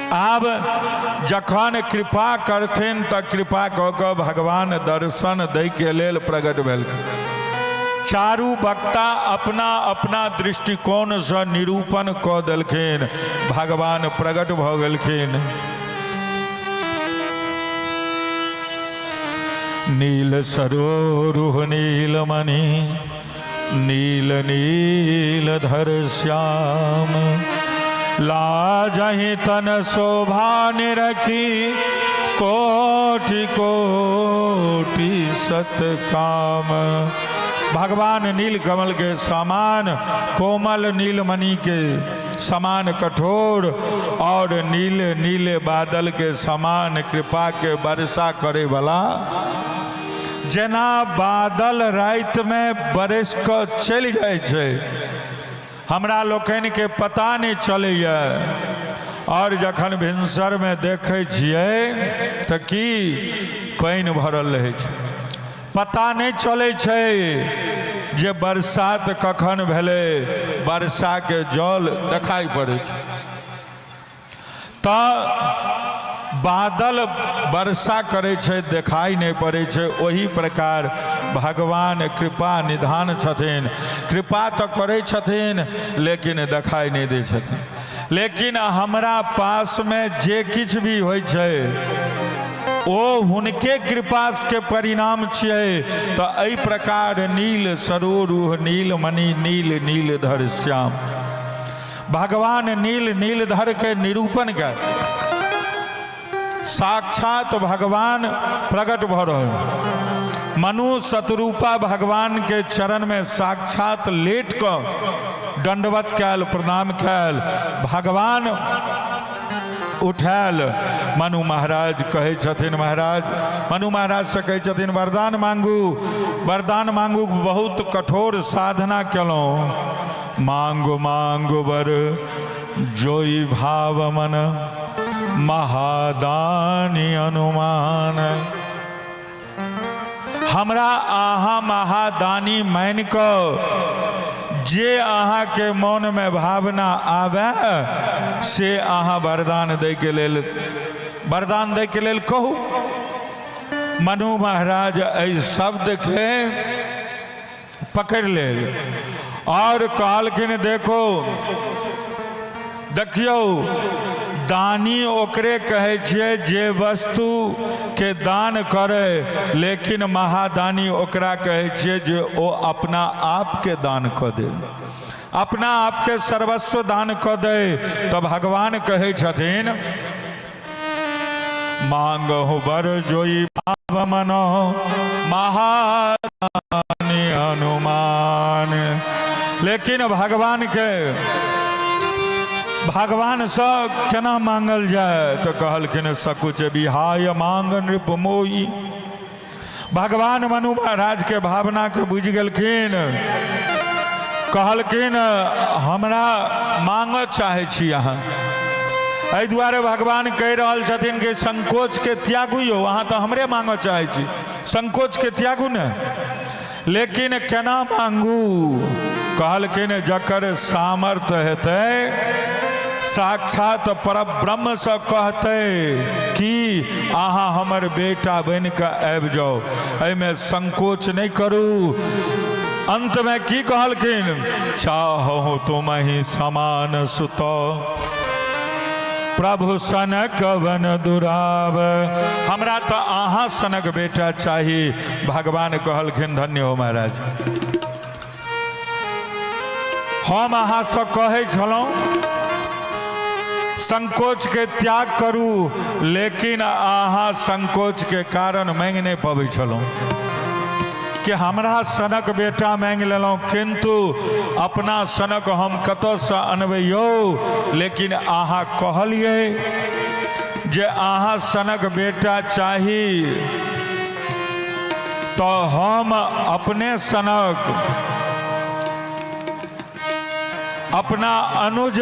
आब जखन कृपा करथिन तऽ कृपा कऽ कऽ भगवान दर्शन दैके लेल प्रकट भेलखिन। चारू वक्ता अपना अपना दृष्टिकोणसँ निरूपण कऽ देलखिन। भगवान प्रकट भऽ गेलखिन। नील सरोरुह नीलमणि नील नील धर श्याम, लाजहि तन शोभा निरखी कोटि कोटि सत काम। भगवान नील कमल के समान कोमल, नीलमणि के समान कठोर और नीले नीले बादल के समान कृपा के वर्षा करे वाला। जेना बादल रातिमे बरसि कऽ चलि जाइ छै, हमरा लोकनिके पता नहि चलैए, आओर जखन भिनसरमे देखै छियै तऽ की पानि भरल रहै छै। पता नहि चलै छै जे बरसात कखन भेलै। वर्षाके जल देखाइ पड़ै छै। तऽ बादल वर्षा करै छै, देखाइ नहि पड़ै छै, ओहि प्रकार भगवान कृपा निधान छथिन। कृपा तऽ करै छथिन, लेकिन देखाइ नहि दै छथिन। लेकिन हमरा पासमे जे किछु भी होइ छै, ओ हुनके कृपाके परिणाम छियै। तऽ एहि प्रकार नील सरोरुह नील मणि नील नीलधर श्याम, भगवान नील नीलधर के निरूपण कर साक्षात भगवान प्रकट भऽ रहल। मनु शतरूपा भगवान के चरण में साक्षात लेट कऽ दंडवत कयल, प्रणाम कयल। भगवान उठायल। मनु महाराज कहै छथिन, महाराज, मनु महाराज से कहै छथिन, वरदान मांगू, वरदान मांगू, बहुत कठोर साधना केलहुँ। मांगो मांगो वर जोई भाव मन महादानी अनुमान। हमरा अहाँ महादानी मानि कऽ जे अहाँके मोनमे भावना आबय, से अहाँ वरदान दैके लेल, वरदान दैके लेल कहू। मनु महाराज एहि शब्दके पकड़ि लेल आओर कहलखिन, देखो, देखियौ, दानी ओकरे कहै छियै जे वस्तुके दान करे, लेकिन महादानी ओकरा कहै छियै जे ओ अपना आपके दान कऽ दे, अपना आपके सर्वस्व दान कऽ दे। तऽ भगवान कहै छथिन, मांगहु बर जोई भाव मनो महादानी हनुमान। लेकिन भगवान के, भगवानसँ केना मांगल जाय? तऽ कहलखिन, सकुच बिहाय मांग नृप मोही। भगवान मनु महाराज के भावना के बुझि गेलखिन। कहलखिन, हमरा मांगऽ चाहै छी अहाँ। एहि दुआरे भगवान कहि रहल छथिन कि संकोचके त्यागू यौ, अहाँ तऽ हमरे मांगऽ चाहै छी, संकोचके त्यागू ने। लेकिन केना मांगू? कहलखिन, जकर सामर्थ्य हेतै, साक्षात परब्रह्मसँ कहतै कि अहाँ हमर बेटा बनि कऽ आबि जाउ, एहिमे संकोच नहि करू। अन्तमे की कहलखिन? चाहु तुमहि समान सुत प्रभु सन कवन दुराब। हमरा तऽ अहाँ सनक बेटा चाही। भगवान कहलखिन, धन्य हो महाराज। हम अहाँसँ कहै छलहुँ संकोचके त्याग करू, लेकिन अहाँ संकोचके कारण मांगि नहि पबै छलहुँ कि हमरा सनक बेटा मांगि लेलहुँ, किन्तु अपना सनक हम कतऽसँ अनबै यौ? लेकिन अहाँ कहलियै जे अहाँ सनक बेटा चाही, तऽ हम अपने सनक अपना अनुज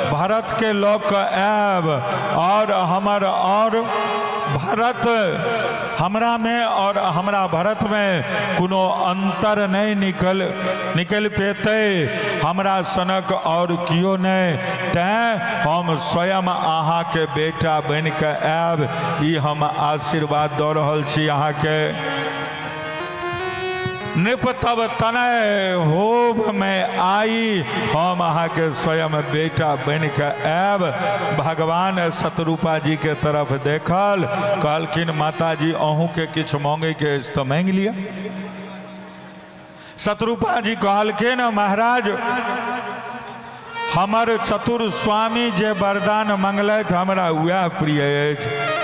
भरतके लऽ कऽ आयब, आओर हमर आओर भरत, हमरामे आओर हमरा भरतमे कोनो अन्तर नहि निकलि पेतै। हमरा सनक आओर केओ नहि, तैँ हम स्वयं अहाँके बेटा बनि कऽ आयब। ई हम आशीर्वाद दऽ रहल छी अहाँके। नृप तब तनय होब में आई, हम अहाँके स्वयं बेटा बनि कऽ आयब। भगवान शतरूपा जी के तरफ देखल, कहलखिन, माता जी, अहूँके किछु मांगैके अछि तऽ मांगि लिअ। शतरूपा जी कहलखिन, महाराज, हमर चतुर स्वामी जे वरदान मंगलथि, हमरा वएह प्रिय अछि।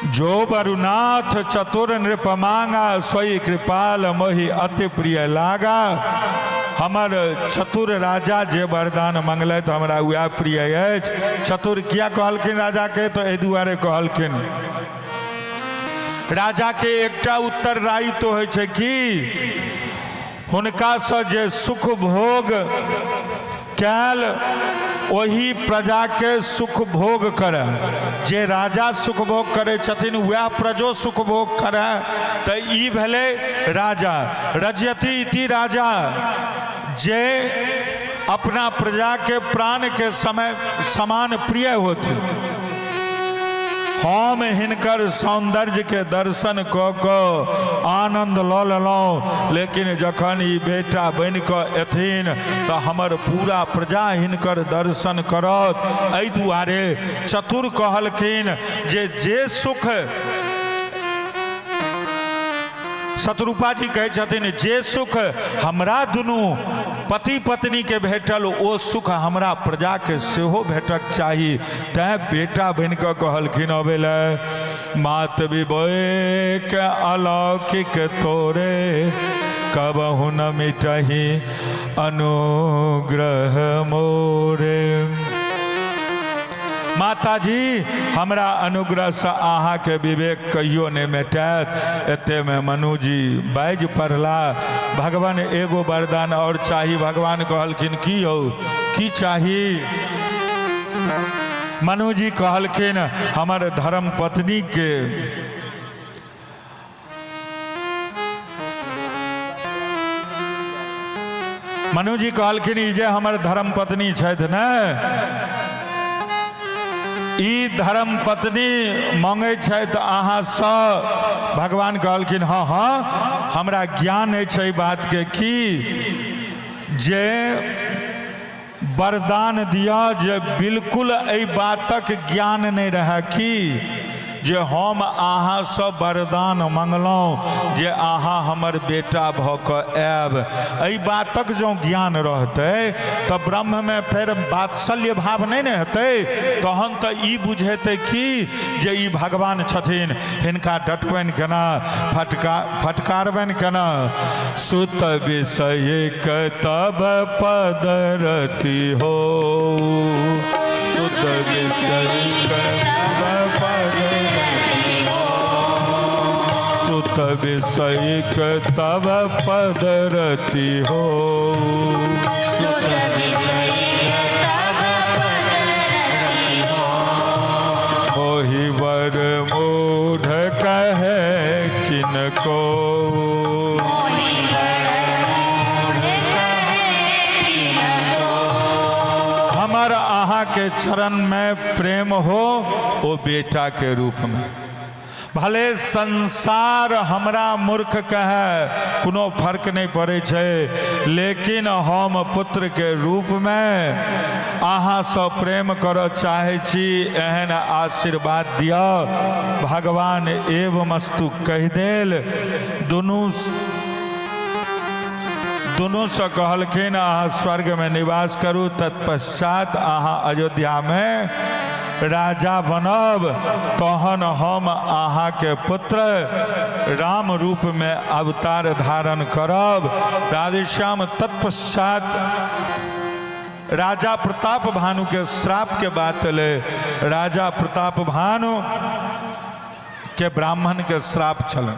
जो वरुनाथ चतुर नृप मांगा, सोई कृपाल मोहि अति प्रिय लागा। हमर चतुर राजा जे वरदान मंगलथि, हमरा वएह प्रिय अछि। चतुर किया कहलखिन राजाके? तऽ एहि दुआरे कहलखिन, राजाके एकटा उत्तरदायित्व होइ छै कि हुनकासँ जे सुख भोग कयल, ओहि प्रजाके सुख भोग करय। जे राजा सुख भोग करै छथिन, वएह प्रजो सुख भोग करय। तऽ ई भेलै राजा। रजयति इति राजा। जे अपना प्रजा के प्राण के समय समान प्रिय होते। हम हिनकर सौंदर्य के दर्शन कऽ कऽ आनंद लऽ लेलहुँ, लेकिन जखन ई बेटा बनि कऽ एथिन तऽ हमर पूरा प्रजा हिनकर दर्शन करत। एहि दुआरे चतुर कहलखिन जे जे सुख, शतरूपा जी कहै छथिन, जे सुख हमरा दुनू पति पत्नी के भेटल ओ सुख हमरा प्रजा के सेहो भेटक चाही। तैं बेटा बनि कऽ कहलखिन अबै लए, मात विवेक अलौकिक तोरे कबहु न मिटही अनुग्रह मोरे। माताजी, हमरा अनुग्रहसँ अहाँके विवेक कहियो नहि मेटायत। एतेमे मनुजी बाजि पड़ला, भगवान एगो वरदान आओर चाही। भगवान कहलखिन, की यौ, की चाही? मनुजी कहलखिन, हमर धर्म पत्नीके, मनुजी कहलखिन, ई जे हमर धर्म पत्नी छथि ने, ई धर्म पत्नी मांगै छथि अहाँसँ। भगवान कहलखिन, हँ हँ, हमरा ज्ञान अछि एहि बातके, की जे वरदान दिअ जे बिल्कुल एहि बातक ज्ञान नहि रहए की जे हम अहाँसँ वरदान मङ्गलहुँ जे अहाँ हमर बेटा भऽ कऽ आयब। एहि बातक जँ ज्ञान रहतै तऽ ब्रह्ममे फेर वात्सल्य भाव नहि ने हेतै। तहन तऽ ई बुझेतै की जे ई भगवान छथिन, हिनका डटबनि केना, फटकारबनि केना। सुत विषय तब पद रति हो, सुत विषय तब पद रति हो, सुत विषय तब पद रति हो, सुत विषय तब पद रति हो। मोहि वर मूढ़ कहे किनको, हमर अहाँ के चरण में प्रेम हो ओ बेटा के रूप में, भले संसार हमरा मूर्ख कहे कोनो फर्क नहीं पड़े छै, लेकिन हम पुत्र के रूप में अहाँ से प्रेम करऽ चाहै छी, एहन आशीर्वाद दिअ। भगवान एवमस्तु कहि देल। दुनूसँ कहलखिन, अहाँ स्वर्गमे निवास करू, तत्पश्चात अहाँ अयोध्यामे राजा बनब, तहन हम अहाँके पुत्र राम रूपमे अवतार धारण करब। राधेश्याम, तत्पश्चात राजा प्रताप भानु के श्राप के बात ले, राजा प्रताप भानु के ब्राह्मण के श्राप छलनि।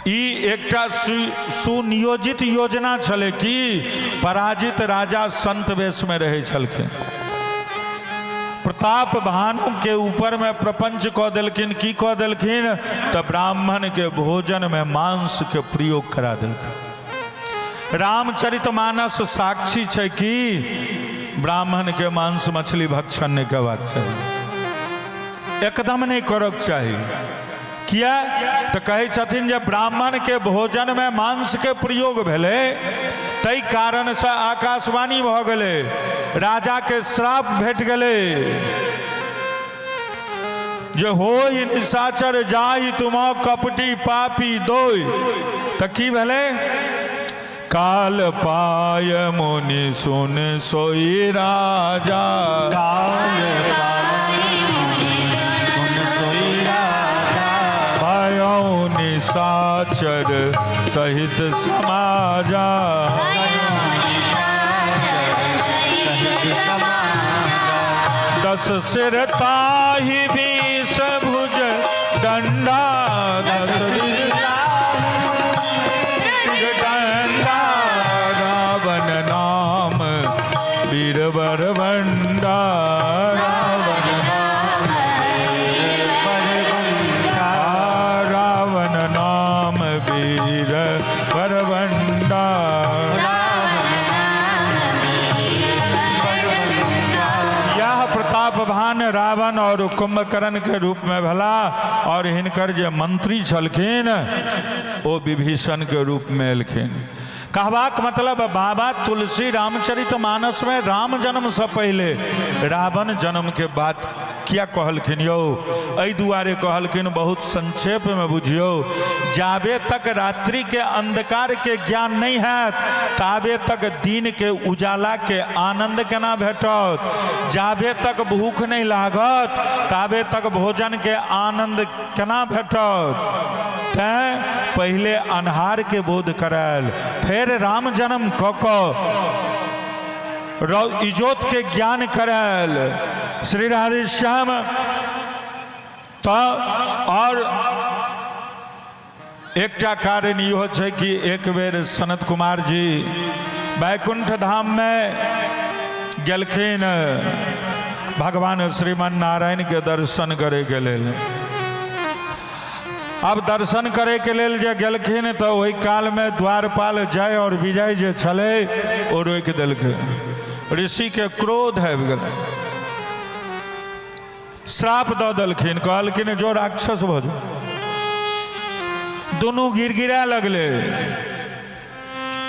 ई एकटा सुनियोजित योजना छलै कि पराजित राजा संत वेश में रहै छलखिन। प्रताप भानु के ऊपर में प्रपंच कऽ देलखिन। की कऽ देलखिन? तऽ ब्राह्मण के भोजन में मांस के प्रयोग करा देलखिन। रामचरित मानस साक्षी छै कि ब्राह्मण के मांस मछली भक्षण नहि करबाक चाही, एकदम नहि करक चाही। किया तऽ कहै छथिन जे ब्राह्मणके भोजनमे मांसके प्रयोग भेलै, ताहि कारणसँ आकाशवाणी भऽ गेलै, राजाके श्राप भेट गेलै जे होई निशाचर जाहि तुम कपटी पापी दोय। तऽ की भेलै? काल पाय मुनि सुन सोई राजा, काल पाय मुनि सुन सोई राजा, भयो निशाचर सहित समाजा, सहित समाजा, दस सिर ताहि बीस भुज डंडा, दस सिर डंडा, रावण नाम वीरवर बंडा, रावण नाम रावण नाम वीर बरवंडा। रावण और कुंभकर्ण के रूप में भेला और हिनकर जे मंत्री छलखिन ओ विभीषण के रूप में एलखिन। कहबाक मतलब बाबा तुलसी रामचरित मानस में राम जन्म से पहले रावण जन्म के बात किया कहलखिन यौ? एहि दुआरे कहलखिन, बहुत संक्षेप में बुझियौ, जाबे तक रात्रि के अंधकार के ज्ञान नहीं हैत ताबे तक दिन के उजाला के आनंद केना भेटत? जाबे तक भूख नहीं लागत ताबे तक भोजन के आनंद केना भेटत? तैं पहले अन्हार के बोध करायल, फिर राम जन्म कऽ कऽ इजोत के ज्ञान करायल। श्री राधे श्याम। तऽ और एकटा कारण इहो छै कि एक बेर सनत कुमार जी वैकुंठ धाम में गेलखिन भगवान श्रीमन नारायण के दर्शन करे के लेल। अब दर्शन करे के लेल जे गेलखिन तऽ ओहि काल में द्वारपाल जय और विजय जे छलै ओ रोकि देलकै। ऋषि के क्रोध आबि गेलै, श्राप दऽ देलखिन, कहलखिन जो राक्षस भऽ जो। दुनू गिड़गिड़ा लगलै।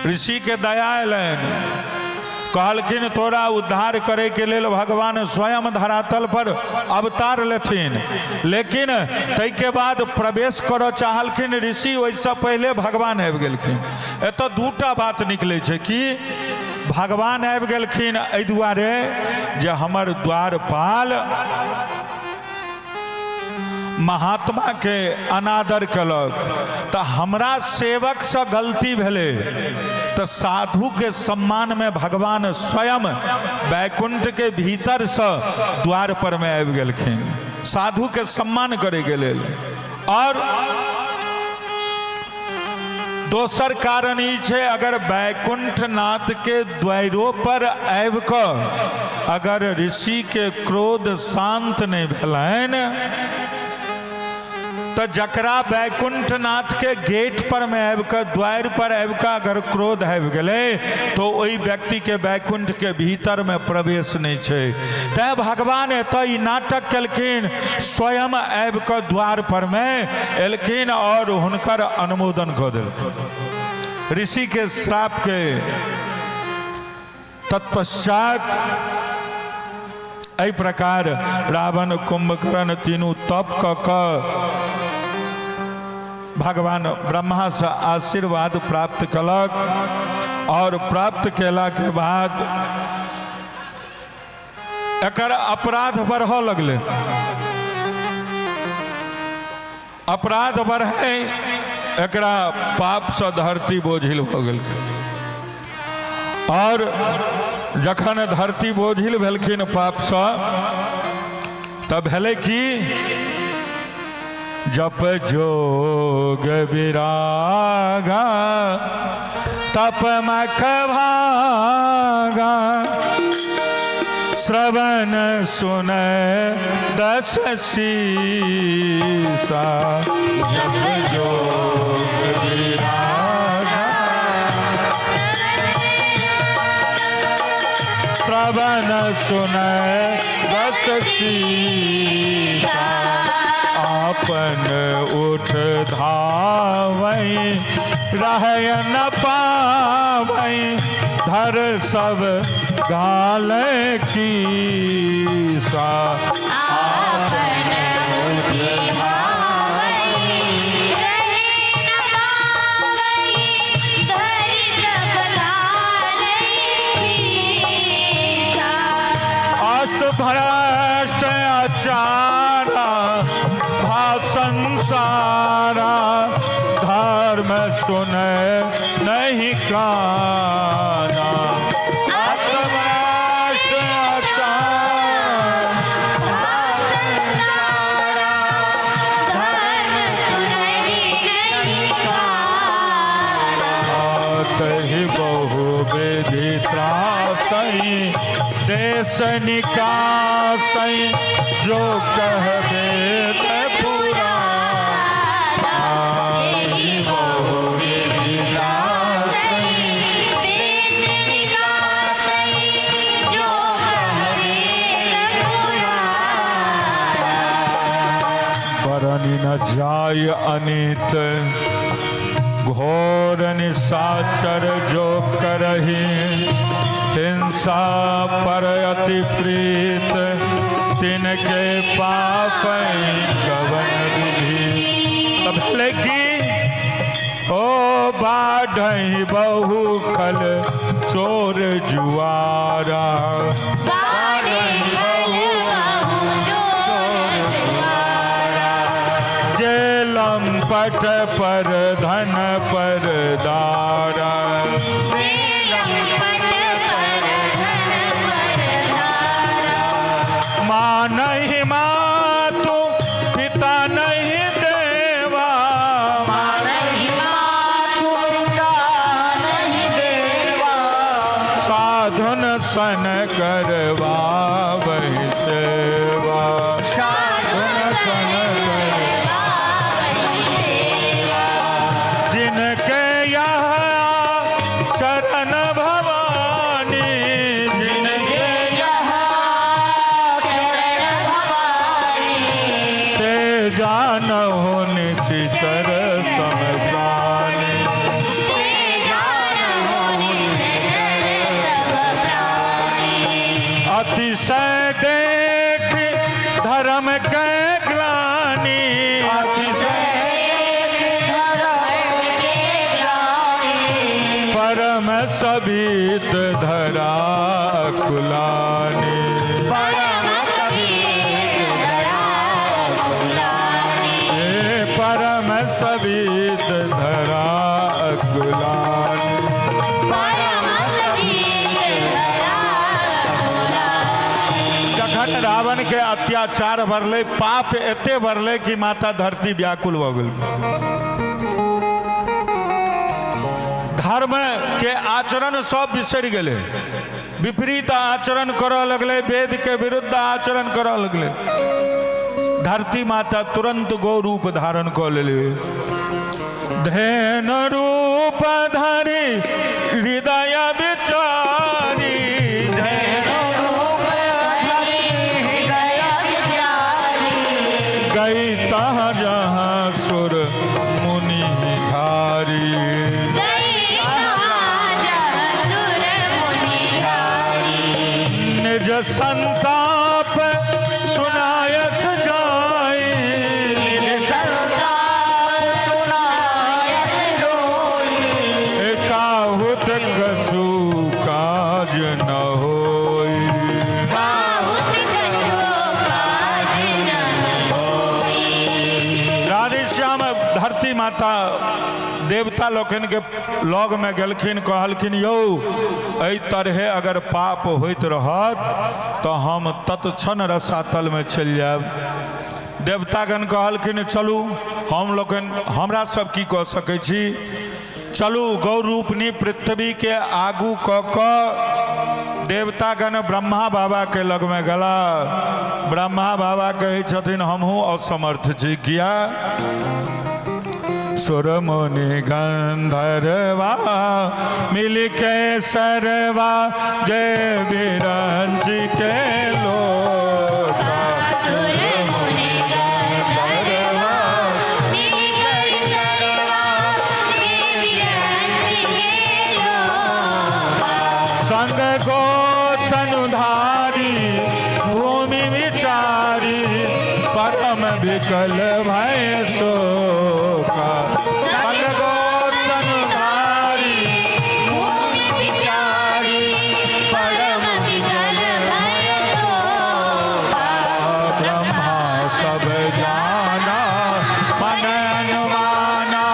ऋषि के दया एलनि, कहलखिन तोरा उद्धार करे के लेल भगवान स्वयं धरातल पर अवतार लेथिन। लेकिन ताहिके बाद प्रवेश करऽ चाहलखिन ऋषि, ओहिसँ पहिले भगवान आबि गेलखिन। एतऽ दूटा बात निकलै छै कि भगवान आबि गेलखिन एहि दुआरे जे हमर द्वारपाल महात्मा के अनादर केलक, तऽ हमरा सेवकसँ गलती भेलै, तऽ साधुके सम्मानमे भगवान स्वयं वैकुंठके भीतरसँ द्वार पर मे आबि गेलखिन साधुके सम्मान करैके लेल। और दोसर कारण ई छै, अगर वैकुंठनाथ के द्वारो पर आबि कऽ अगर ऋषि के क्रोध शांत नहि भेलनि, तऽ जकरा वैकुंठनाथ के गेट पर में आबि कऽ, द्वार पर आबि कऽ अगर क्रोध आबि गेलै, तो ओहि व्यक्ति के वैकुंठ के भीतर में प्रवेश नहि छै। तैं भगवान एतऽ ई नाटक केलखिन, स्वयं आबि कऽ द्वार पर में एलखिन और हुनकर अनुमोदन कऽ देलखिन ऋषि के श्राप के। तत्पश्चात एहि प्रकार रावण कुंभकर्ण तीनू तप कऽ कऽ भगवान ब्रह्मासँ आशीर्वाद प्राप्त कलक और प्राप्त केलाके बाद एकर अपराध बढ़ऽ लगलै। अपराध बढ़ै, एकरा पापसँ धरती बोझिल भऽ गेलखिन। और जखन धरती बोझिल भेलखिन पापसँ, तऽ भेलै कि जप जोग विरागा तप मख भागा, श्रवण सुन दस सीसा। जप जोग विरागा श्रवण सुन दस सीसा, आपन उठ धावै रहय न पावै, धर सब गाल की सा। आपन उठ धावै रहे न पावै, धर सब गाल की सा। अस भ्रष्ट आचारा भा संसारा, धर्म सुने नहीं काना। अस भ्रष्ट आचारा धर्म सुनहि नहीं काना। तहि बहु विधि त्रासई, देश निकासई, जो कह वेद पुराना। एहि बहु विधि त्रासई, देश निकासई, जो कह वेद पुराना। जानी न जाय अनित, घोर निशाचर जो करही, हिंसा पर अति प्रीत, तिनके पाप कवन विधि। तब भेलै की? ओ बाढ़ बहु खल चोर जुआरा, बाढ़े खल बहु चोर जुआरा, जे लंपट पर धन पर दारा, जे लंपट पर धन पर दारा, माँ नहीं मातु पिता नहीं देवा, माँ नहीं मातु पिता नहीं देवा, साधुन सन करवा वही सेवा, साधुन सन करवा वही सेवा, जिनके यह चरण भवानी, जिनके यह चरण भवानी, ते जानहु निशिचर सम प्राणी, ते जानहु निश्चर सब प्राणी, अतिशय देख धर्म के ग्लानि, अतिशय धर्म के ग्लानि, परम सभीत धरा कुलानी, परम सभी धरा कुलानी, हे परम सभीत धरा कुलानी। परम सभी धरा कुलानी। जखन रावण के अत्याचार बढ़ले, पाप एते बढ़ले कि माता धरती व्याकुल भऽ गेल। धर्म के आचरण सब बिसरि गेलै, विपरीत आचरण करऽ लगलै, वेद के विरुद्ध आचरण करऽ लगलै। धरती माता तुरंत गौ रूप धारण कऽ लेली। धेनु रूप धरि हृदय विचारी, धेनु रूप धरि हृदय विचारी, गई तहाँ जहाँ सुर मुनि धारी, गई तहाँ जहाँ सुर मुनि धारी, निज संताप सुनायस जाई, निज संताप सुनायस रोई, एकाहुत कछु काज न होई। काहुत कछु काज न होई। राधेश्याम धरती माता देवता लोकनि के लग में गेलखिन, कहलखिन यौ एहि तरहे अगर पाप होइत रहत तऽ हम तत्क्षण रसातल में चलि जायब। देवतागण कहलखिन चलू हम लोकनि हमरा सब की कऽ सकै छी, चलू गौ रूपनी पृथ्वी के आगू कऽ कऽ देवतागण ब्रह्मा बाबा के लगमे गेला। ब्रह्मा बाबा कहै छथिन हमहूँ असमर्थ छी, किया? सुर मुनि गंधर्वा मिल के सरवा जय बिरंज के लोका, सुर मुनि गंधर्वा मिलकर सरवा देवी रंज के लोका, संग गोतनुधारी भूमि विचारी परम विकल भय शोका, संग गोतनुधारी भूमि विचारी परम विकल भय शोका, ब्रह्मा सब जाना मन अनुमाना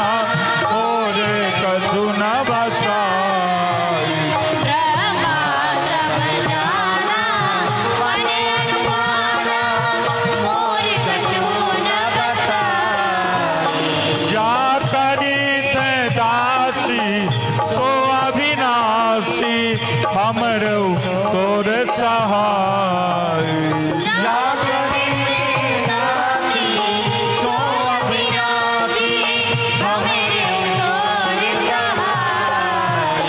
और कछु न बसाई, ब्रह्मा सब जाना मन अनुमाना मोर कछु न बसाई, जा करी ते दासी सो अविनाशी हमर तोर सहाय, जा करी दासी सो अविनाशी, हमरे तोर सहाई।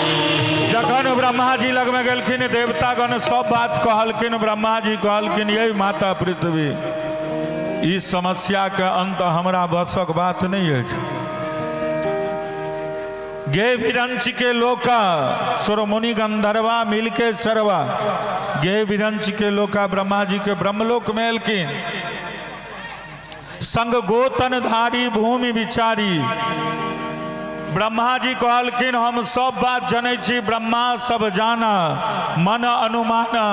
जखन ब्रह्मा जी लगमे गेलखिन देवतागण सब बात कहलखिन। ब्रह्मा जी कहलखिन ये माता पृथ्वी ई समस्याके अन्त हमरा बसक बात नहि अछि। गे विरंच के लोका सुरमुनि गंधर्वा मिलके सरवा, गे विरंच के लोका ब्रह्मा जी के ब्रह्मलोक में एलखिन, संग गोतन धारी भूमि विचारी। ब्रह्मा जी कहलखिन हम सब बात जनै छी, ब्रह्मा सब जाना मन अनुमाना,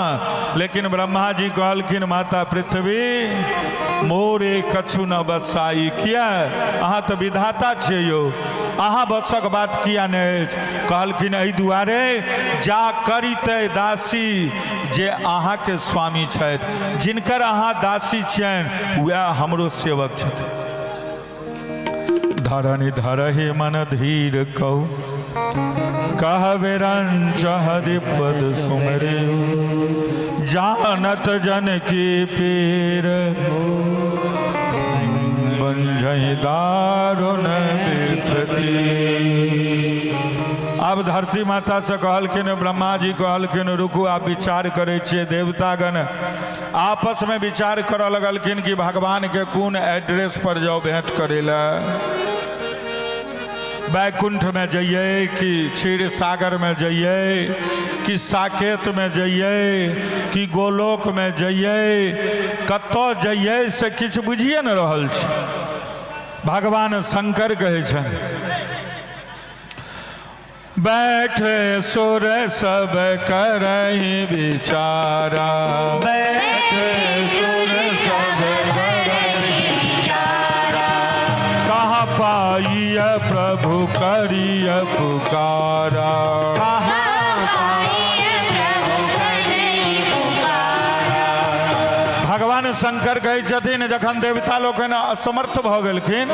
लेकिन ब्रह्मा जी कहलखिन माता पृथ्वी मोरे कछु न बसाई। किया? अहाँ तऽ विधाता छियै यौ, अहाँ बसक बात किया नहि अछि? कहलखिन एहि दुआरे जा करिते दासी जे अहाँके स्वामी छथि, जिनकर अहाँ दासी छियनि वएह हमरो सेवक छथि। धरनि धरहि मन धीर कहु कह विरंच हरि पद सुमरे, जानत जन की पीर बंझहि दारुण विप्रति। आब धरती माता से कहलखिन, ब्रह्मा जी कहलखिन रुकू आब विचार करै छियै। देवतागण आपस में विचार करऽ लगलखिन कि भगवान के कोन एड्रेस पर जाओ भेंट करे ला, बैकुंठ में जइए कि क्षीर सागर में जइए कि साकेत में जइए कि गोलोक में जइए, कतऽ जइए से किछु बुझिए ने रहल छी। भगवान शंकर कहै छनि बैठे सुर सब करहि विचारा, बैठे सुर सब करहि विचारा, कहाँ पाइय प्रभु करिय पुकारा, भगवान शंकर कहै छथिन जखन देवता लोकनि असमर्थ भऽ गेलखिन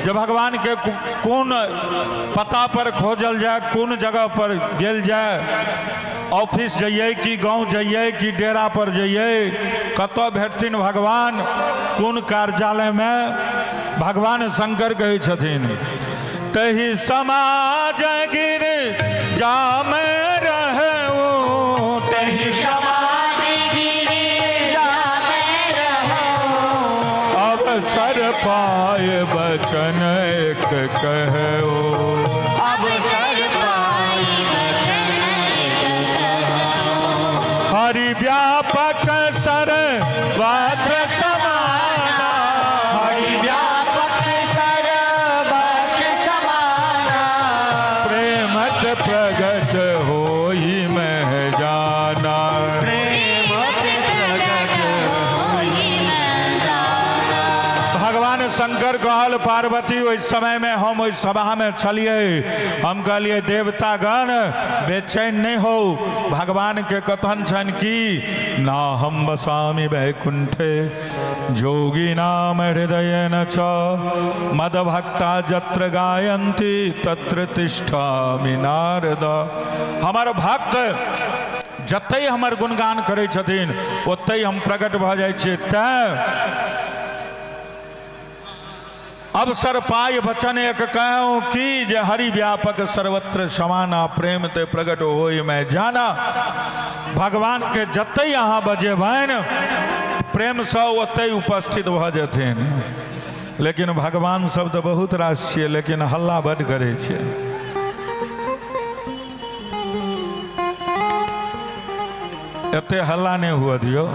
जे भगवान के कोन पता पर खोजल जाय, कोन जगह पर गेल जाय, ऑफिस जइए कि गाँव जइए कि डेरा पर जइए, कतऽ भेटथिन भगवान, कोन कार्यालयमे। भगवान शंकर कहै छथिन तही समाज गिर जाम रहूं, तही समाज गिर जाम रहूं, अवसर पाए बचन एक कहूं, अवसर पाए बचन एक कहूं, हरि व्यापक सर बात समाना, हरि व्यापक सर्वत्र समाना, प्रेमत प्रगट होई मैं जाना, प्रेमत प्रगट होई मैं जाना। भगवान शंकर कहल पार्वती ओहि समय में हम ओहि सभा में छलिए, हम कहलिए देवतागण बेचैन नहीं हो, भगवान के कथन छन कि ना हम बसामि वैकुंठे जोगी नाम हृदय न च मदभक्ता जत्र गायन्ति तत्र तिष्ठामि नारद। हमर भक्त जतै हमर गुणगान करै छथिन ओतै हम प्रकट भऽ जाइ छियै। तैं अवसर पाय वचन एक कहूँ कि जे हरि व्यापक सर्वत्र समाना, प्रेम ते प्रकट होई मैं जाना। भगवान के जतै अहाँ बजेबनि प्रेमसँ ओतै उपस्थित भऽ जेथिन। लेकिन भगवान सब तऽ बहुत रास छियै, लेकिन हल्ला बड्ड करै छियै। एते हल्ला नहि हुअ दियौ।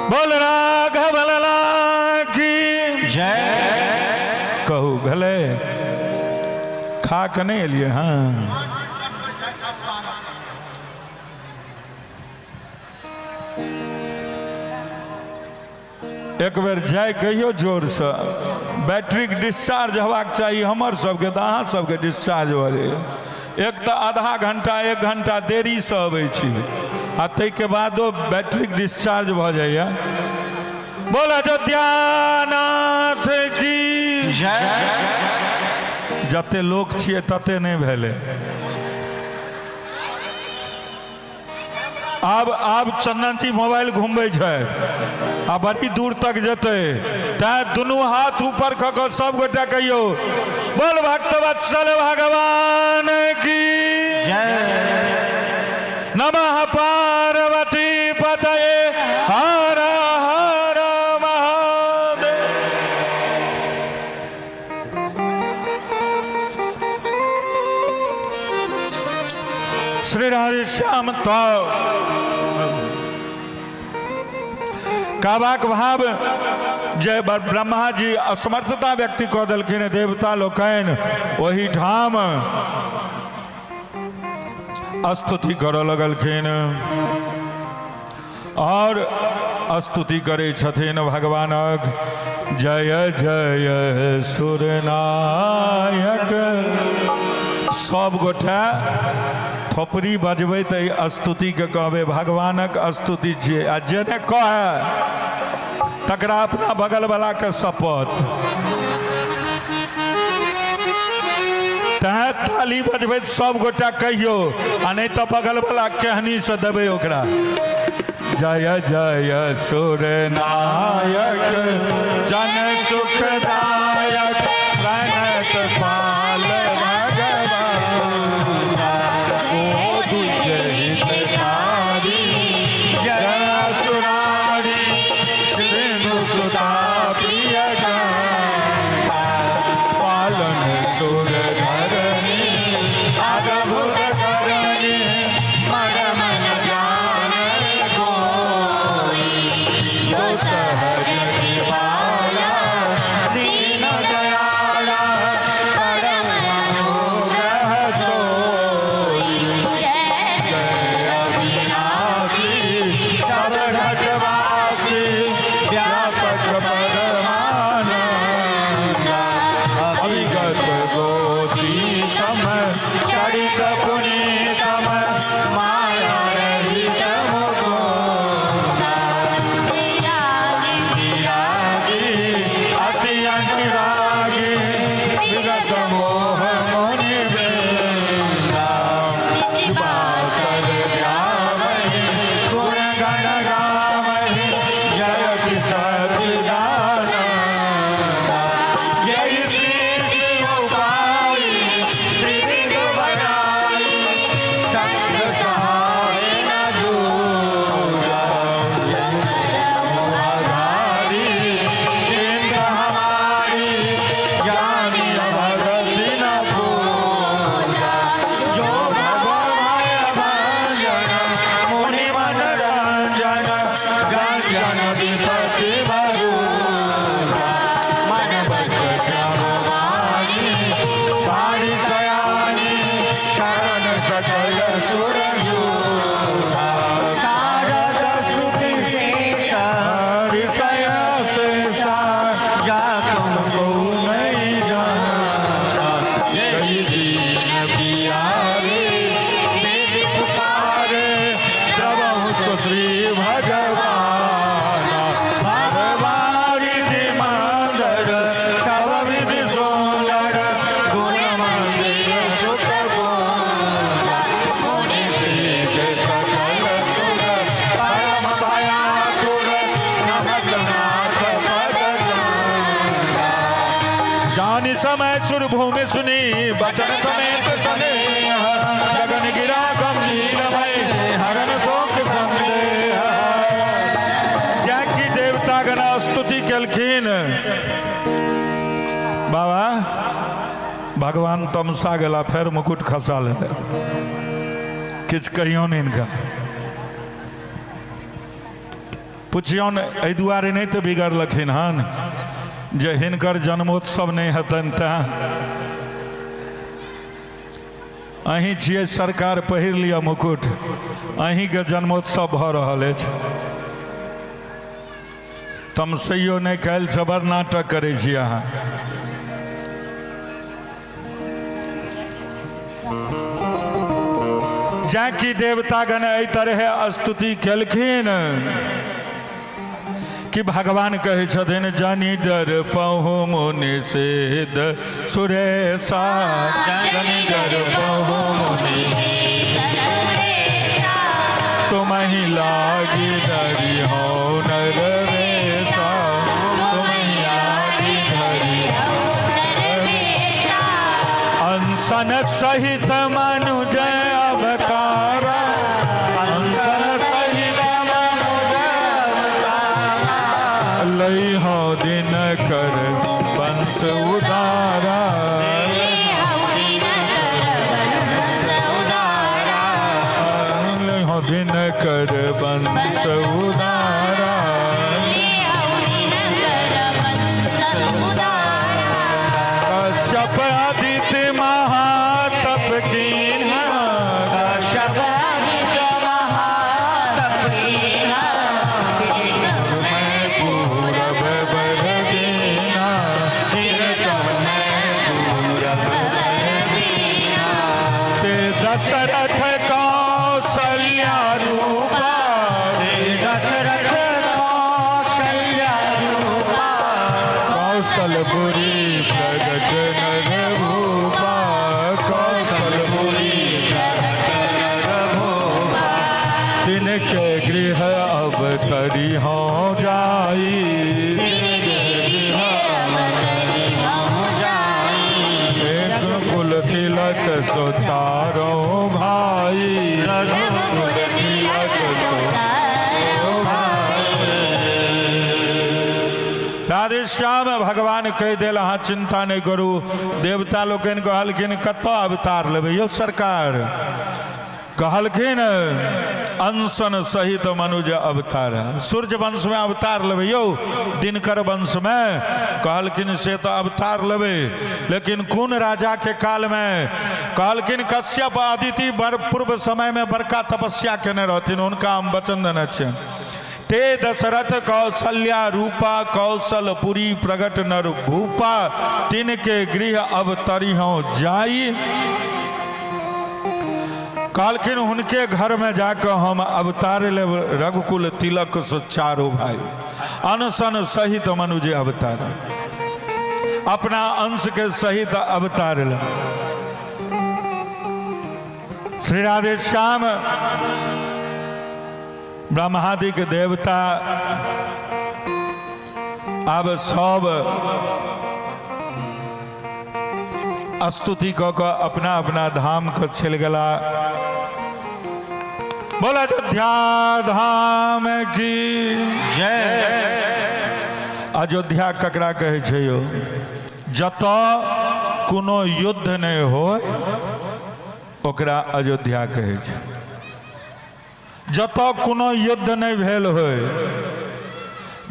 बोल राघव लला की जय। कहू भेलै? खा कऽ नहि एलियै? हँ, एक बेर जय कहियौ जोरसँ। बैटरीक डिस्चार्ज हेबाक चाही हमर सबके, तऽ अहाँ सबके डिस्चार्ज भऽ जाइए। एक तऽ आधा घंटा एक घंटा देरीसँ अबै छी आ ताहिके बादो बैटरीक डिस्चार्ज भऽ जाइए। बोल अयोध्यानाथ की जय। जते लोक छियै तते नहि भेलै। आब आब चंदन जी मोबाइल घुमबै छै आ बड़ी दूर तक जेतै, तैं दुनू हाथ ऊपर कऽ कऽ सब गोटा कहियौ बोल भक्त वत्सल भगवान की जय। नमः पार्वती। राधेश्याम। तो कहबाक भाव जे ब्रह्मा जी असमर्थता व्यक्ति कऽ देलखिन, देवता लोकनि ओहिठाम स्तुति करऽ लगलखिन और स्तुति करै छथिन भगवानक। जय जय सुरनायक। सब गोटे थोपड़ी बजबै तऽ ई स्तुतिके कहबै, भगवानक स्तुति छियै। आ जे नहि कहै तकरा अपना बगलवलाके शपथ। तैं ताली बजबैत सब गोटा कहियो, आ नहि तऽ बगलवला केहनीसँ देबै ओकरा। जय जय सुरनायक जन सुखदायक प्रणत पाल भगवान ओ दुज हितकारी जय सुरारी सिंधु सुता प्रिय पालन सुर धरनी अद्भुत करनी मरम न जाने कोई जो सहज कृपाला दीन दयाला परम अनुग्रह सोई। जय अविनाशी सब घटवासी व्यापक परमानंदा अविगत गोतीतम चरित पुनीतम माया रहित मुकुंदा विरागी अति अनुरागी विगत मोह मुनि वृंदा बासर जावहि गुण गण गावहि जयति सचिदानंदा। जय श्री उपाय त्रिविध बनाई संग सहाय न दूजा आधारी चिंत हमारी जानी भगति न पूजा जो भगवान भंजन मुनि मन रंजन गंजन विपति बरूजा मन बच क्रम वाणी सारी सयानी शरण सकल सुर शारद श्रुति शेष हरि सया जा तुमको नहीं जाना जय दीन प्यारे मेरी पुकारे द्रवहु श्री भगवान भगवान मंदर सब विधि सुंदर गुण मंदिर सुख मुनि सिद्ध सकल सुर परम भयातुर नमक नाथ पद जानि समय सुर भूमि सुनी बचन समेत सनेह गगन गिरा गंभीर भय हरण शोक संदेह। जाकि देवता गण स्तुति केलखिन, बाबा भगवान तमसा गेला, फेर मुकुट खसा लेने। किछु कहियौन हिनका, पुछियौन एहि दुआरे नहि तऽ बिगड़लखिन हन जे हिनकर जन्मोत्सव नहि हेतनि। तैं अहीं छियै सरकार, पहिर लिअ मुकुट, अहीँके जन्मोत्सव भऽ रहल अछि। तमसैयो नहि, काल्हिसँ बड़ नाटक करै छी अहाँ। जाकि देवतागण एहि तरहे स्तुति केलखिन कि भगवान कहै छथिन, जनि डर पहु मुनि सिद्ध सुरेशा, जनि डर पहु मुनि तुमहि लागी डरी हो नर वेशा, तुमहि लागी डरी। अंसन सहित मनुज अवतारा, अंसन सहित लई हो दिन कर वंश उदारा। वंश उदारा। कश्यप अदिति महातप कीन्हा। कश्यप आदित्य महातप कीन्हा। मैं पूरब बर दीना। मैं पूरब बर दीना। ते दशरथ कौशल्या रूपा। ते दशरथ कौशल्या रूपा। कौशलपुरी प्रगट नर भूपा। कौशलपुरी प्रगट नर भूपा। तिनके गृह अवतरी हो जाई। तिनके गृह अवतरी हो जाई। एक कुल तिलक सो चारों भाई। रघुकुल तिलक सो चारों भाई। राधेश्याम भगवान कहि देल, अहाँ चिंता नहि करू। देवता लोकनि कहलखिन, कतऽ अवतार लेबै यौ सरकार? कहलखिन, अनशन सहित मनुज अवतार। सूर्य वंशमे अवतार लेबै यौ, दिनकर वंशमे? कहलखिन, से तऽ अवतार लेबै, लेकिन कोन राजाके कालमे? कहलखिन, कश्यप अदिति बड़ पूर्व समयमे बड़का तपस्या केने रहथिन, हुनका हम वचन देने छियनि। ते दशरथ कौशल्या रूपा, कौशलपुरी प्रगट नर भूपा, तिनके गृह अवतरी हूँ जाई। कहलखिन, हुनके घर में जाकर हम अवतार लेब। रघुकुल तिलक सो चारो भाई, अनशन सहित मनुज अवतार, अपना अंश के सहित अवतार ले। श्री राधे श्याम, ब्रह्मादिक देवता आब सब स्तुति कऽ कऽ अपना अपना धाम के चलि गेला। बोला अयोध्या धाम की जय। अयोध्या ककरा कहै छै यौ? जतऽ कोनो युद्ध नहि होय, ओकरा अयोध्या कहै छै। जतऽ कोनो युद्ध नहि भेल होय,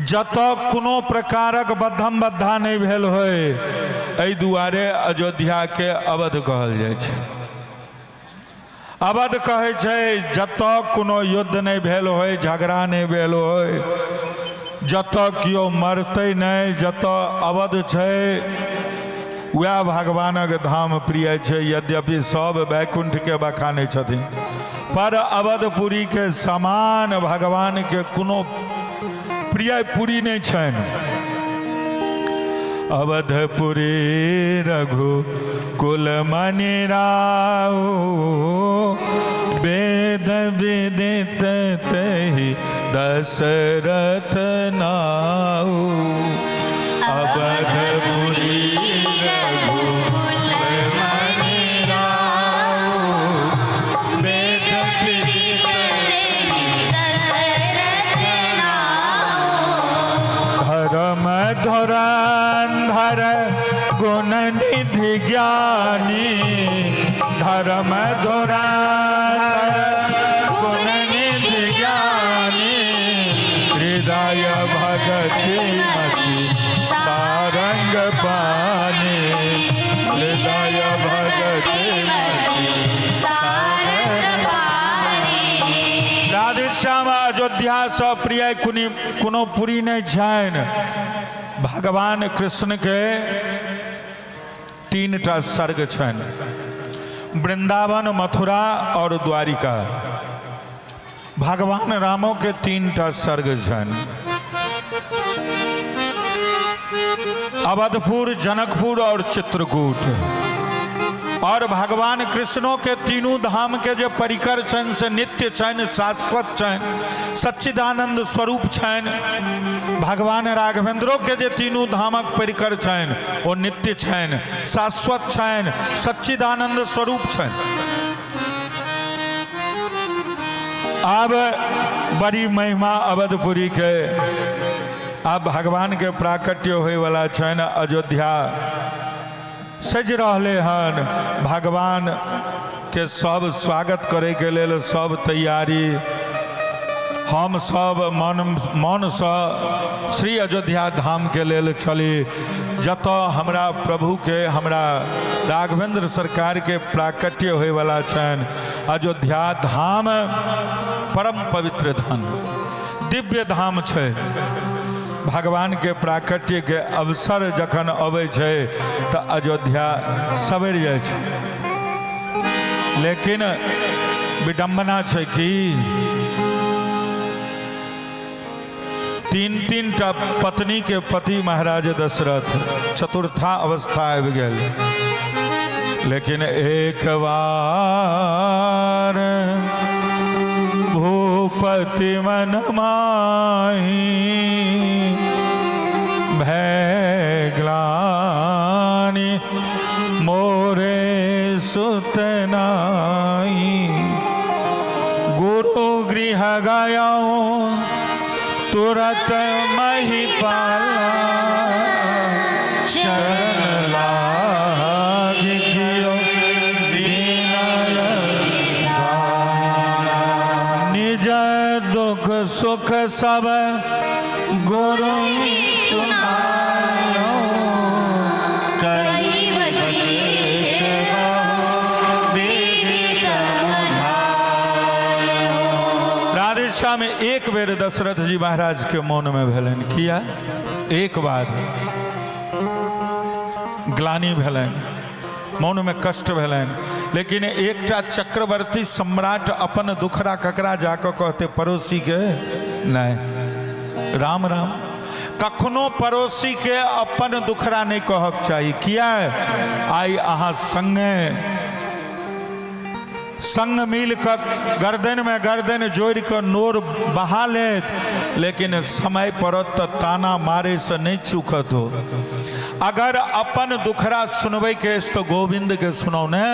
जतऽ कोनो प्रकारक बद्धम बद्धा नहि भेल होय, एहि दुआरे अयोध्याके अवध कहल जाइ छै। अवध कहै छै जतऽ कोनो युद्ध नहि भेल होय, झगड़ा नहि भेल होय, जतऽ केओ मरतै नहि, जतऽ अवध छै, वएह भगवानक धाम प्रिय छै। यद्यपि सब वैकुंठके बखानै छथिन, पर अवधपुरीके समान भगवानके कोनो प्रिय पुरी नहि छनि। अवधपुरी रघु कुल मनि राउ, वेद विदित तहि दशरथ नाउ। अवधपुरी रघुकुल मनि राउ, वेद विदित दशरथ नाउ। धर्म धुरंधर गुण निधि ज्ञानी, धर्म धुरंधर गुण निधि ज्ञानी, हृदय भगति मति सारंग पानी, हृदय भगति मति सारंग पानी। राधेश्याम, अयोध्यासँ प्रिय कुनी कोनो पुरी नहि छनि। भगवान कृष्ण के तीन टा स्वर्ग छनि, वृंदावन, मथुरा और द्वारिका। भगवान रामो के तीन टा स्वर्ग छनि, अवधपुर, जनकपुर और चित्रकूट। और भगवान कृष्णों के तीनों धाम के जे परिकर छनि से नित्य छनि, शाश्वत छनि, सच्चिदानंद स्वरूप छनि। भगवान राघवेंद्रो के जे तीनू धामक परिकर छनि, ओ नित्य छनि, शाश्वत छनि, सच्चिदानंद स्वरूप छनि। आब बड़ी महिमा अवधपुरी के। आब भगवान के प्राकट्य होय वाला छनि। अयोध्या सजि रहले हन। भगवान के सब स्वागत करे के लेल सब तैयारी। हम सब मन मनसँ श्री अयोध्या धामके लेल चली, जतऽ हमरा प्रभुके, हमरा राघवेंद्र सरकारके प्राकट्य होइवला छनि। अयोध्या धाम परम पवित्र धाम, दिव्य धाम छै। भगवानके प्राकट्यके अवसर जखन अबै छै तऽ अयोध्या सवरि जाइ छै। लेकिन विडम्बना छै कि तीन तीन टा पत्नी के पति महाराज दशरथ चतुर्था अवस्था आबि गेल, लेकिन एक बार भूपति मन माही भय ग्लानि मोरे सुत नाई। गुरु गृह गया तुरत मही पाला चरण लाग कियो विनय निज दुख सुख सब गुरु सुनायो। कही वशिष्ठ विधि समझायो। राधेश्याम एक बेर दशरथ जी महाराज के मोन में भेलनि, किया एक बार ग्लानि भेलनि, मोन में कष्ट भेलनि, लेकिन एकटा चक्रवर्ती सम्राट अपन दुखड़ा ककरा जाकऽ कहते? पड़ोसी के नहीं। राम राम। कखनो पड़ोसी के अपन दुखड़ा नहीं कहक चाही। किया? आइ अहाँ संगे संग मिल कऽ गर्दन में गर्दन जोड़ि कऽ नोर बहा लेत, लेकिन समय पड़त तऽ ताना मारे से नहीं चूकत हो। अगर अपन दुखड़ा सुनबै के अछि तऽ गोविंद के सुनाउ ने,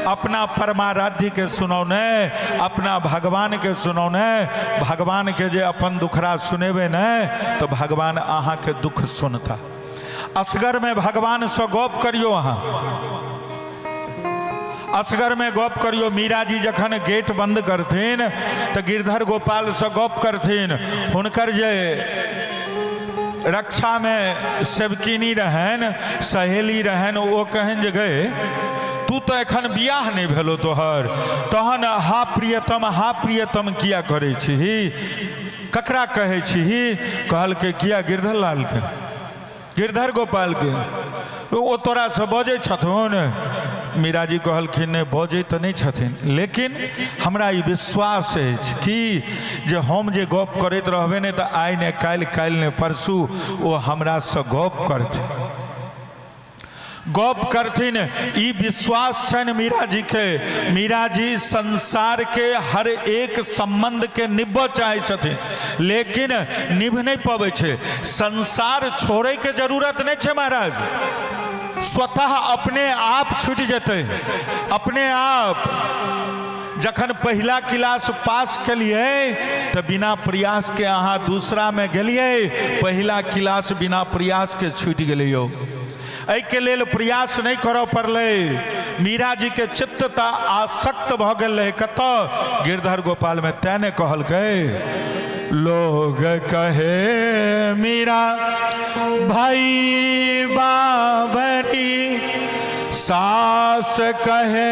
अपना परमाराध्य के सुनाउ ने, अपना भगवान के सुनाउ ने। भगवान के जे अपन दुखड़ा सुनेबै ने तऽ भगवान अहाँ के दुख सुनता। असगर में भगवान से गप करियो, अहाँ असगर में गप करियो। मीरा जी जखन गेट बंद करथिन तऽ गिरधर गोपाल से गप करथिन। हुनकर जे रक्षा में सेवकिनी रहन, सहेली रहन, ओ कहन जे गए तू तऽ एखन बियाह नहि भेलो तोहर, तहन हा प्रियतम हा प्रियतम किया करै छही, ककरा कहै छही? कहलकै किया गिरधर लालके, गिरधर गोपालके, ओ तोरासँ बजै छथुन? मीराजी कहलखिन नहि, बजै तऽ नहि छथिन, लेकिन हमरा ई विश्वास अछि कि जे हम जे गप करैत रहबै ने तऽ आइ ने काल्हि, काल्हि ने परसू ओ हमरासँ गप करथिन, गप करथिन। ई विश्वास छनि मीरा जी के। मीरा जी संसार के हर एक संबंध के निभबऽ चाहै छथिन, लेकिन निभ नहि पबै छै। संसार छोड़ै के जरूरत नहि छै महाराज, स्वतः अपने आप छूटि जेतै, अपने आप। जखन पहिला क्लास पास केलिए तऽ बिना प्रयास के अहाँ दूसरा में गेलिए, पहिला क्लास बिना प्रयास के छूटि गेलै यौ। एहिके लेल प्रयास नहि करऽ पड़लै। मीरा जी के चित्त तऽ आसक्त भऽ गेल रहै कतऽ? गिरधर गोपाल में। तें ने कहलकै लोग कहे मीरा भाई बाबरी, सास कहे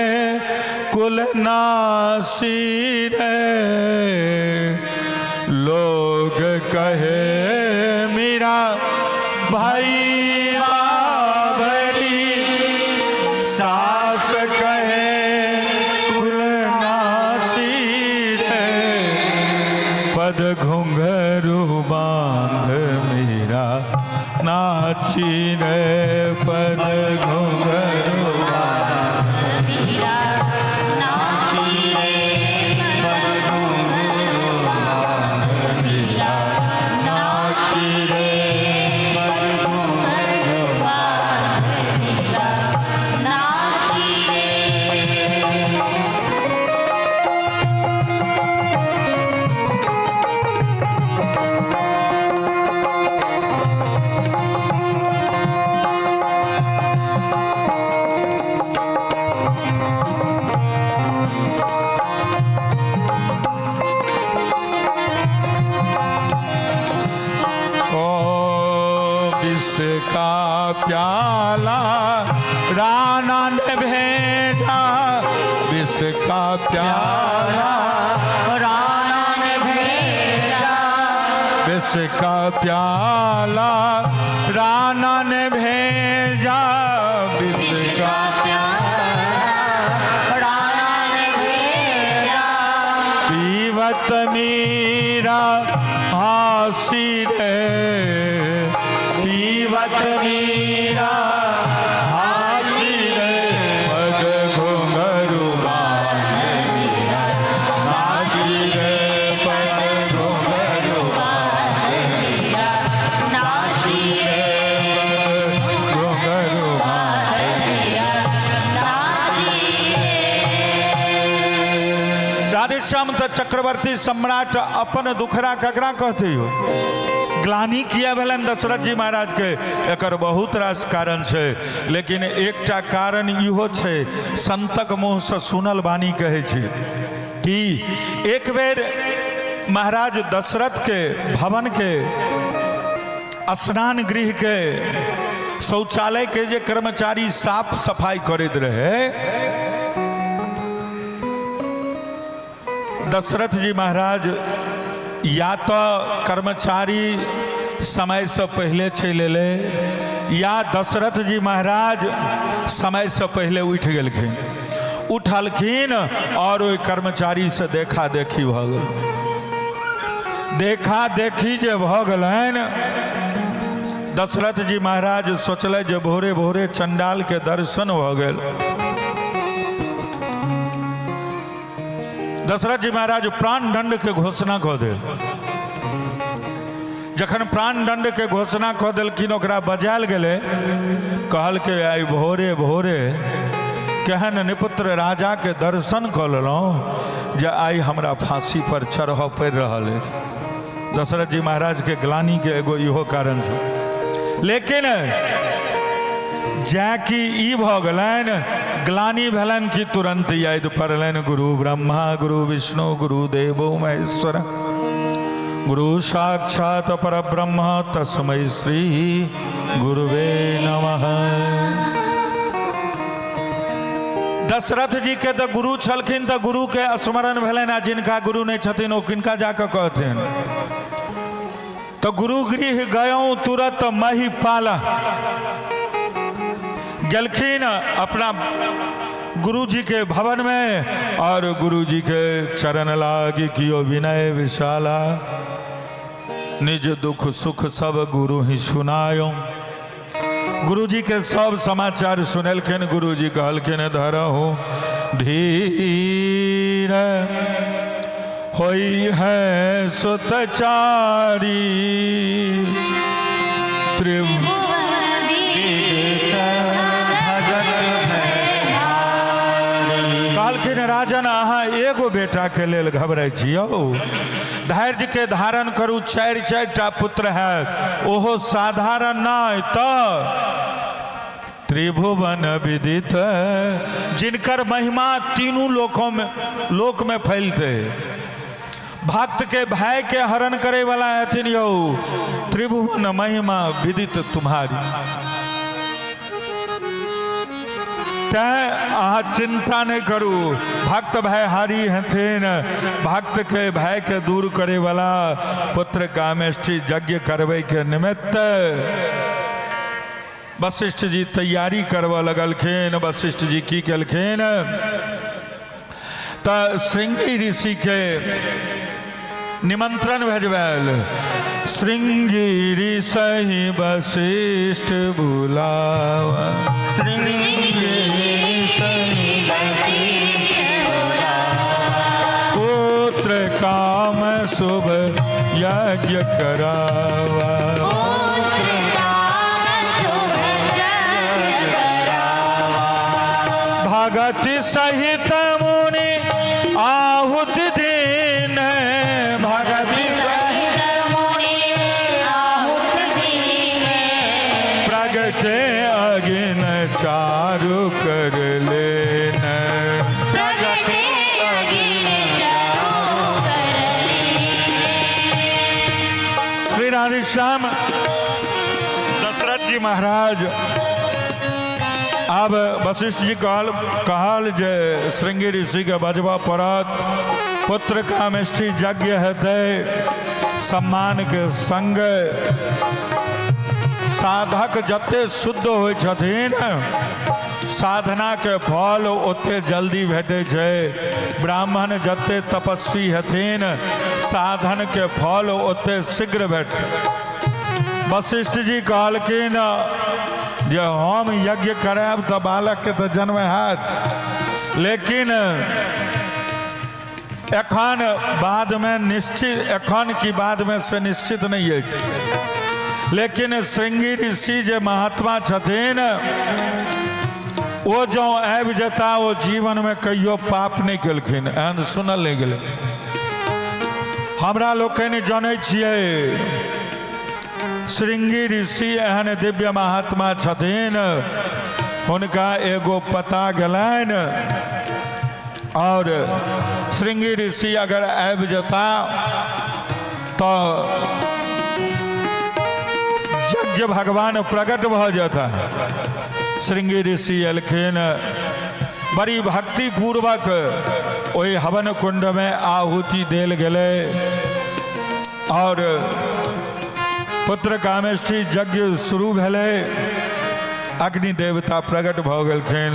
कुल नासी रे। लोग कहे मीरा भाई बाबरी, सास कहे कुल नासी रे। पद घुंघरू बांध मीरा नाची रे, पद घुंघरू बांध मीरा नाची रे, पद घुंघरू बांध मीरा नाची रे, पद घुंघरू बांध मीरा नाची रे। विष का प्याला राणा ने भेजा, विष का प्याला राणा ने भेजा, विष का प्याला राणा ने भेजा, विष का राणा ने भेजा, पीवत मीरा हासी रे, पीवत मीरा हासी रे, पग घुंघरू बांध नाची रे, पग घुंघरू मीरा नाची रे, पग घुंघरू बांध। मीरा नाची रे। राधेश्याम तऽ चक्रवर्ती सम्राट अपन दुखड़ा ककरा कहते हो? ग्लानि किया भेलनि दशरथ जी महाराज के? एकर बहुत रास कारण छै, लेकिन एकटा कारण इहो छै, संतक मुँहसँ सुनल वाणी कहै छै कि एक बेर महाराज दशरथ के भवन के स्नान गृह के शौचालय के जे कर्मचारी साफ सफाई करैत रहे, दशरथ जी महाराज या तऽ कर्मचारी समयसँ पहिले चलि एलै या दशरथ जी महाराज समयसँ पहिले उठि गेलखिन। उठलखिन आओर ओहि कर्मचारीसँ देखा देखी भऽ गेल। देखा देखी जे भऽ गेलनि, दशरथ जी महाराज सोचले जे भोरे भोरे चंडाल के दर्शन भऽ गेल। दशरथ जी महाराज प्राण दंड के घोषणा कऽ देल। जखन प्राण दंड के घोषणा कऽ देलखिन, ओकरा बजायल गेलै। कहलकै, आइ भोरे भोरे केहन निपुत्र राजा के दर्शन कऽ लेलहुँ जे आइ हमरा फांसी पर चढ़ऽ पड़ि रहल अछि। दशरथ जी महाराज के ग्लानि के एगो इहो कारण छै। लेकिन जैं कि ई भऽ गेलनि, ग्लानि भेलनि कि तुरंत याद पड़लनि, गुरु ब्रह्मा गुरु विष्णु गुरु देवो महेश्वर गुरु साक्षात परब्रह्म तस्मै श्री गुरुवे नमः। दशरथ जी के तऽ गुरु छलखिन तऽ गुरु के स्मरण भेलनि, आ जिनका गुरु नहि छथिन ओ किनका जाकऽ कहथिन? तऽ गुरु गृह गयौं तुरत मही पाला। गेलखिन अपना गुरु जी के भवन में और गुरु जी के चरण लागी कियो विनय विशाला, निज दुख सुख सब गुरु ही सुनायो। गुरु जी के सब समाचार सुनेलखिन। गुरु जी कहलखिन, धरहु धीर होई है सुतचारी, त्रिभुवन कहलखिन, राजन, अहाँ एगो बेटा के लेल घबराइ छी यौ? धैर्य के धारण करू, चारि चारि टा पुत्र हैत, ओहो साधारण नहि तऽ त्रिभुवन विदित, जिनकर महिमा तीनू लोकों में लोक में फैलते, भक्त के भय के हरण करे वाला हेथिन यौ। त्रिभुवन महिमा विदित तुम्हारी, तैं अहाँ चिंता नहि करू। भक्त भयहारी हेथिन, भक्त के भय के दूर करे वाला। पुत्र कामेष्टि यज्ञ करबै के निमित्त वशिष्ठ जी तैयारी करबऽ लगलखिन। वशिष्ठ जी की केलखिन तऽ श्रृंगी ऋषि के निमंत्रण भेजबैल। श्रृंगी ऋषि वशिष्ठ बुलावा, श्रृंगी ऋषि पुत्र काम शुभ यज्ञ करावा। भगत सहित मुनि आहुति दीन, भगति प्रगटे अगिन चारु कर लेन। प्रगटे अगिन चारु कर लीने। श्री राधेश्याम दशरथ दशरथ जी महाराज आब वशिष्ठ जी कहल कहल जे श्रृंगी ऋषि के बजबऽ पड़त, पुत्र कामेष्टि यज्ञ हेतै सम्मान के संग। साधक जते शुद्ध होइ छथिन साधना के फल ओते जल्दी भेटै छै। ब्राह्मण जते तपस्वी हेथिन साधन के फल ओते शीघ्र भेटतै। वशिष्ठ जी कहलखिन जे हम यज्ञ करायब तऽ बालकके तऽ जन्म हैत, लेकिन एखन बादमे निश्चित, एखन की बादमे से निश्चित नहि अछि। लेकिन श्रृंगी ऋषि जे महात्मा छथिन ओ जँ आबि जेता ओ जीवनमे कहियो पाप नहि केलखिन, एहन सुनल नहि गेलै। हमरा लोकनि जनै छियै श्रृंगी ऋषि एहन दिव्य महात्मा छथिन, हुनका एगो पता गेलनि और श्रृंगी ऋषि अगर आबि जेता तऽ यज्ञ भगवान प्रकट भऽ जेता। श्रृंगी ऋषि एलखिन, बड़ी भक्तिपूर्वक ओहि हवन कुंडमे आहुति देल गेलै और पुत्र कामेष्टि यज्ञ शुरू भेलै। अग्नि देवता प्रकट भऽ गेलखिन,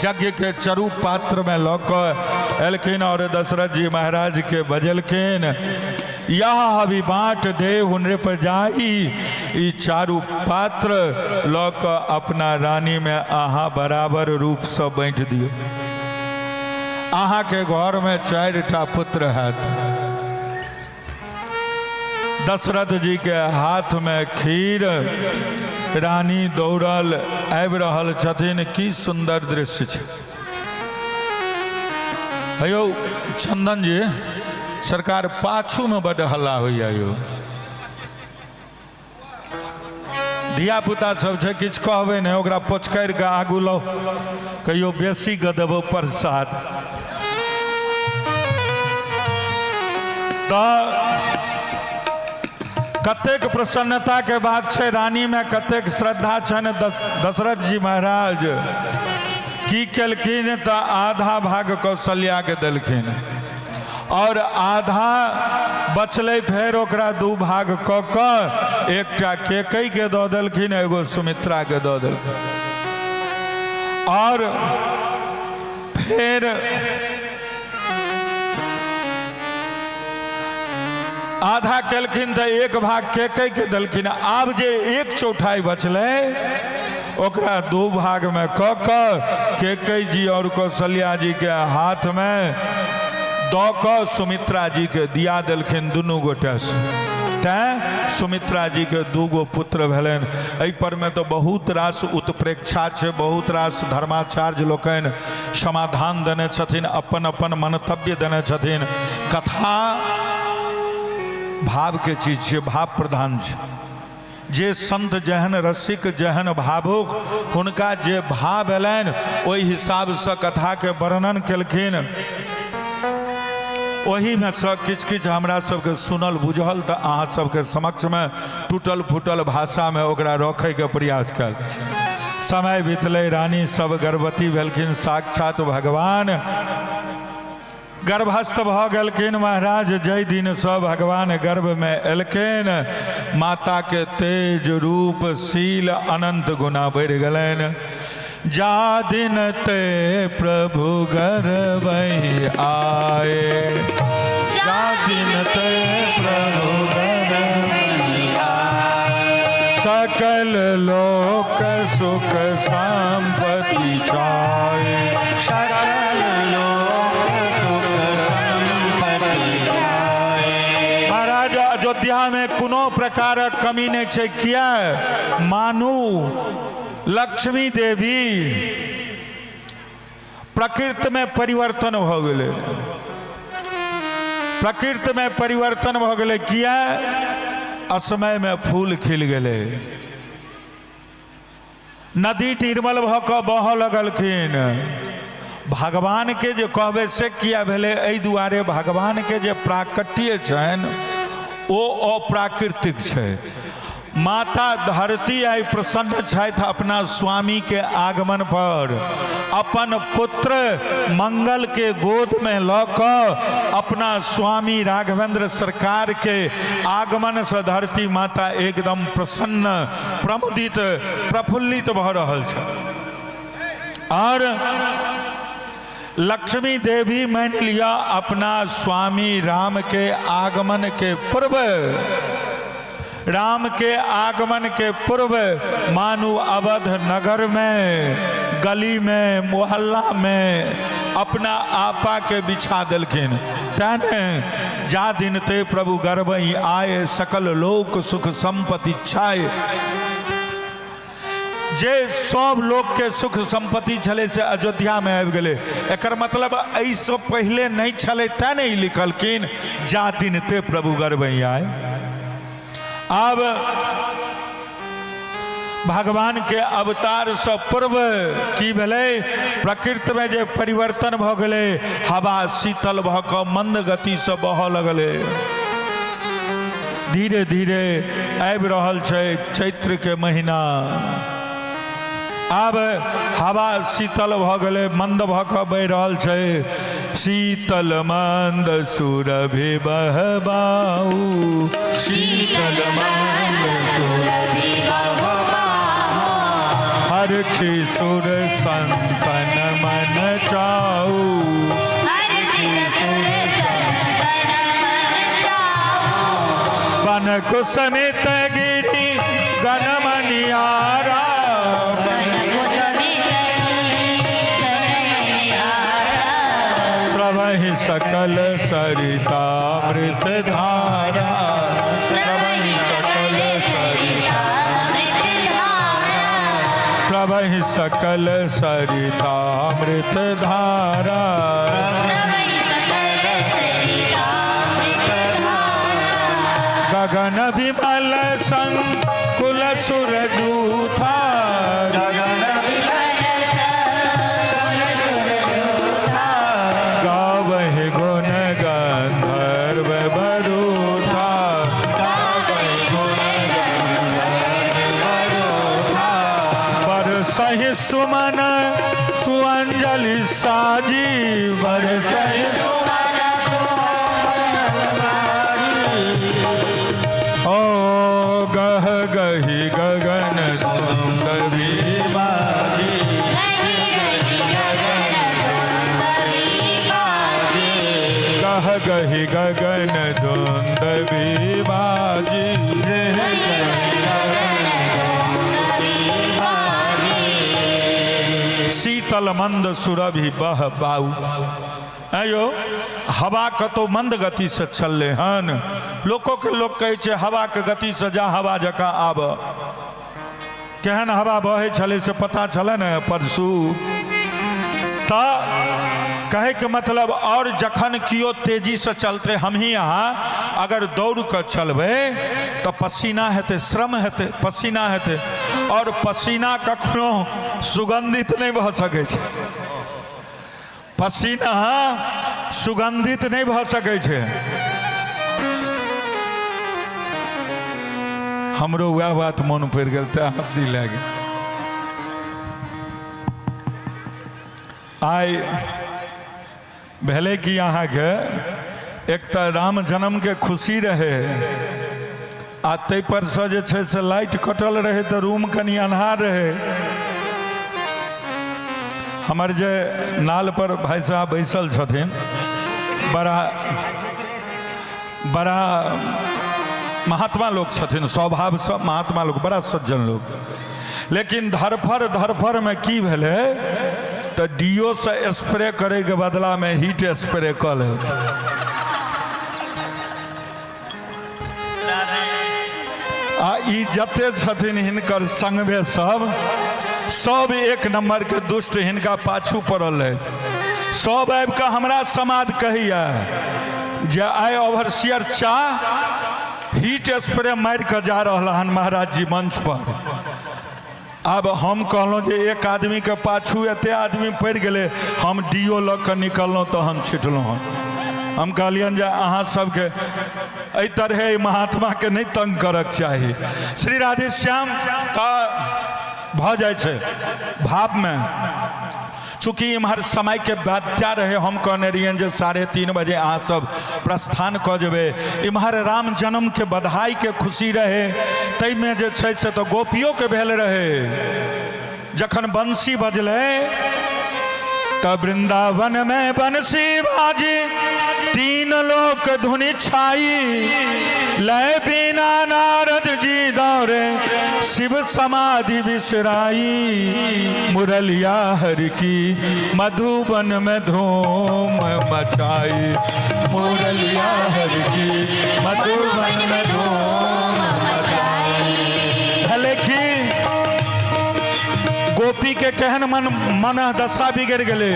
यज्ञ के चरु पात्र में लऽ कऽ एलखिन और दशरथ जी महाराज के बजेलखिन, यह हवि बाट देव नृप जाई, ई चारू पात्र लऽ कऽ अपना रानी में अहाँ बराबर रूपसँ बाँटि दियौ, अहाँके घरमे 4टा पुत्र हैत। दशरथ जी के हाथ में खीर, रानी दौड़ल आबि रहल छथिन। की सुंदर दृश्य छै। हेयौ चंदन जी सरकार, पाछू में बड हल्ला होइया यौ, धिया पुता सब छै, किछु कहबै नहि, ओकरा पोचकारि कऽ आगू लाउ, कहियो बेसी गदबो प्रसाद। तऽ कतेक प्रसन्नता के बात छै, रानी में कतेक श्रद्धा छनि। दशरथ जी महाराज की केलखिन तऽ आधा भाग कौशल्या के देलखिन और आधा बचलै, फेर ओकरा 2 भाग कऽ कऽ एकटा केकई के दऽ देलखिन, एगो सुमित्रा के दऽ देलखिन। और फेर आधा केलखिन तऽ एक भाग केकई के देलखिन। आब जे 1/4 बचलै ओकरा 2 भाग में कऽ कऽ केकई जी और कौशल्या जी के हाथ में दऽ कऽ सुमित्रा जी के दिया देलखिन दुनू गोटे से। तैं सुमित्रा जी के 2 गो पुत्र भेलनि। एहि पर में तऽ बहुत रास उत्प्रेक्षा छै, बहुत रास धर्माचार्य लोकनि समाधान देने छथिन, अपन अपन मंतव्य देने छथिन। कथा भाव के चीज छै, भाव प्रधान छै। जे संत जेहन रसिक जेहन भावुक, हुनका जे भाव एलनि ओहि हिसाबसँ कथाके वर्णन केलखिन। ओहिमे सँ किछु किछु हमरा सबके सुनल बुझल तऽ अहाँ सबके समक्षमे टूटल फूटल भाषामे ओकरा रखैके प्रयास कयल। समय बीतलै, रानी सब गर्भवती भेलखिन, साक्षात भगवान गर्भस्थ भऽ गेलखिन महाराज। जाहि दिनसँ भगवान गर्भमे एलखिन माताके तेज रूप शील अनंत गुना बढ़ि गेलनि। जा दिन ते प्रभु गर्भहि आए, जा दिन ते प्रभु गर्भहि आए, सकल लोक सुख संपत्ति छाए, सकल लोक सुख संपत्ति छाए। महाराज अयोध्या में कोनो प्रकारक कमी नहीं छै। किया मानू लक्ष्मी देवी प्रकृति में परिवर्तन भ गेलै, प्रकृति में परिवर्तन भ गेलै। किया असमय में फूल खिल गेलै, नदी निर्मल भऽ कऽ बहऽ लगलखिन। भगवान के जे कहबै से किया भेलै, एहि दुआरे भगवान के जे प्राकट्य छनि ओ अप्राकृतिक छै। माता धरती आइ प्रसन्न छथि अपना स्वामी के आगमन पर। अपन पुत्र मंगल के गोद में लऽ कऽ अपना स्वामी राघवेंद्र सरकार के आगमन से धरती माता एकदम प्रसन्न, प्रमुदित, प्रफुल्लित भऽ रहल छथि। और लक्ष्मी देवी मानि लिअ अपना स्वामी राम के आगमन के पूर्व, राम के आगमन के पूर्व मानू अवध नगर में, गली में, मोहल्ला में अपना आपा के बिछा देलखिन। तें ने जा दिन ते प्रभु गर्भहि आए, सकल लोक सुख संपत्ति छाए। जे सब लोक के सुख संपत्ति छलै से अयोध्या में आबि गेलै। एकर मतलब एहिसँ पहिले नहि छलै, तें ने ई लिखलखिन जा दिन ते प्रभु गर्भहि आए। आब भगवान के अवतार से पूर्व की भेलै, प्रकृति में जे परिवर्तन भऽ गेलै, हवा शीतल भऽ कऽ मंद गति से बहऽ लगलै। धीरे धीरे आबि रहल छै चैत्र के महीना। आब हवा शीतल भऽ गेलै, मंद भऽ कऽ बहि रहल छै। शीतल मंद सुरभि बहबाऊ, शीतल मंद सुरभि बहबाऊ, हरखि सुर संतन मन चाऊ, हरखि सुर संतन मन चाऊ, बन कुसमित गिरि गण मनियारा, बन कुसमित गिरि गण मनियारा, स्रवहि सकल सरितामृत धारा, स्रवहि सकल सरितामृत धारा, स्रवहि सकल सरितामृत धारा, स्रवहि सकल सरितामृत धारा, गगन विमल संकुल सुर जूथा, गगन विमल संकुल सुर जूथा, गावहि गुण गंधर्व बरूथा, गावहि गुण गंधर्व बरूथा, बरसहि सुमन सुअंजलि साजी, बरसहि सुमन ओ गह गही गगन दुंदबी बाजी, गही गही गगन दुंदबी बाजी, गह गही गगन दुंदबी बाजी, गही गही गगन दुंदबी बाजी। शीतल मंद सुरभि बह बाऊ। आयो हवा कतौ मंद गति से चललै हन। लोको के लोक कहै छै हवा के गति से जा, हवा जकाँ आब। केहन हवा बहै छलै से पता छलै ने परसू। तऽ कहैके मतलब, और जखन कियो तेजी से चलते, हमही अहाँ अगर दौड़ कऽ चलबै तऽ पसीना हेतै, श्रम हेतै, पसीना हेतै, और पसीना कखनो सुगंधित नहि भऽ सकै छै। पसीना सुगंधित नहि भऽ सकै छै। हमरो वएह बात मोन पड़ि गेल तऽ हँसी लागि गेल। आइ भेलै कि अहाँके एक तऽ राम जन्मके खुशी रहै, आ ताहिपर सँ जे छै से लाइट कटल रहै तऽ रूम कनि अन्हार रहै। हमर जे नाल पर भाई साहब बैसल छथिन, बड़ा बड़ा महात्मा लोग छथिन, स्वभावसँ महात्मा लोग, बड़ा सज्जन लोग। लेकिन धरफड़ धरफड़मे की भेलै तऽ do से स्प्रे करैके बदलामे हीट स्प्रे कऽ लेलकै। आ ई जते छथिन हिनकर संगमे सब सब एक नंबर के दुष्ट हिनका पाछू पड़ल रहै। सब आबि कऽ हमरा समाद कहैया जे आइ ओवरसियर चाह हीट स्प्रे मारि कऽ जा रहल हन महाराज जी मंच पर। आब हम कहलहुँ जे एक आदमीके पाछू एते आदमी पड़ि गेलै, हम do लऽ कऽ निकललहुँ तहन छिटलहुँ हन। हम कहलियनि जे अहाँ सबके एहि तरहे एहि महात्माके नहि तंग करक चाही। श्री राधेश्याम तऽ भऽ जाइ छै भावमे। चूँकि इम्हर समयके बाध्या रहे, हम कहने रहियनि जे 3:30 बजे अहाँ सब प्रस्थान कऽ जेबै। इम्हर राम जन्मके बधाईके खुशी रहे, ताहिमे जे छै से तऽ गोपियोके भेल रहे। जखन बंसी बजलै तऽ वृंदावन में बंसी बाजी, तीन लोक धुनि छाई, लय बिना नारद जी दौड़े, शिव समाधि बिसराई, मुरलिया हर की मधुबन में धूम मचाई, मुरलिया हर की मधुबन में धूम मचाई। भले की गोपी के केहन मन मन दशा बिगड़ गेलै।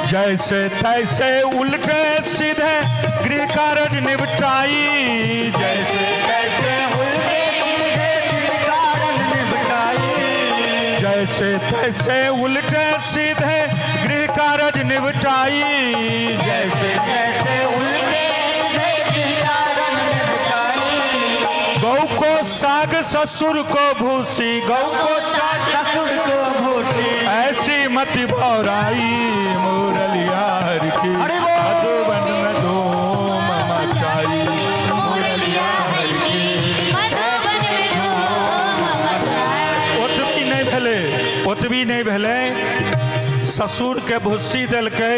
जैसे तैसे उल्टे सीधे गृह कारज निपटाई, जैसे तैसे उल्टे सीधे गृह कारज निपटाई, जैसे तैसे उल्टे सीधे गृह कारज निपटाई, जैसे तैसे उल्टे सीधे गृह कारज निपटाई। गौ को साग ससुर को भूसी, गौ को साग ससुर को भूसी, ऐसी मति बौराई, मुरलिया हर की मधुबन में धूम मचाई, मुरलिया हर की मधुबन में धूम मचाई। ओतबी नहि भेलै, ओतबी नहि भेलै, ससुर के भुस्सी देलकै,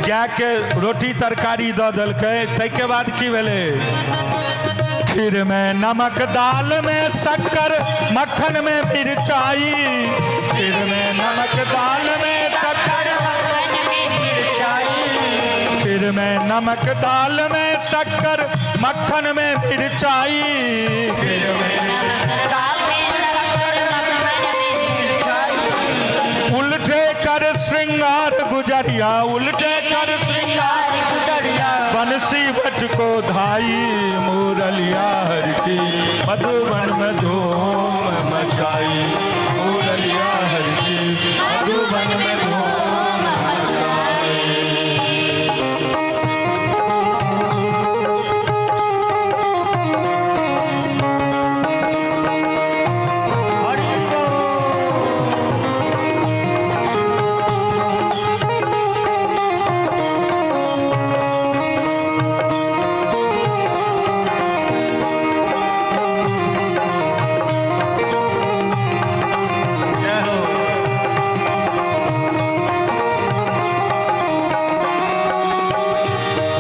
गाय के रोटी तरकारी दऽ देलकै। ताहिके बाद की भेलै? खीर में नमक, दाल में शक्कर, मक्खन में मिर्चाई, खीर में नमक, दाल में शक्कर, खीर में नमक, दाल में शक्कर, मक्खन में मिर्चाई, खीर में उल्टे कर श्रृंगार गुजरिया, उल्टे कर श्रृंगार बंसी बट को धाई, मुरलिया हर की मधुबन में धूम मचाई, मुरलिया हर की मधुबन में धूम मचाई।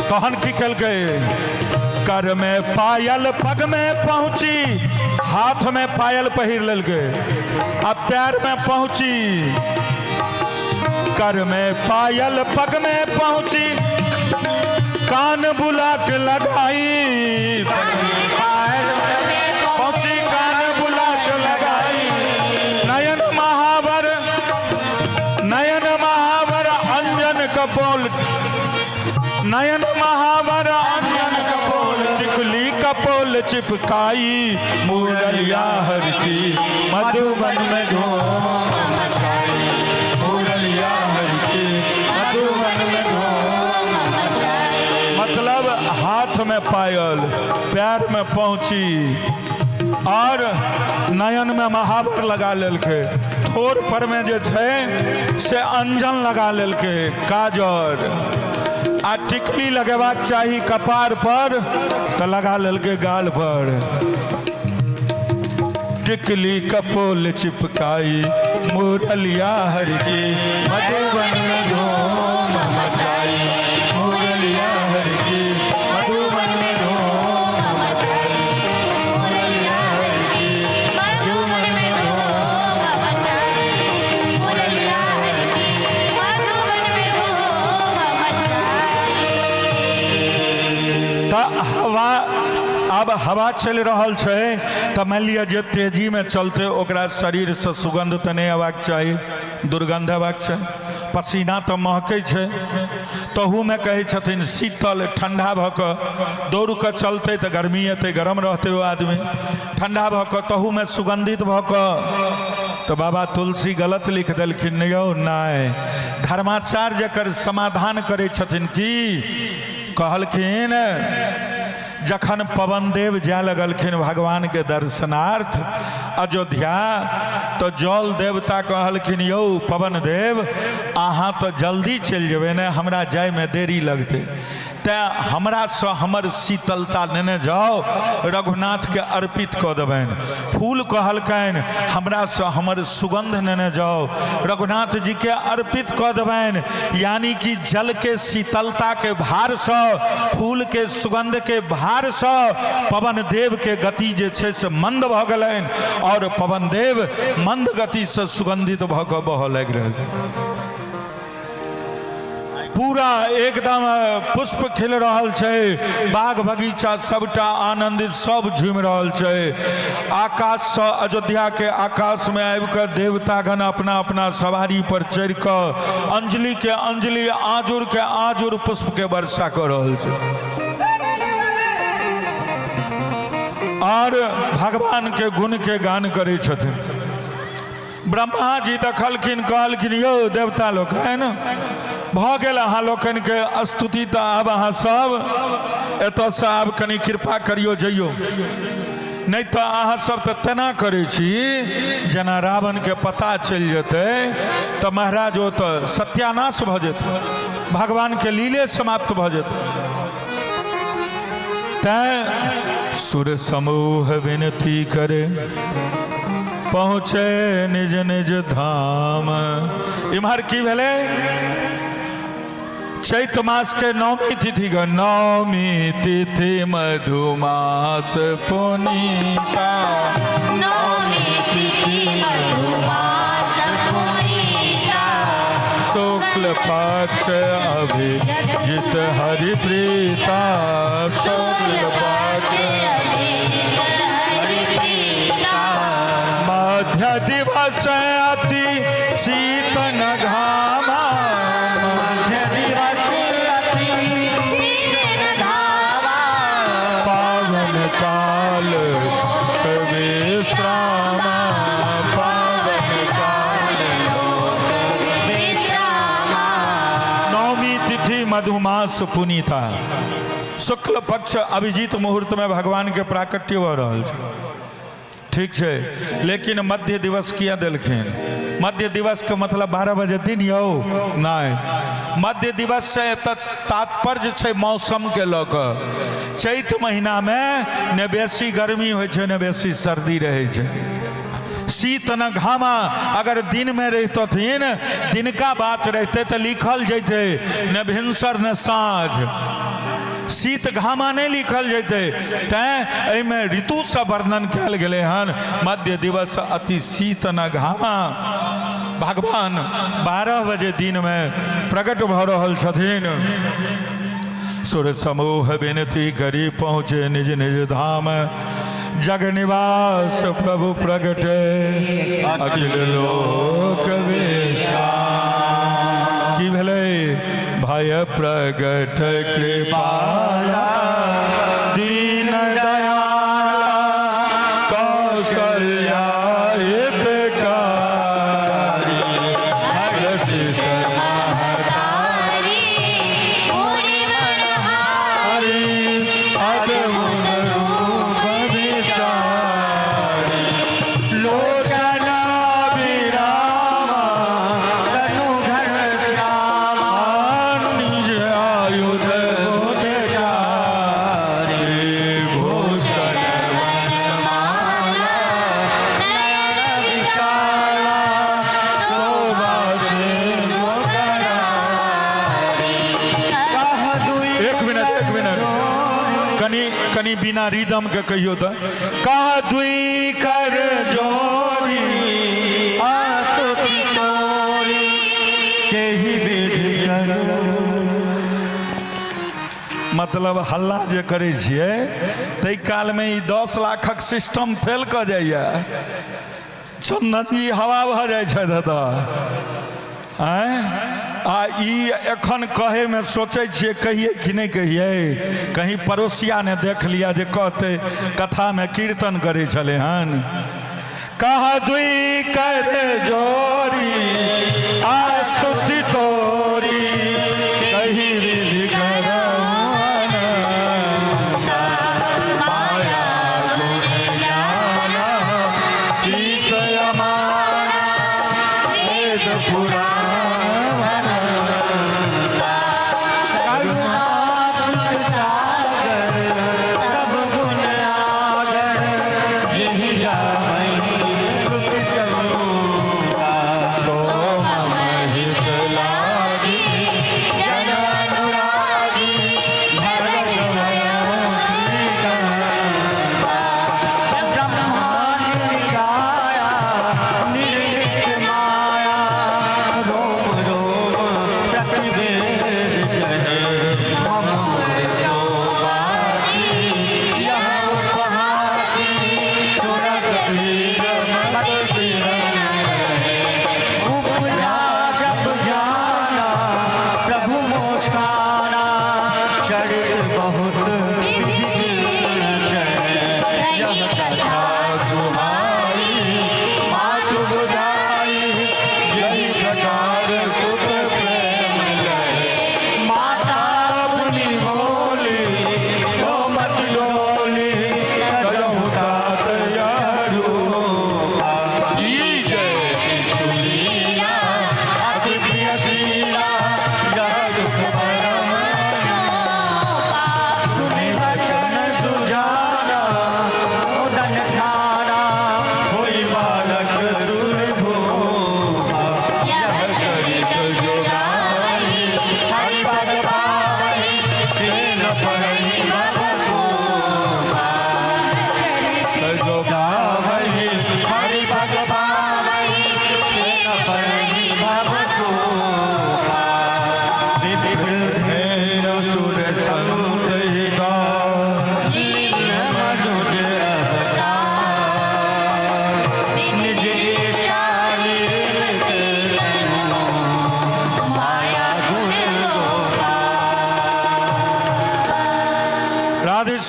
तहन की केलकै? कर में पायल पग में पहुंची, हाथ में पायल पहिर लेलकै आ पैर में पहुंची। कर में पायल पग में पहुंची, कान बुला के लगाई, पहुंची कान बुला के लगाई, नयन महावर, नयन महावर अंजन कपोल, नयन महावर अंजन कपोल, टिकुली कपोल चिपकाई, मुरलिया हर की मधुबन में धूम मचाई, मुरलिया हर की मधुबन में धूम मचाई। मतलब हाथ में पायल, पैर में पहुंची और नयन में महावर लगा लेलकै, ठोर पर में जे छै से अंजन लगा लेलकै, काजर आ टिकली लगेबाक चाही कपार पर तऽ लगा लेलकै गाल पर। टिकली कपोल चिपकाई, मुरलिया हर की मधुबन में धूम मचाई, मुरलिया हर की मधुबन में धूम मचाई, मुरलिया हर की मधुबन में धूम मचाई, मुरलिया हर की मधुबन में धूम मचाई। तऽ हवा, आब हवा चलि रहल छै तऽ मानि लिअ जे तेजीमे चलतै ओकरा शरीरसँ सुगन्ध तऽ नहि अयबाक चाही, दुर्गन्ध अयबाक चाही। पसीना तऽ महकै छै, तहूमे कहै छथिन शीतल ठण्डा भऽ कऽ दौड़ कऽ चलतै तऽ गर्मी एतै, गरम रहतै ओ आदमी। ठण्डा भऽ कऽ तहूमे सुगन्धित भऽ कऽ, तऽ बाबा तुलसी गलत लिख देलखिन नहि यौ? नहि, धर्माचार्य जकर समाधान करै छथिन की कहलखिन जखन पवन देव जाय लगलखिन भगवान के दर्शनार्थ अयोध्या, तो जल देवता कहलखिन यौ पवन देव, अहाँ तो जल्दी चलि जेबै ने, हमरा जायमे देरी लगतै, तैँ हमरासँ हमर शीतलता लेने जाउ, रघुनाथके अर्पित कऽ देबनि। फूल कहलकनि हमरासँ हमर सुगंध लेने जाउ, रघुनाथ जीके अर्पित कऽ देबनि। यानी कि जलके शीतलताके भारसँ, फूलके सुगंधके भारसँ पवन देवके गति जे छै से मंद भऽ गेलनि और पवन देव मंद गतिसँ सुगंधित भऽ कऽ बहऽ लागि रहल। पूरा एकदम पुष्प खिल रहल छै, बाग बगीचा सबटा आनंदित, सब झूमि रहल छै। आकाशसँ अयोध्या के आकाश में आबि कऽ देवतागण अपना अपना सवारी पर चढ़ि कऽ अंजलि के अंजलि, आजुर के आजुर पुष्प के वर्षा कऽ रहल छै और भगवान के गुण के गान करै छथिन। ब्रह्मा जी देखलखिन, कहलखिन यौ देवता लोकनि, भऽ गेल अहाँ लोकनिके स्तुति, तऽ आब अहाँ सब एतऽसँ आब कनि कृपा करियौ जइयौ, नहि तऽ अहाँ सब तऽ तेना करै छी जेना रावणके पता चलि जेतै तऽ महाराज ओ तऽ सत्यानाश भऽ जेतै, भगवानके लीले समाप्त भऽ जेतै। तैँ सुर समूह विनती करे पहुँचे निज निज धाम। इम्हर की भेलै? चैत मास के नवमी तिथि ग, नवमी तिथि मधुमास पुनीता, नवमी तिथि मधुमास पुनीता, शुक्ल पक्ष अभिजित हरि प्रीता, शुक्ल पक्ष अभिजित हरि प्रीता, मध्य दिवस अति शीतन घामा, मध्य दिवस अति शीतन घामा, पावन काल विश्रामा, पावन काल विश्रामा। नवमी तिथि मधुमास पुनीता, शुक्ल पक्ष अभिजीत मुहूर्त में भगवान के प्राकट्य भऽ रहल छै। ठीक छै, लेकिन मध्य दिवस किया देलखिन? मध्य दिवस के मतलब 12 बजे दिन यौ नहि, मध्य दिवस से एतऽ तात्पर्य छै मौसम के लऽ कऽ। चैत महीना में ने बेसी गर्मी होइ छै ने बेसी सर्दी रहै छै, शीत न घामा। अगर दिन में रहितथिन, दिनका बात रहते तऽ लिखल जैते ने भिनसर ने साँझ, शीत घामा नहि लिखल जैते। तैँ एहिमे ऋतुसँ वर्णन कयल गेलै हन, मध्य दिवस अति शीत न घामा। भगवान 12 बजे दिनमे प्रकट भऽ रहल छथिन। सुर समूह विनती करी पहुँचे निज निज धाम, जग निवास प्रभु प्रगटे अखिल लोक विश्राम। की भेलै? भय प्रगट कृपाला दीन दयाला कौशल्या हितकारी, हर्षित महतारी मुनि मनहारी, अद्भुत रूप विचारी, लोचन विरामा तनु घन श्यामा, निज आयुध बुधचारी, भूषण वनमाला नयन विशाला शोभा सिंधु करारी। कह दुई एक मिनट, एक मिनट, कनि कनि बिना रिदम के कहियो तऽ। कह दुई कर जोरी स्तुति तोरी केहि विधि करो। मतलब हल्ला जे करै छियै ताहि कालमे ई 10 लाखक सिस्टम फेल कऽ जाइए, चंदन जी हवा भऽ जाइ छथि एतऽ। आँय, आ ई एखन कहैमे सोचै छियै कहियै कि नहि कहियै, कहीं पड़ोसिया ने देख लिया जे कहतै कथामे कीर्तन करै छलै हन। कह दुई कर जोरी आ स्तुति तोरी कही विधि करहु।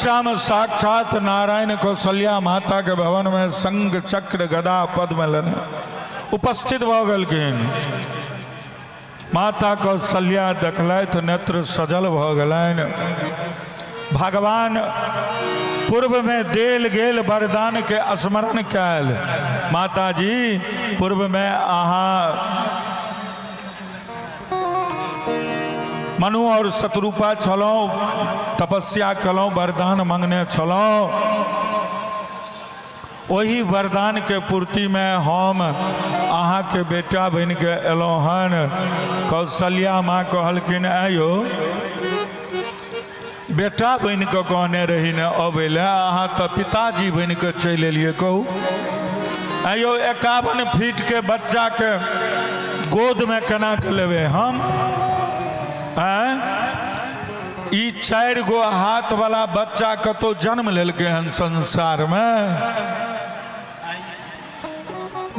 राधेश्याम साक्षात नारायण कौशल्या माता के भवन में शंख चक्र गदा पद्म लेने उपस्थित भऽ गेलखिन। माता कौशल्या देखलथि, नेत्र सजल भऽ गेलनि। भगवान पूर्व में देल गेल वरदान के स्मरण कयल। माताजी, पूर्व में अहाँ मनु और शतरूपा छलहुँ, तपस्या कयलहुँ, वरदान मंगने छलहुँ। ओहि वरदानके पूर्तिमे हम अहाँके बेटा बनिके एलहुँ हन। कौशल्या माँ कहलखिन, आयो बेटा बनि कऽ कहने रही ने अबै लए, अहाँ तऽ पिताजी बनि कऽ चलि एलियै। कहू आयो, 51 फीटके बच्चाके गोदमे केना कऽ लेबै हम? आँय, ई 4 गो हाथ वाला बच्चा कतौ जन्म लेलकै हन संसारमे?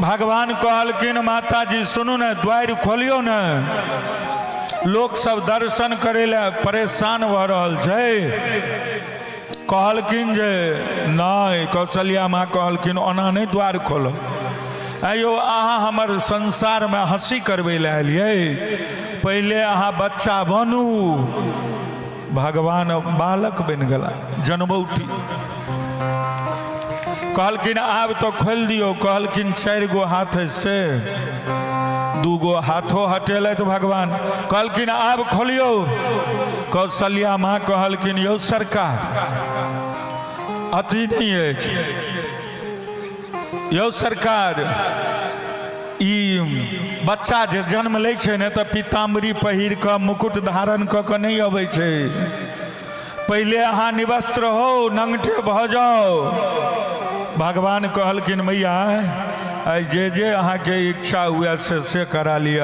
भगवान कहलखिन, माताजी सुनू ने, द्वारि खोलियौ ने, लोक सब दर्शन करै लए परेशान भऽ रहल छै। कहलखिन जे नहि। कौशल्या माँ कहलखिन, ओना नहि द्वार खोलब। आइयो अहाँ हमर संसारमे हँसी करबै लए एलियै? पहिले अहाँ बच्चा बनू। भगवान बालक बनि गेला जनमौटी। कहलखिन, आब तऽ खोलि दियौ। कहलखिन, 4 गो हाथ है से 2 गो हाथो हटेलथि भगवान। कहलखिन, आब खोलियौ। कौशल्या माँ कहलखिन, यौ सरकार, अथी नहि अछि यौ सरकार, ई बच्चा जे जन्म लै छै ने तऽ पीताम्बरी पहिर कऽ मुकुट धारण कऽ कऽ नहि अबै छै। पहिले अहाँ निवस्त्र हो, नंगटे भऽ जाउ। भगवान कहलखिन, मैया, आइ जे जे अहाँके इच्छा हुए से से करा लिअ।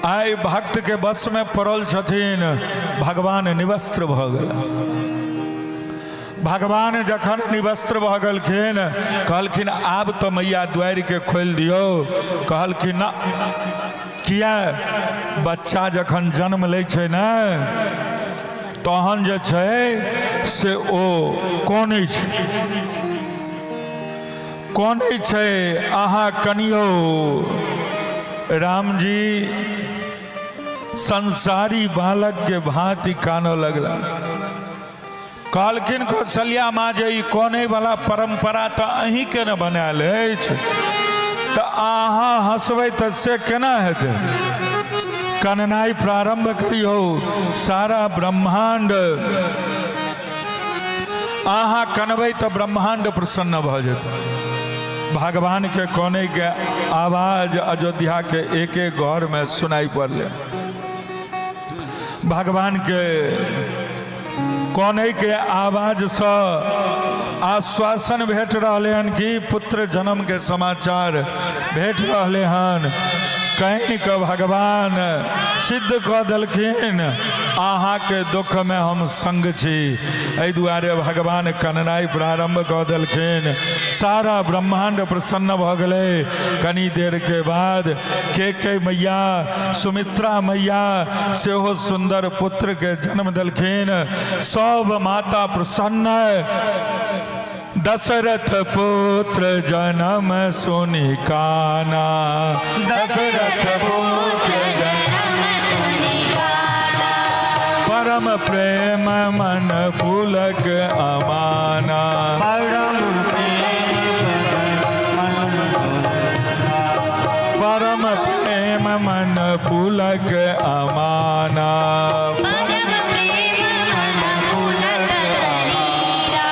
आइ भक्तके वशमे पड़ल छथिन। भगवान निवस्त्र भऽ गेला। भगवान जखन निवस्त्र भऽ गेलखिन, कहलखिन, आब तऽ मैया द्वारिके खोलि दियौ। कहलखिन, ना। किया? बच्चा जखन जन्म लै छै ने, तहन जे छै से ओ कनै छै, कनै छै। अहाँ कनियौ। रामजी संसारी बालक के भांति कानऽ लगला। कहलखिन कौशल्या माँ जे ई कनै वाला परम्परा तऽ अहीँके ने बनायल अछि, तऽ अहाँ हँसबै तऽ से केना हेतै? कननाइ प्रारम्भ करियौ। सारा ब्रह्माण्ड, अहाँ कनबै तऽ ब्रह्माण्ड प्रसन्न भऽ जेतै। भगवानके कनैके आवाज अयोध्याके एक एक घरमे सुनाइ पड़लै। भगवानके कनैके आवाजसँ आश्वासन भेट रहलै हन कि पुत्र जन्मके समाचार भेट रहलै हन। कहिन कऽ भगवान सिद्ध कऽ देलखिन, अहाँके दुःखमे हम संग छी। एहि दुआरे भगवान कननाइ प्रारम्भ कऽ देलखिन। सारा ब्रह्माण्ड प्रसन्न भऽ गेलै। कनी देरके बाद के के मैया, सुमित्रा मैया सेहो सुन्दर पुत्रके जन्म देलखिन। सब माता प्रसन्न। दशरथ पुत्र जन्म सुनि काना, दशरथ पुत्र जन्म सुनि काना, परम प्रेम मन पुलक अमाना, परम परम प्रेम मन पुलक अमाना, परम प्रेम मन पुलक शरीरा।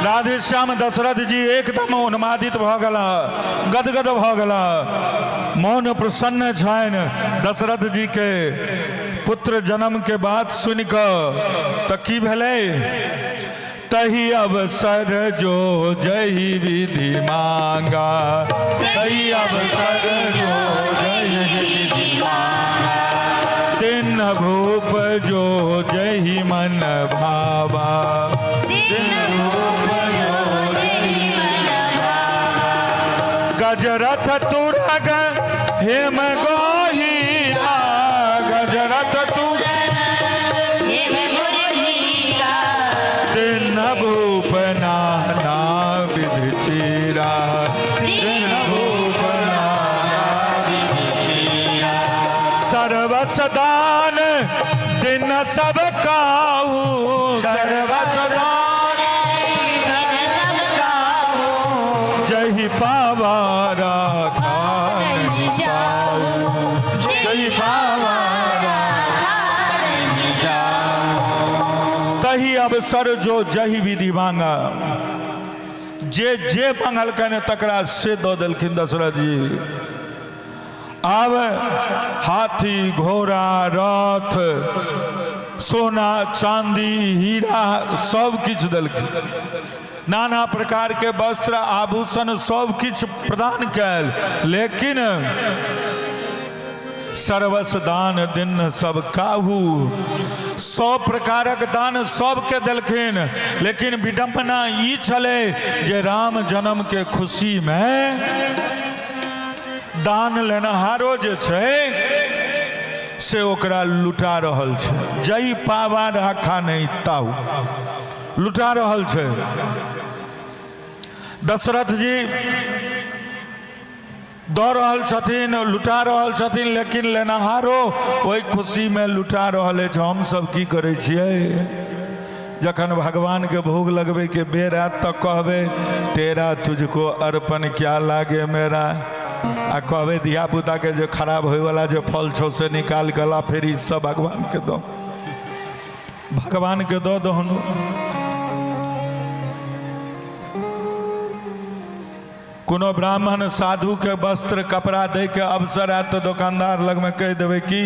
राधेश्याम दशरथ जी एकदम उन्मादित भऽ गेला, गदगद भऽ गेला। मोन प्रसन्न छनि दशरथ जी के पुत्र जन्म के बात सुनि कऽ। तऽ की भेलै? तही अवसर जो जही विधि मांगा, तही अवसर जो जही विधि मांगा, दिन भूप जो जही मन भावा, दिन भूप जो जही मन भावा, गजरथ तुरग हेम गोहीरा, गजरथ तुरग हेम गोहीरा, भूप नाना विधि चीरा, दीन भूप नाना विधि चीरा। सर्वस दान दिन सब काहू, सर्वस दान जही पावा राखा नहीं जाऊ, जही पावा तही अवसर जो जही विधि मांगा, जे जे मांगलकनि तकरा से दऽ देलखिन दशरथ जी। आब हाथी घोड़ा रथ सोना चांदी हीरा सब किछु देलखिन, नाना प्रकार के वस्त्र आभूषण सब किछु प्रदान कयल, लेकिन सर्वस दान दिन सब काहू, सब प्रकारक दान सबके देलखिन, लेकिन विडम्बना ई छलै जे राम जन्म के खुशी में दान लेनहारो जे छै से ओकरा लुटा रहल छै, जई पावा राखा नहीं ताऊ, लुटा रहल छै। दशरथ जी दऽ रहल छथिन, लुटा रहल छथिन, लेकिन लेनहारो ओहि खुशीमे लुटा रहल अछि। हमसभ की करै छियै? जखन भगवानके भोग लगबैके बेर आयत तऽ कहबै तेरा तुझको अर्पण क्या लागे मेरा, आ कहबै धियापुताके जे खराब होइवला जे फल छौ से निकालि कऽ ला, फेर ई सब भगवानके दऽ, भगवानके दऽ दहनु। कोनो ब्राह्मण साधुके वस्त्र कपड़ा दैके अवसर आयत तऽ दोकानदार लगमे कहि देबै की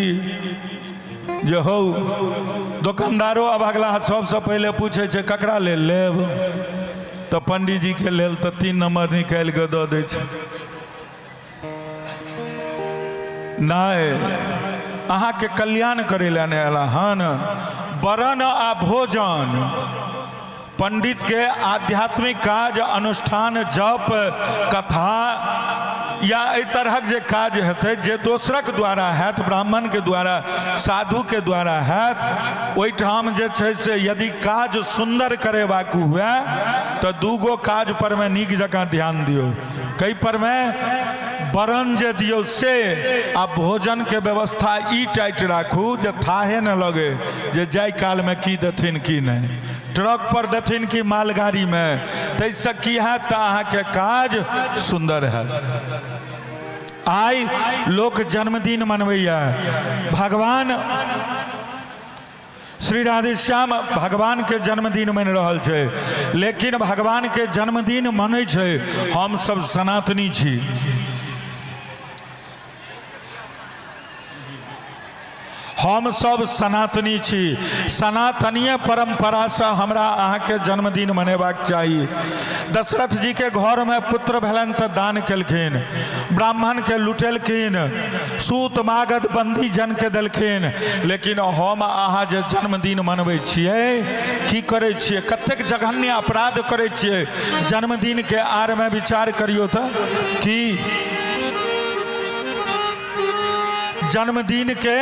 जे हौ, दोकानदारो अभगला सबसँ पहिले पूछै छै ककरा लेल लेब, तऽ पंडीजीके लेल तऽ 3 नम्बर निकालि कऽ दऽ दै छै। नहि, अहाँके कल्याण करै लए नहि अयला हन। वरण आ भोजन पंडित के आध्यात्मिक काज अनुष्ठान जप कथा या एहि तरहक जे काज हेतै जे दोसरक द्वारा हैत, ब्राह्मण के द्वारा साधु के द्वारा हैत, ओहिठाम जे छै से यदि काज सुन्दर करेबाक हुए तऽ दूगो काज पर मे नीक जकाँ ध्यान दियौ। कई पर मे वरण जे दियौ से आ भोजन के व्यवस्था ई टाइट राखू जे थाहे न लगे जे जाय काल मे की देथिन की नहि, ट्रक पर देथिन कि मालगाड़ी में, ताहिसँ की हैत तऽ अहाँके काज सुन्दर हैत। आइ लोक जन्मदिन मनबैया, भगवान श्री राधेश्याम भगवान के जन्मदिन मन रहल छै, लेकिन भगवान के जन्मदिन मनै छै हम सब सनातनी छी। हम सब सनातनी छी, सनातनीय परंपरासँ हमरा अहाँके जन्मदिन मनेबाक चाही। दशरथ जी के घरमे पुत्र भेलनि तऽ दान केलखिन, ब्राह्मणके लुटेलखिन, सूत मागध बंदी जनके देलखिन, लेकिन हम अहाँ जे जन्मदिन मनबै छियै की करै छियै? कतेक जघन्य अपराध करै छियै जन्मदिनके आड़मे। विचार करियौ तऽ की जन्मदिन के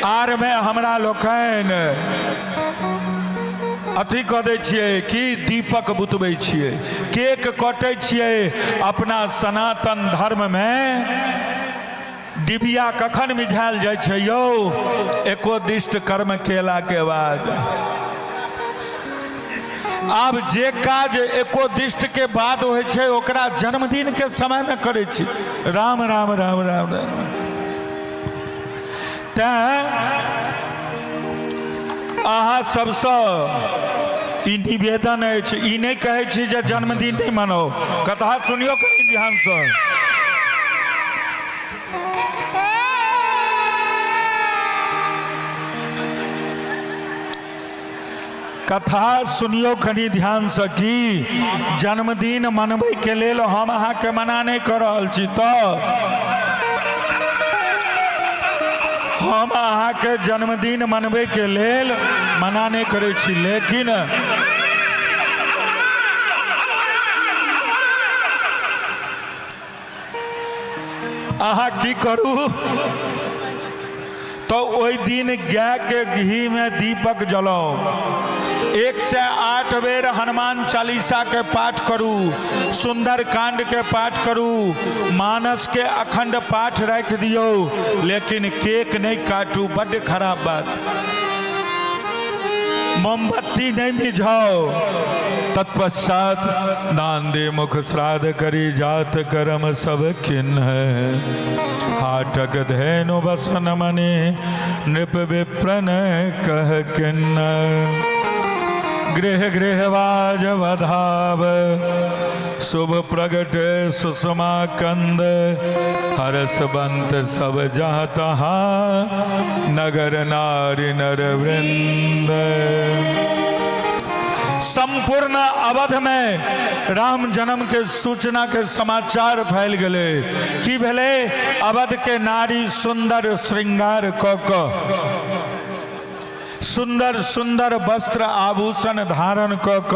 आड़ में हमरा लोकनि अथी कऽ दै छियै कि दीपक बुतबै छियै, केक कटै छियै। अपना सनातन धर्ममे डिबिया कखन मिझायल जाइ छै यौ? एकोदिष्ट कर्म केलाके बाद। आब जे काज एकोदिष्ट के बाद होइ छै ओकरा जन्मदिन के समय में करै छी। राम राम राम राम राम। तैं अहाँ सबसँ ई निवेदन अछि, ई नहि कहै छी जे जन्मदिन नहि मनाउ। कथा सुनियौ कनि ध्यानसँ। कथा सुनियौ कनि ध्यानसँ की जन्मदिन मनबैके लेल हम अहाँके मना नहि कऽ रहल छी, तऽ हम अहाँके जन्मदिन मनबैके लेल मना नहि करै छी, लेकिन अहाँ की करू तऽ ओहि दिन गायके घीमे दीपक जलाउ, 108 बेर हनुमान चालीसा के पाठ करू, सुंदर कांड के पाठ करू, मानस के अखंड पाठ राखि दियौ, लेकिन केक नहीं काटू, बड्ड खराब बात। मोमबत्ती नहीं मिझाओ। तत्पश्चात दान दे मुख श्राद्ध करी जात कर्म सब किन्न है, हाटक धेनु बसन मनि नृप विप्रन कह किन्न, गृह गृह वाज बधाव शुभ प्रगट सुषमा कंद, हरस बंत सब जहाँ तहाँ नगर नारी नर वृंद। संपूर्ण अवध में राम जन्म के सूचना के समाचार फैल गए। की भेलै? अवध के नारी सुंदर श्रृंगार क क सुंदर सुंदर वस्त्र आभूषण धारण क क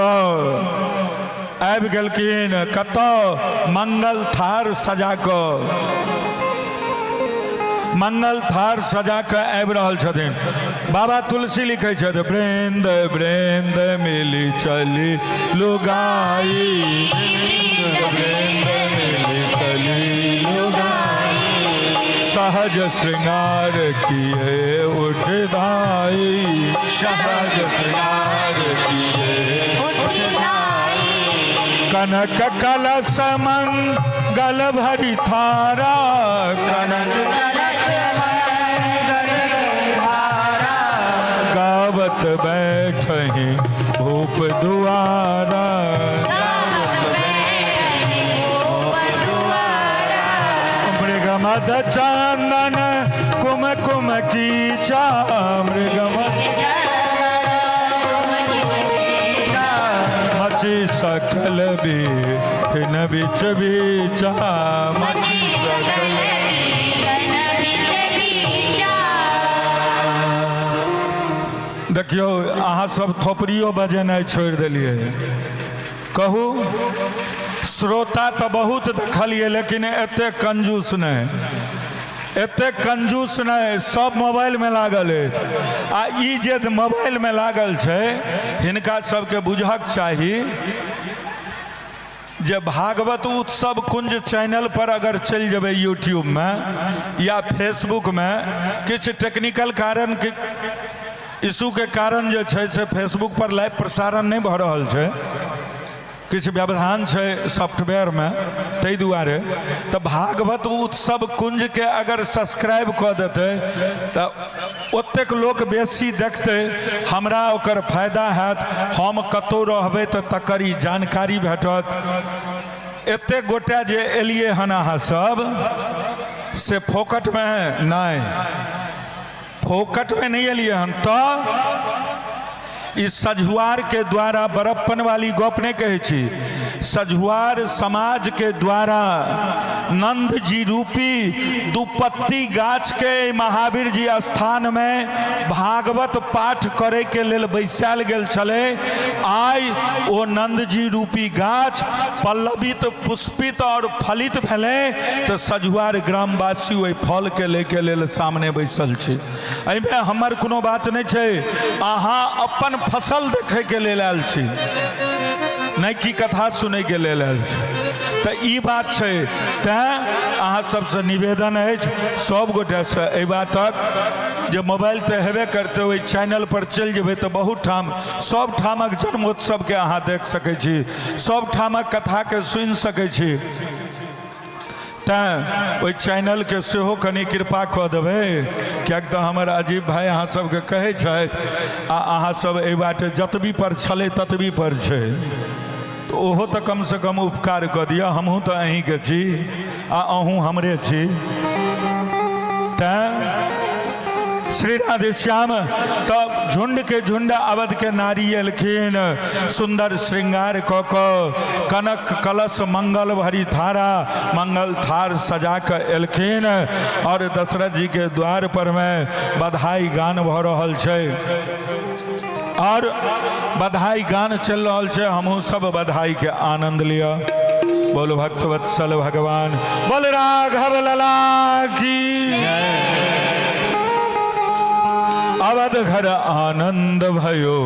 आबि गेलखिन। कतऽ? मंगल थार सजा कऽ, मंगल थार सजा कऽ आबि रहल छथिन। बाबा तुलसी लिखै छथि, वृंद वृंद मिली चली लुगाई, वृंद वृंद मिली चली लुगाई, सहज श्रृंगार किए उठ धाई, सहज श्रृंगार किए उठ धाई। कनक कलश मंगल भरी थारा, कनक कलश मंगल धारा, गावत बैठही भूप दुआरा, गावत बैठहि भूप दुआरा। मृगमद चंदन कुमकुम कीचा, मृगमद मची सकल बीथिन बिच बीचा, मची सकल। देखियौ, अहाँ सब थोपड़ियो बजेनाइ छोड़ि देलियै। कहू, श्रोता तऽ बहुत देखलियै, लेकिन एतेक कंजूस नहि, एतेक कंजूस नहि। सब मोबाइलमे लागल अछि। आ ई जे मोबाइलमे लागल छै, हिनका सबके बुझक चाही जे भागवत उत्सव कुंज चैनल पर अगर चलि जेबै यूट्यूबमे या फेसबुकमे, किछु टेक्निकल कारण के इशूके कारण जे छै से फेसबुक पर लाइव प्रसारण नहि भऽ रहल छै, किछु व्यवधान छै सॉफ्टवेयरमे, ताहि दुआरे। तऽ भागवत उत्सव कुंजके अगर सब्सक्राइब कऽ देतै तऽ ओतेक लोक बेसी देखतै, हमरा ओकर फायदा हैत। हम कतहु रहबै तऽ तकर ई जानकारी भेटत। एतेक गोटे जे एलियै हन अहाँ सब, से फोकटमे नहि, फोकटमे नहि एलियै हन। तऽ ई सझुआर के द्वारा, बड़प्पन वाली गप नहि कहै छी, सझुआर समाज के द्वारा नंद जी रूपी दुपत्ती गाछ के महावीर जी स्थान में भागवत पाठ करे के लेल बैसायल गेल छलै। आइ ओ नंद जी रूपी गाछ पल्लवित, पुष्पित और फलित भेलै, तऽ सझुआर ग्रामवासी ओहि फल के लै के लेल सामने बैसल छै। एहिमे हमर कोनो बात नहि छै। अहाँ अपन फसल देखैके लेल आयल छी, नहि कि कथा सुनैके लेल आयल छी। तऽ ई बात छै। तैँ अहाँ सबसँ निवेदन अछि सब गोटेसँ एहि बातक जे मोबाइल तऽ हेबे करतै, ओहि चैनल पर चलि जेबै तऽ बहुत ठाम, सब ठामक जन्मोत्सवके अहाँ देख सकै छी, सब ठामक कथाके सुनि सकै छी। तैँ ओहि चैनलके सेहो कनि कृपा कऽ देबै, किएक तऽ हमर अजीब भाइ अहाँ सबके कहै छथि आ अहाँ सब एहि बाटे जतबी पर छलै ततबी पर छै, तऽ ओहो तऽ कमसँ कम उपकार कऽ दिअ। हमहूँ तऽ अहीँके छी आ अहूँ हमरे छी। तैँ श्री राधेश्याम। तऽ झुंड के झुंड अवध के नारी एलखिन, सुंदर श्रृंगार कऽ कऽ, कनक कलश मंगल भरी थारा, मंगल थार सजा कऽ एलखिन और दशरथ जी के द्वार पर में बधाई गान भऽ रहल छै और बधाई गान चलि रहल छै। हमहूँ सब बधाई के आनंद लिअ। बोल भक्त वत्सल भगवान, बोल राघव लला की। अवध घर आनंद भयो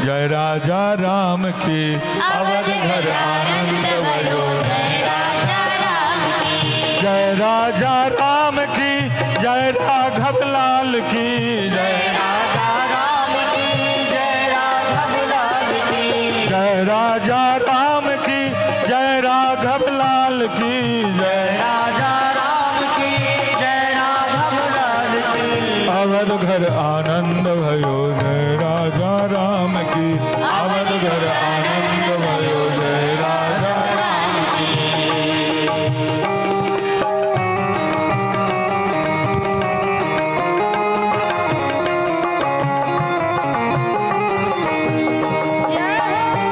जय राजा राम की। अवध घर आनंद भयो जय राजा राम की। जय राजा राम की, जय राघव लाल की जय। राजा राम की जय, राघव लाल की। जय राजा राम की, जय राघव लाल की जय। राजा राम की जय, राघव लाल की। अवध घर आनंद भयो जय राजा राम की। अवध घर आनंद भयो जय राजा राम की। जय हो।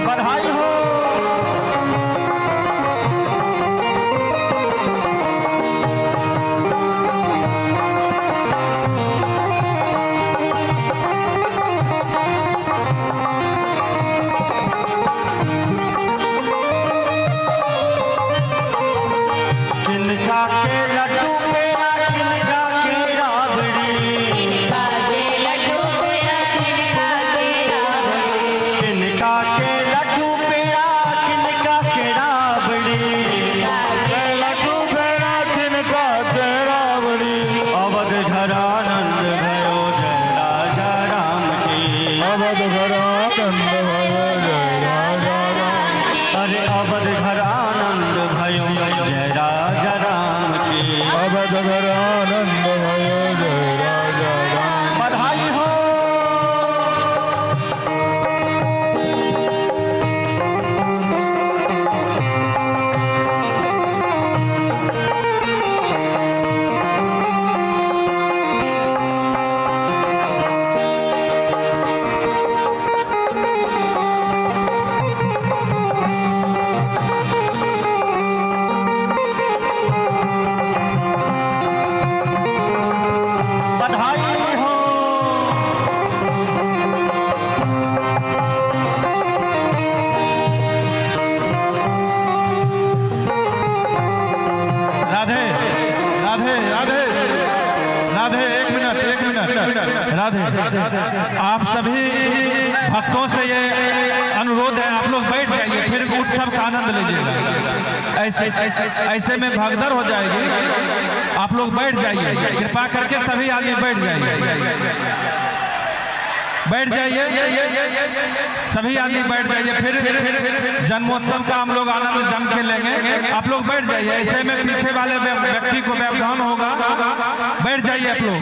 बधाई हो। किनका के लड्डू पेड़ा, किनका के राबड़ी। किनका के लड्डू पेड़ा, किनका के राबड़ी। किनका के लड्डू पेड़ा, किनका के राबड़ी। किनका के लड्डू फेरा किनका के रावड़ी। अवध घर आनंद भयो जय राजा राम की। अवध घर आनंद भयो जय राजा राम। अरे अवध घर आनंद भयो जय राजा राम की। अवध घर आनंद भयो जय राजा राम। बधाई हो। बधाई हो। राधे राधे राधे राधे, एक मिनट एक मिनट राधे। आप सभी भक्तों से ये अनुरोध है, आप लोग बैठ जाइए, फिर उत्सव का आनंद लीजिएगा। ऐसे ऐसे में भगदड़ हो जाएगी। आप लोग बैठ जाइए, कृपा करके सभी आदमी बैठ जाइए, बैठ जाइए, सभी आदमी बैठ जाइए। फिर जन्मोत्सव का हम लोग आनंद जम के लेंगे। आप लोग बैठ जाइए, ऐसे में पीछे वाले व्यक्ति को व्यवधान होगा। बैठ जाइए आप लोग।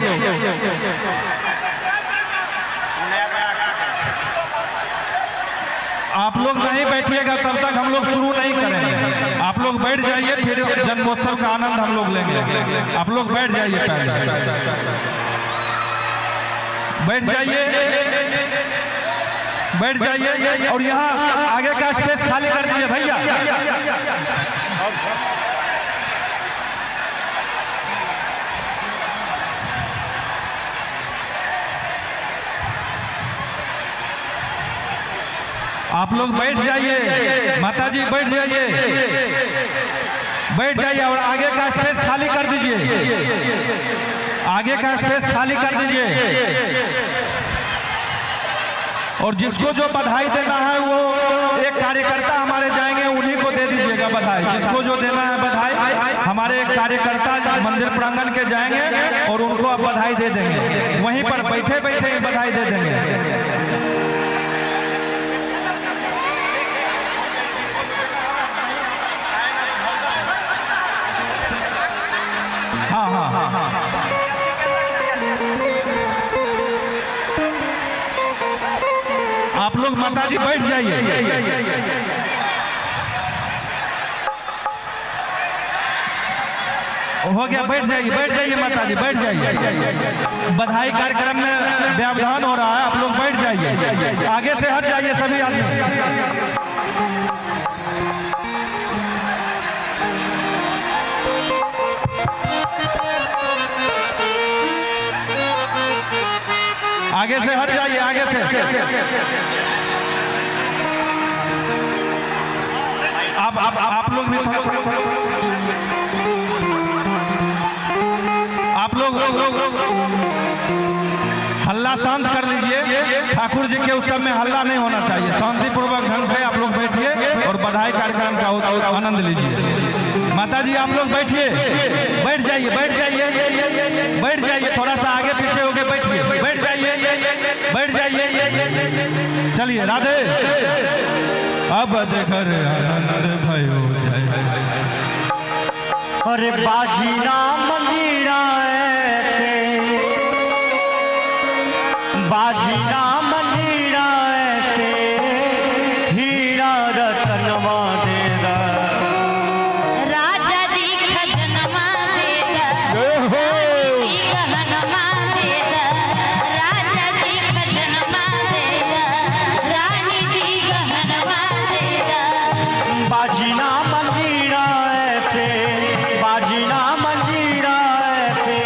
आप लोग नहीं बैठिएगा तब तक हम लोग शुरू नहीं करेंगे। आप लोग बैठ जाइए, फिर जन्मोत्सव का आनंद हम लोग लेंगे। आप लोग बैठ जाइए, पहले बैठ जाइए, बैठ जाइए। और यहाँ आगे का स्पेस खाली कर दीजिए भैया। आप लोग बैठ जाइए, माता जी बैठ जाइए, बैठ जाइए। और आगे का स्पेस खाली कर दीजिए, आगे का स्पेस खाली कर दीजिए। और जिसको जो बधाई देना है वो एक कार्यकर्ता हमारे जाएंगे, उन्हीं को दे दीजिएगा बधाई। जिसको जो देना है बधाई, हमारे एक कार्यकर्ता मंदिर प्रांगण के जाएंगे और उनको आप बधाई दे देंगे, वहीं पर बैठे बैठे ही बधाई दे देंगे। हाँ हाँ हाँ हाँ। आप लोग माता जी बैठ जाइए। हो गया, बैठ जाइए, बैठ जाइए माता जी, बैठ जाइए। बधाई कार्यक्रम में व्यवधान हो रहा है, आप लोग बैठ जाइए, आगे से हट जाइए सभी आदमी। आगे से हट जाइए, आगे से। आप लोग भी थोड़ा, आप लोग हल्ला शांत कर लीजिए। ठाकुर जी के उत्सव में हल्ला नहीं होना चाहिए। शांतिपूर्वक ढंग से आप लोग बैठिए और बधाई कार्यक्रम का आनंद लीजिए। माता जी आप लोग बैठिए, बैठ जाइए, बैठ जाइए, बैठ जाइए, थोड़ा सा आगे पीछे होके बैठिए, बैठ जाइए, बैठ जाइए। चलिए राधे। अब घर आनंद भयो जय। अरे बाजीरा मंजीरा ऐसे, बाजीरा मंजीरा ऐसे, हीरा रतनवा दे दा। राजा जी खजनमा देदा, जी गहनमा देदा, राजा जी खजनमा देदा, रानी जी गहनमा देदा। बाजीरा मंजीरा ऐसे, बाजीरा मंजीरा ऐसे,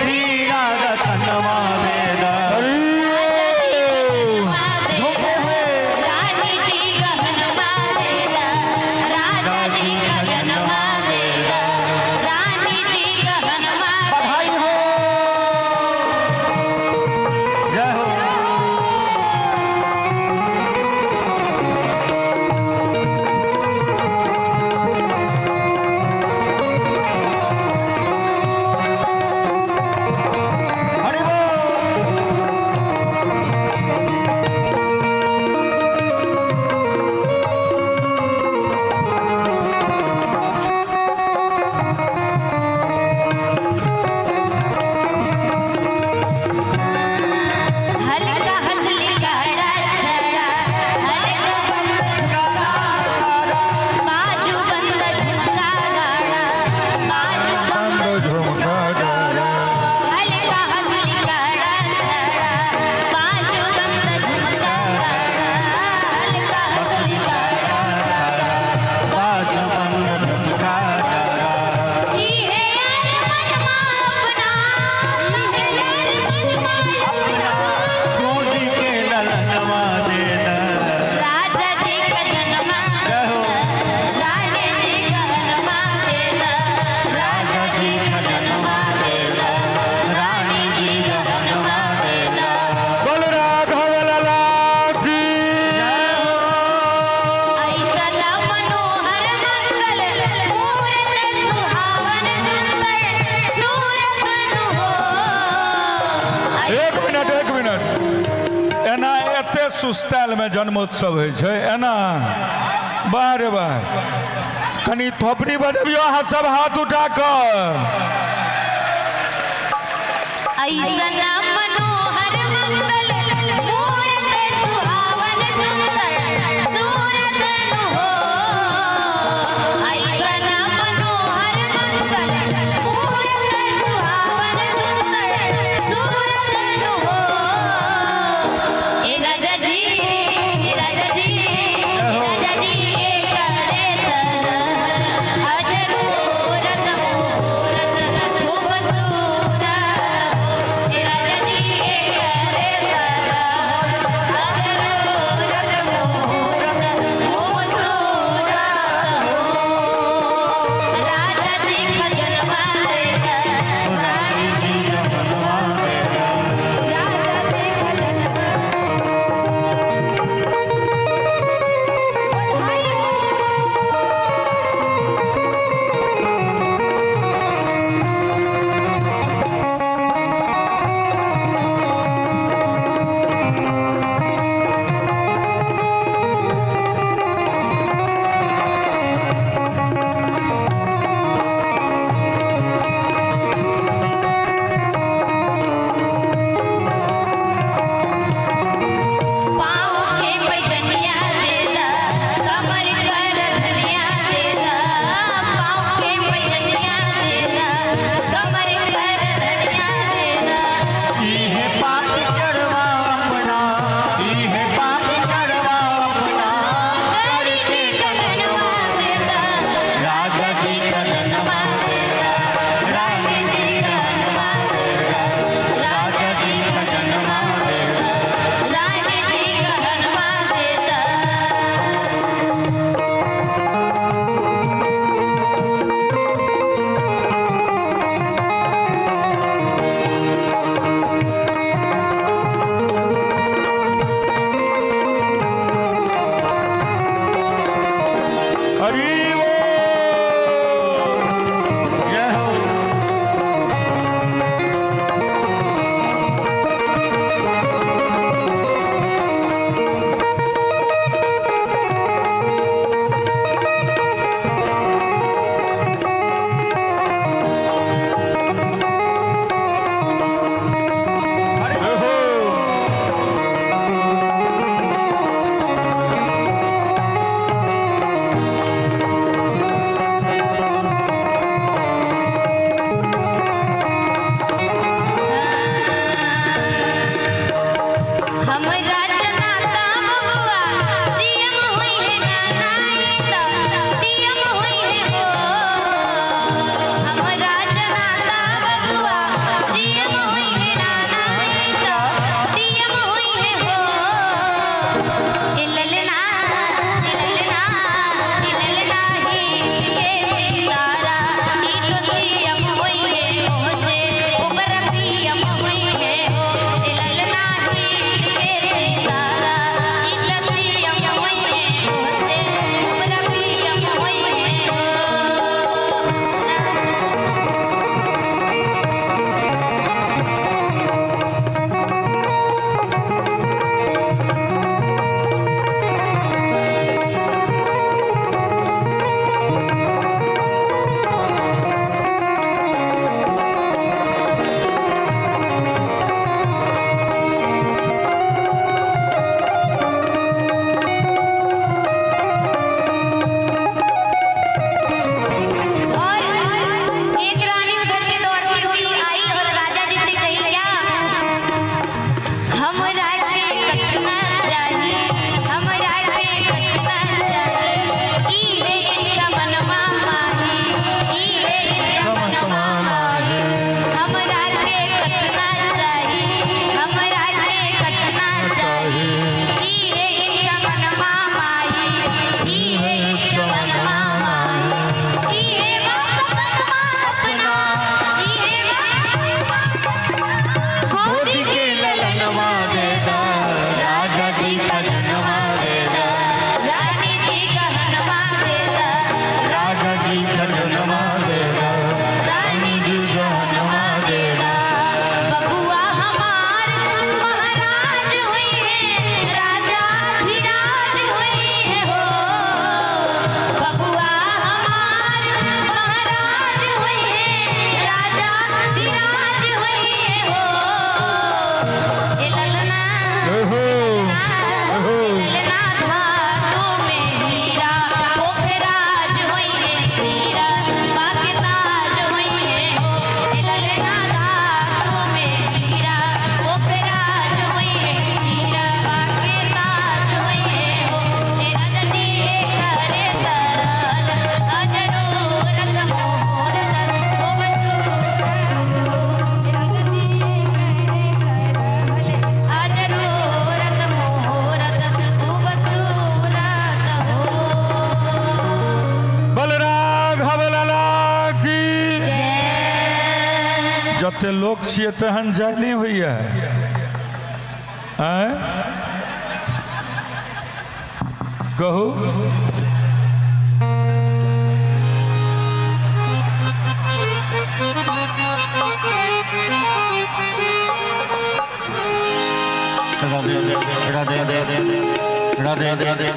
हीरा रतनवा दे दा। झूमते हुए। रानी जी गहनमा देदा, राजा जी खजनमा देदा, रानी जी गहनमा। बधाई हो, जय हो। हरि बोल। हल्का हंसली गाड़ा छड़ा, हल्का बंद झुमका, बाजू बंद झुमका गाड़ा, बाजू बंद झुमका गाड़ा। हल्का हंसली गाड़ा छड़ा, बाजू बंद झुमका गाड़ा, हल्का हंसली गाड़ा छड़ा, बाजू बंद झुमका गाड़ा। ई है यार मनमा अपना, ई है यार मनमा अपना। गोदी के ललनवा दे दा। राजा जी का जन्मा, जय हो। रानी जी गहनमा देदा, राजा जी का जन्मा देदा, रानी जी गहनमा देदा। बोल राघव लाला की। ऐसा मनोहर मंगल मूरत सुहावन सुंदर सूरत हो। एक मिनट, एक मिनट। एना एते सुस्तायल में जन्मोत्सव होइ छै एना? बाह रे बाह। कनि थोपड़ी बजबियौ अहाँ सब हाथ उठा कऽ। ऐसा मनोहर मंगल मूरत सुहावन सुंदर सूरत हो। ऐसा मनोहर मंगल मूरत सुहावन सुंदर सूरत हो। ए राजा जी, ए राजा जी, ए राजा जी, ए करे तरह अजरूरत मूरत खूबसूरत हो। ए राजा एते लोक छियै तेहन जाय नहि होइए। आँय कहू। राधे राधे राधे राधे राधे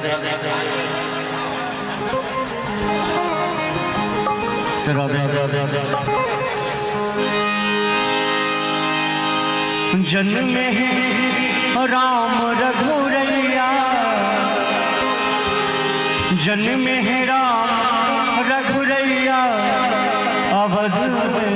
राधे। जन्म है राम रघुरैया, जन्म है राम रघुरैया अवध में।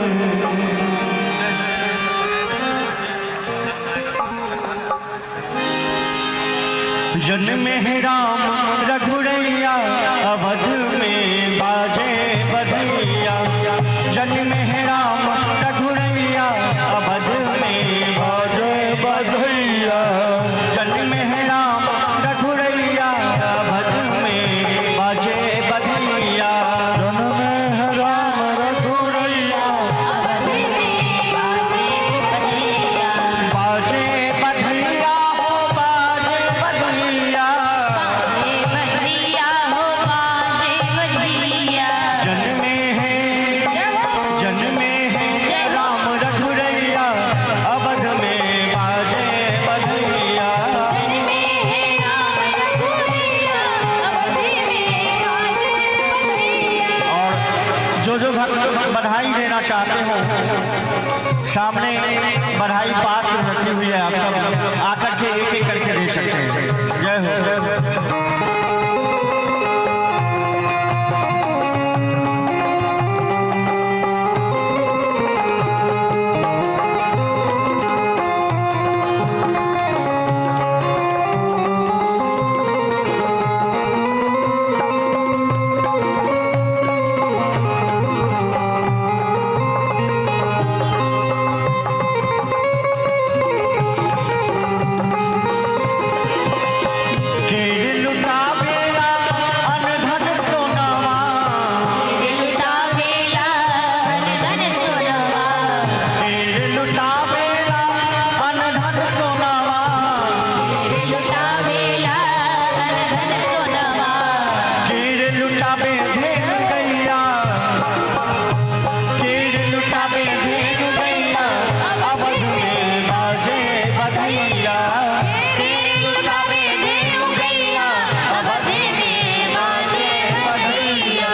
जन्म है राम रघुरैया अवध में बाजे बधैया। जन्म है राम रघुरैया अवध में बाजे बधैया। जन्म है राम रघुरैया अवध में बाजे बधैया। जन्म है राम रघुरैया अवध में बाजे बधैया। बाजे बधैया हो बाजे बधैया। बाजे बधैया हो बाजे बधैया। जन्मे है जन्मे है राम रघुरैया अवध में बाजे बधैया। जन्मे है राम रघुरैया अवध में बाजे बधैया। और जो जो भक्त बधाई देना चाहते हो, सामने बधाई पात्र रखी हुई है, आप सब आकर के एक एक करके दे सकते हैं। जय हो। केर लुटावेला अनधन सोनावा। लुटावेला धन सोनवा। केर लुटावेला अनधन सोनावा। लुटावेला धन सोनवा। केर लुटावे धेनु गैया। केर लुटावे धेनु गैया अवध में बाजे बधैया। लुटावे धेनु गैया अवध में बाजे बधैया।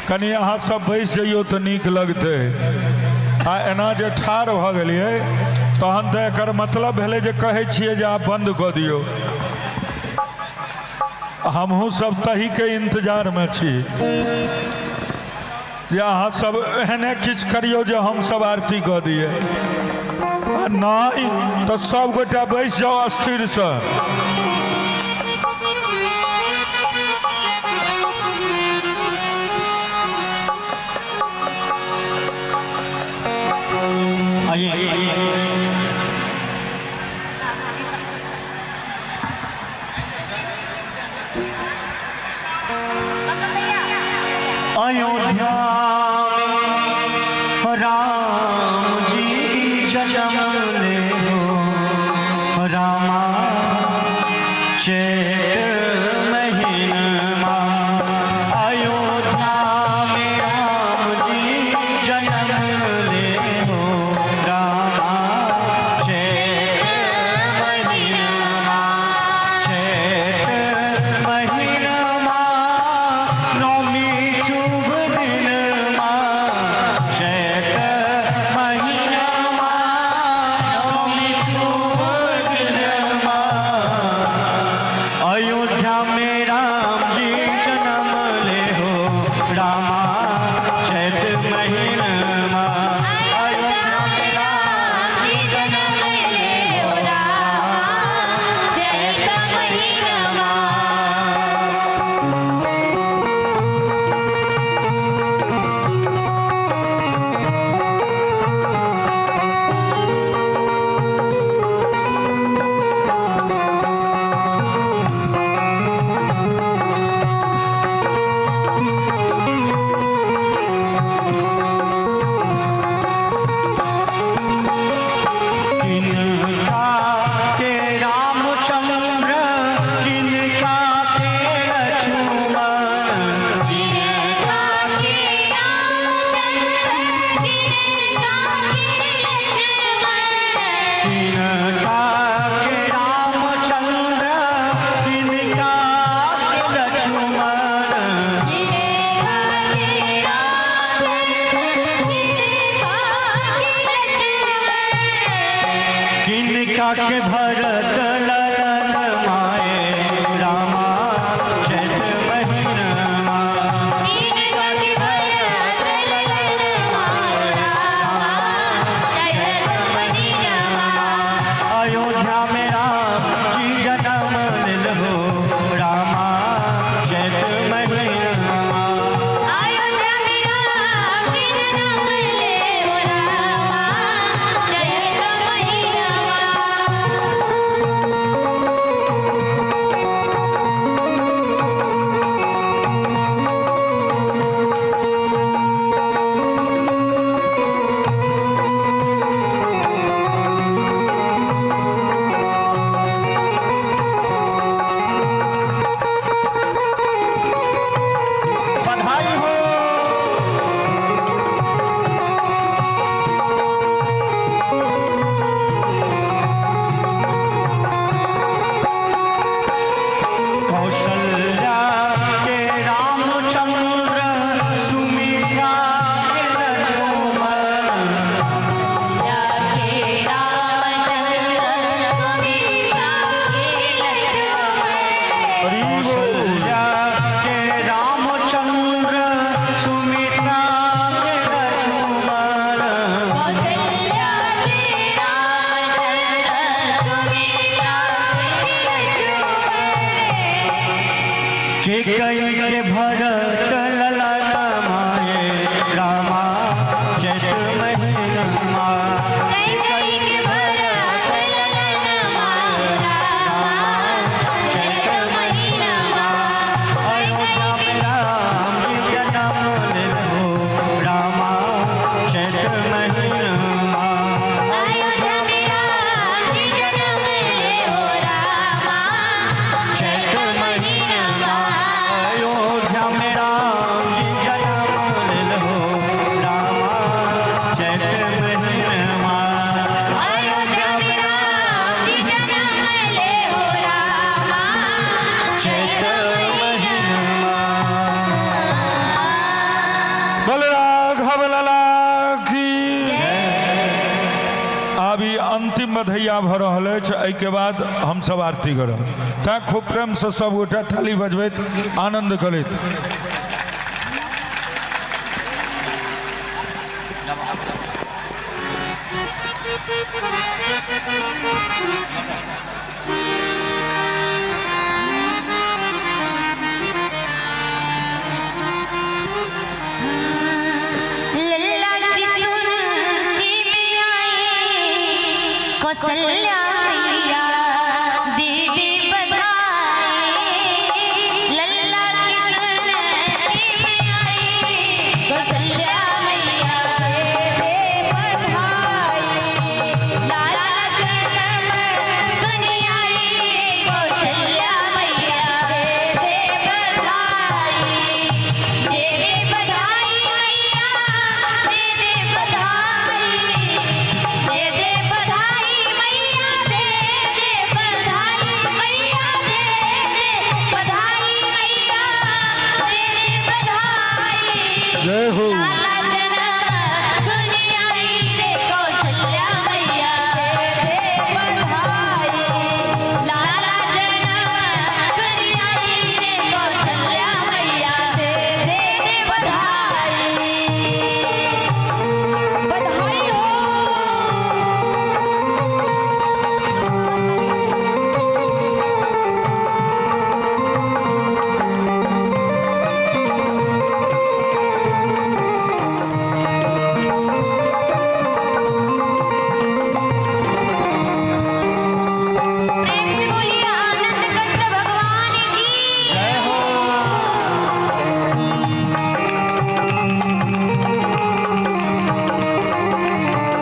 कनि अहाँ सब बैस जइयौ तऽ नीक लगतै। आ एना जे ठाढ़ भऽ गेलियै तहन तऽ एकर मतलब भेलै जे कहै छियै जे आब बन्द कऽ दियौ। हमहूँ सब तहीके इन्तजारमे छी जे अहाँ सब एहने किछु करियौ जे हमसब आरती कऽ दियै। आ नहि तऽ सब गोटा बैस जाउ स्थिरसँ। आइए। अयोध्या में राम जी जन्म ले हो रामा चैत महीनमा। अयोध्या में राम जी जन्म ले हो रामा चैत महीनमा। चैत महीनमा नवमी शुभ दिनमा। चैत महीनमा नवमी शुभ दिनमा। अयोध्या में राम जी जन्म ले हो रामा चैत महीनमा। अयोध्या में राम जी जन्म ले हो रामा चैत महीनमा। किनका के रामचंद्र किनका के लक्ष्मण। किनका के रामचंद्र किनका के लक्ष्मण। किनका के रामचंद्र किनका के लक्ष्मण। किनका के रामचंद्र किनका के लक्ष्मण। किनका के भरत ललन माए रामा चैत महीनमा। किनका के भरत ललन माए रामा चैत महीनमा। अयोध्या में राम जी जन्म लेल हो रामा चैत महीनमा। अयोध्या में राम जी जन्म ले हो रामा चैत महीनमा। बधैया भऽ रहल अछि। एहिके बाद हमसब आरती करब। तैँ खूब प्रेमसँ सबगोटा थाली बजबैत आनन्द करैत। लल्ला की सुन के मैं आई, कौशल्या मैया दे दे बधाई। लल्ला की सुन के मैं आई, कौशल्या मैया दे दे बधाई। लाला जन्म सुन आई रे, कौशल्या मैया दे दे बधाई। दे दे बधाई मैया, दे दे बधाई। दे दे बधाई मैया, दे दे बधाई मैया, दे दे बधाई मैया, दे दे बधाई। जय हो। लाला जन्म सुन आई रे, कौशल्या मैया दे दे बधाई। लाला जन्म सुन आई रे, कौशल्या मैया दे दे बधाई। बधाई हो। प्रेम से बोलिए आनंद कंद भगवान की।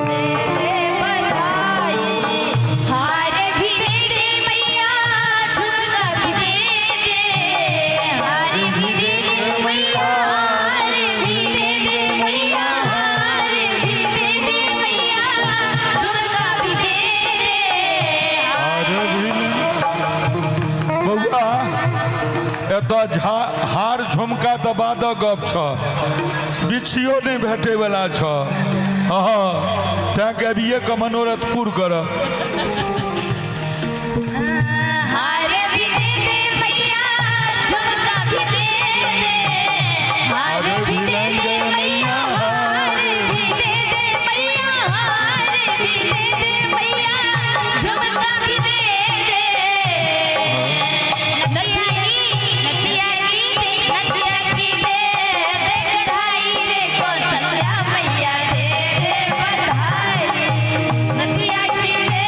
दे दे बधाई। हार भी दे दे मैया, झुमका भी दे दे। हार भी दे दे मैया, हार भी दे दे मैया, हार भी दे दे मैया, झुमका भी दे दे। बौआ, एतऽ झा हार झुमका तऽ बादक गप छ, बिछियो नहि भेटैवला छ। हँ, तैँ गबिए के मनोरथ पूर कर। हार भी दे दे मैया, झुमका भी दे दे। हार भी दे दे मैया, हार भी दे दे मैया, हार भी दे दे मैया, झुमका भी दे दे। नथिया की, नथिया की दे, नथिया की दे दे कढ़ाई रे, कौशल्या मैया दे दे बधाई। नथिया की दे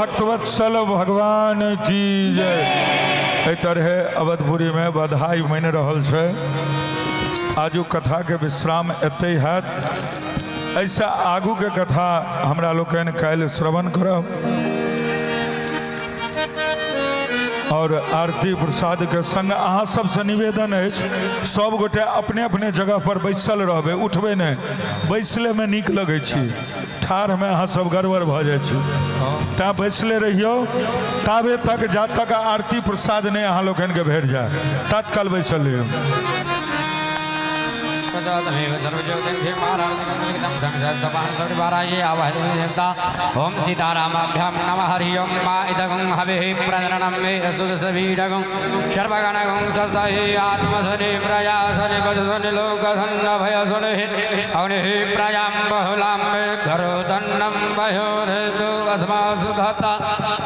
भक्तवत्सल भगवान की जय। एहि तरहे अवधपुरी में बधाई मनि रहल छै। आजू कथा के विश्राम एतै हैत। एहिसँ आगू के कथा हमरा लोकनि काल्हि श्रवण करब और आरती प्रसाद के संग अहाँ सबसँ निवेदन अछि, सब गोटे अपने अपने जगह पर बैसल रहबै, उठबै नहि। बैसले में नीक लगै छी, ठाढ़मे अहाँ सब गड़बड़ भऽ जाइ छी, तैँ बैसले रहियौ ताबे तक जा तक आरती प्रसाद नहि अहाँ लोकनिके भेट जाय, तत्काल बैसल रहियौ। ओम सीतारामाभ्याम नमः। हरि ओम। मा इदगुं हविः प्रजननं मे सुदसवीरगुं सर्वगणगुं ससहि आत्मसनि प्रयासनि वसनि लोकसन्न भयसनि अग्निः प्रजां बहुलां मे करोदन्नं वयोधेतु अस्मासु धत्ता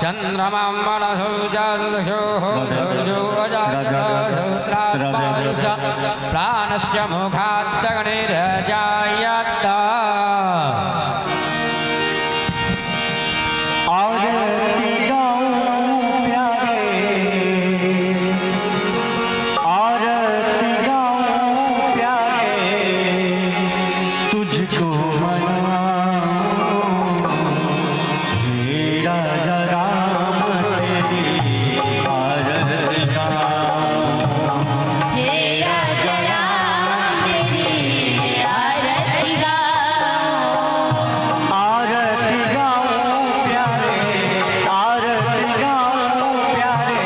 चन्द्रमां मनसो जातदशोः सूर्यो अजायत प्राणस्य मुखाद्यग्निरजायत। आरती गाऊं प्यारे, आरती गाऊं प्यारे, तुझको मनाऊं, हे राजा राम तेरी आरती गाऊं। हे राजा राम तेरी आरती गाऊं। आरती गाऊं प्यारे, आरती गाऊं प्यारे,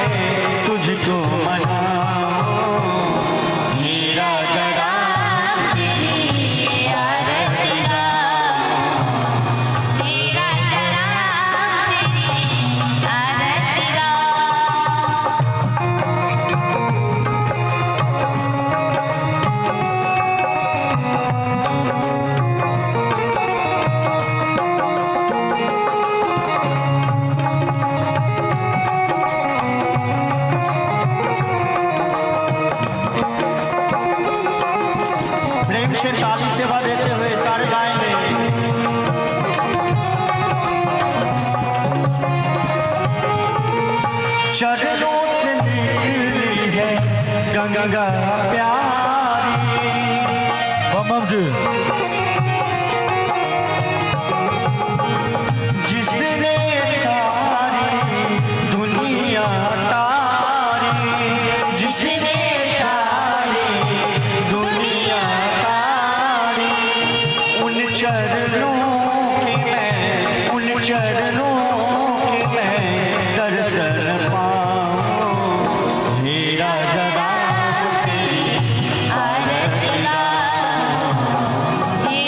तुझको मनाऊं, हे राजा राम तेरी आरती गाऊं। हे राजा राम तेरी आरती गाऊं। प्रेम से ताली सेवा देते हुए सारे गाएंगे। चरणों से मिली है गंगा प्यारी, बम बम जी। जिसने सारी दुनिया तारी, जिसने सारी दुनिया तारी, उन चरणों के मैं, उन चरणों के मैं दर्शन पाऊं, हे राजा राम तेरी आरती गाऊं। हे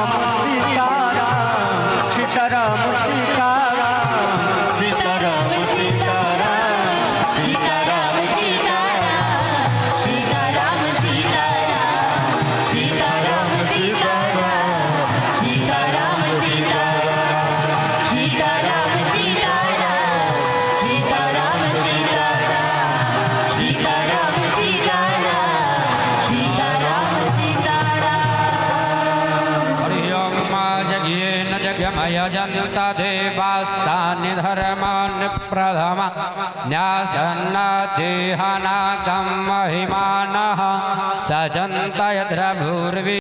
राम सीता राम, सीता राम सीता राम, सीता राम सीता राम, सीता राम सीता राम, सीता राम सीता राम, सीता राम सीता राम, सीता राम सीता राम, सीता राम सीता राम, सीता राम सीता राम, सीता राम सीता राम, सीता राम सीता राम। हरि ओम मा जज्ञेन जगमयजन्त देवास्तानि धर्मान् प्रथम न्यासन्न देहनागं महिमानः सजन्त यद्रभूर्वि।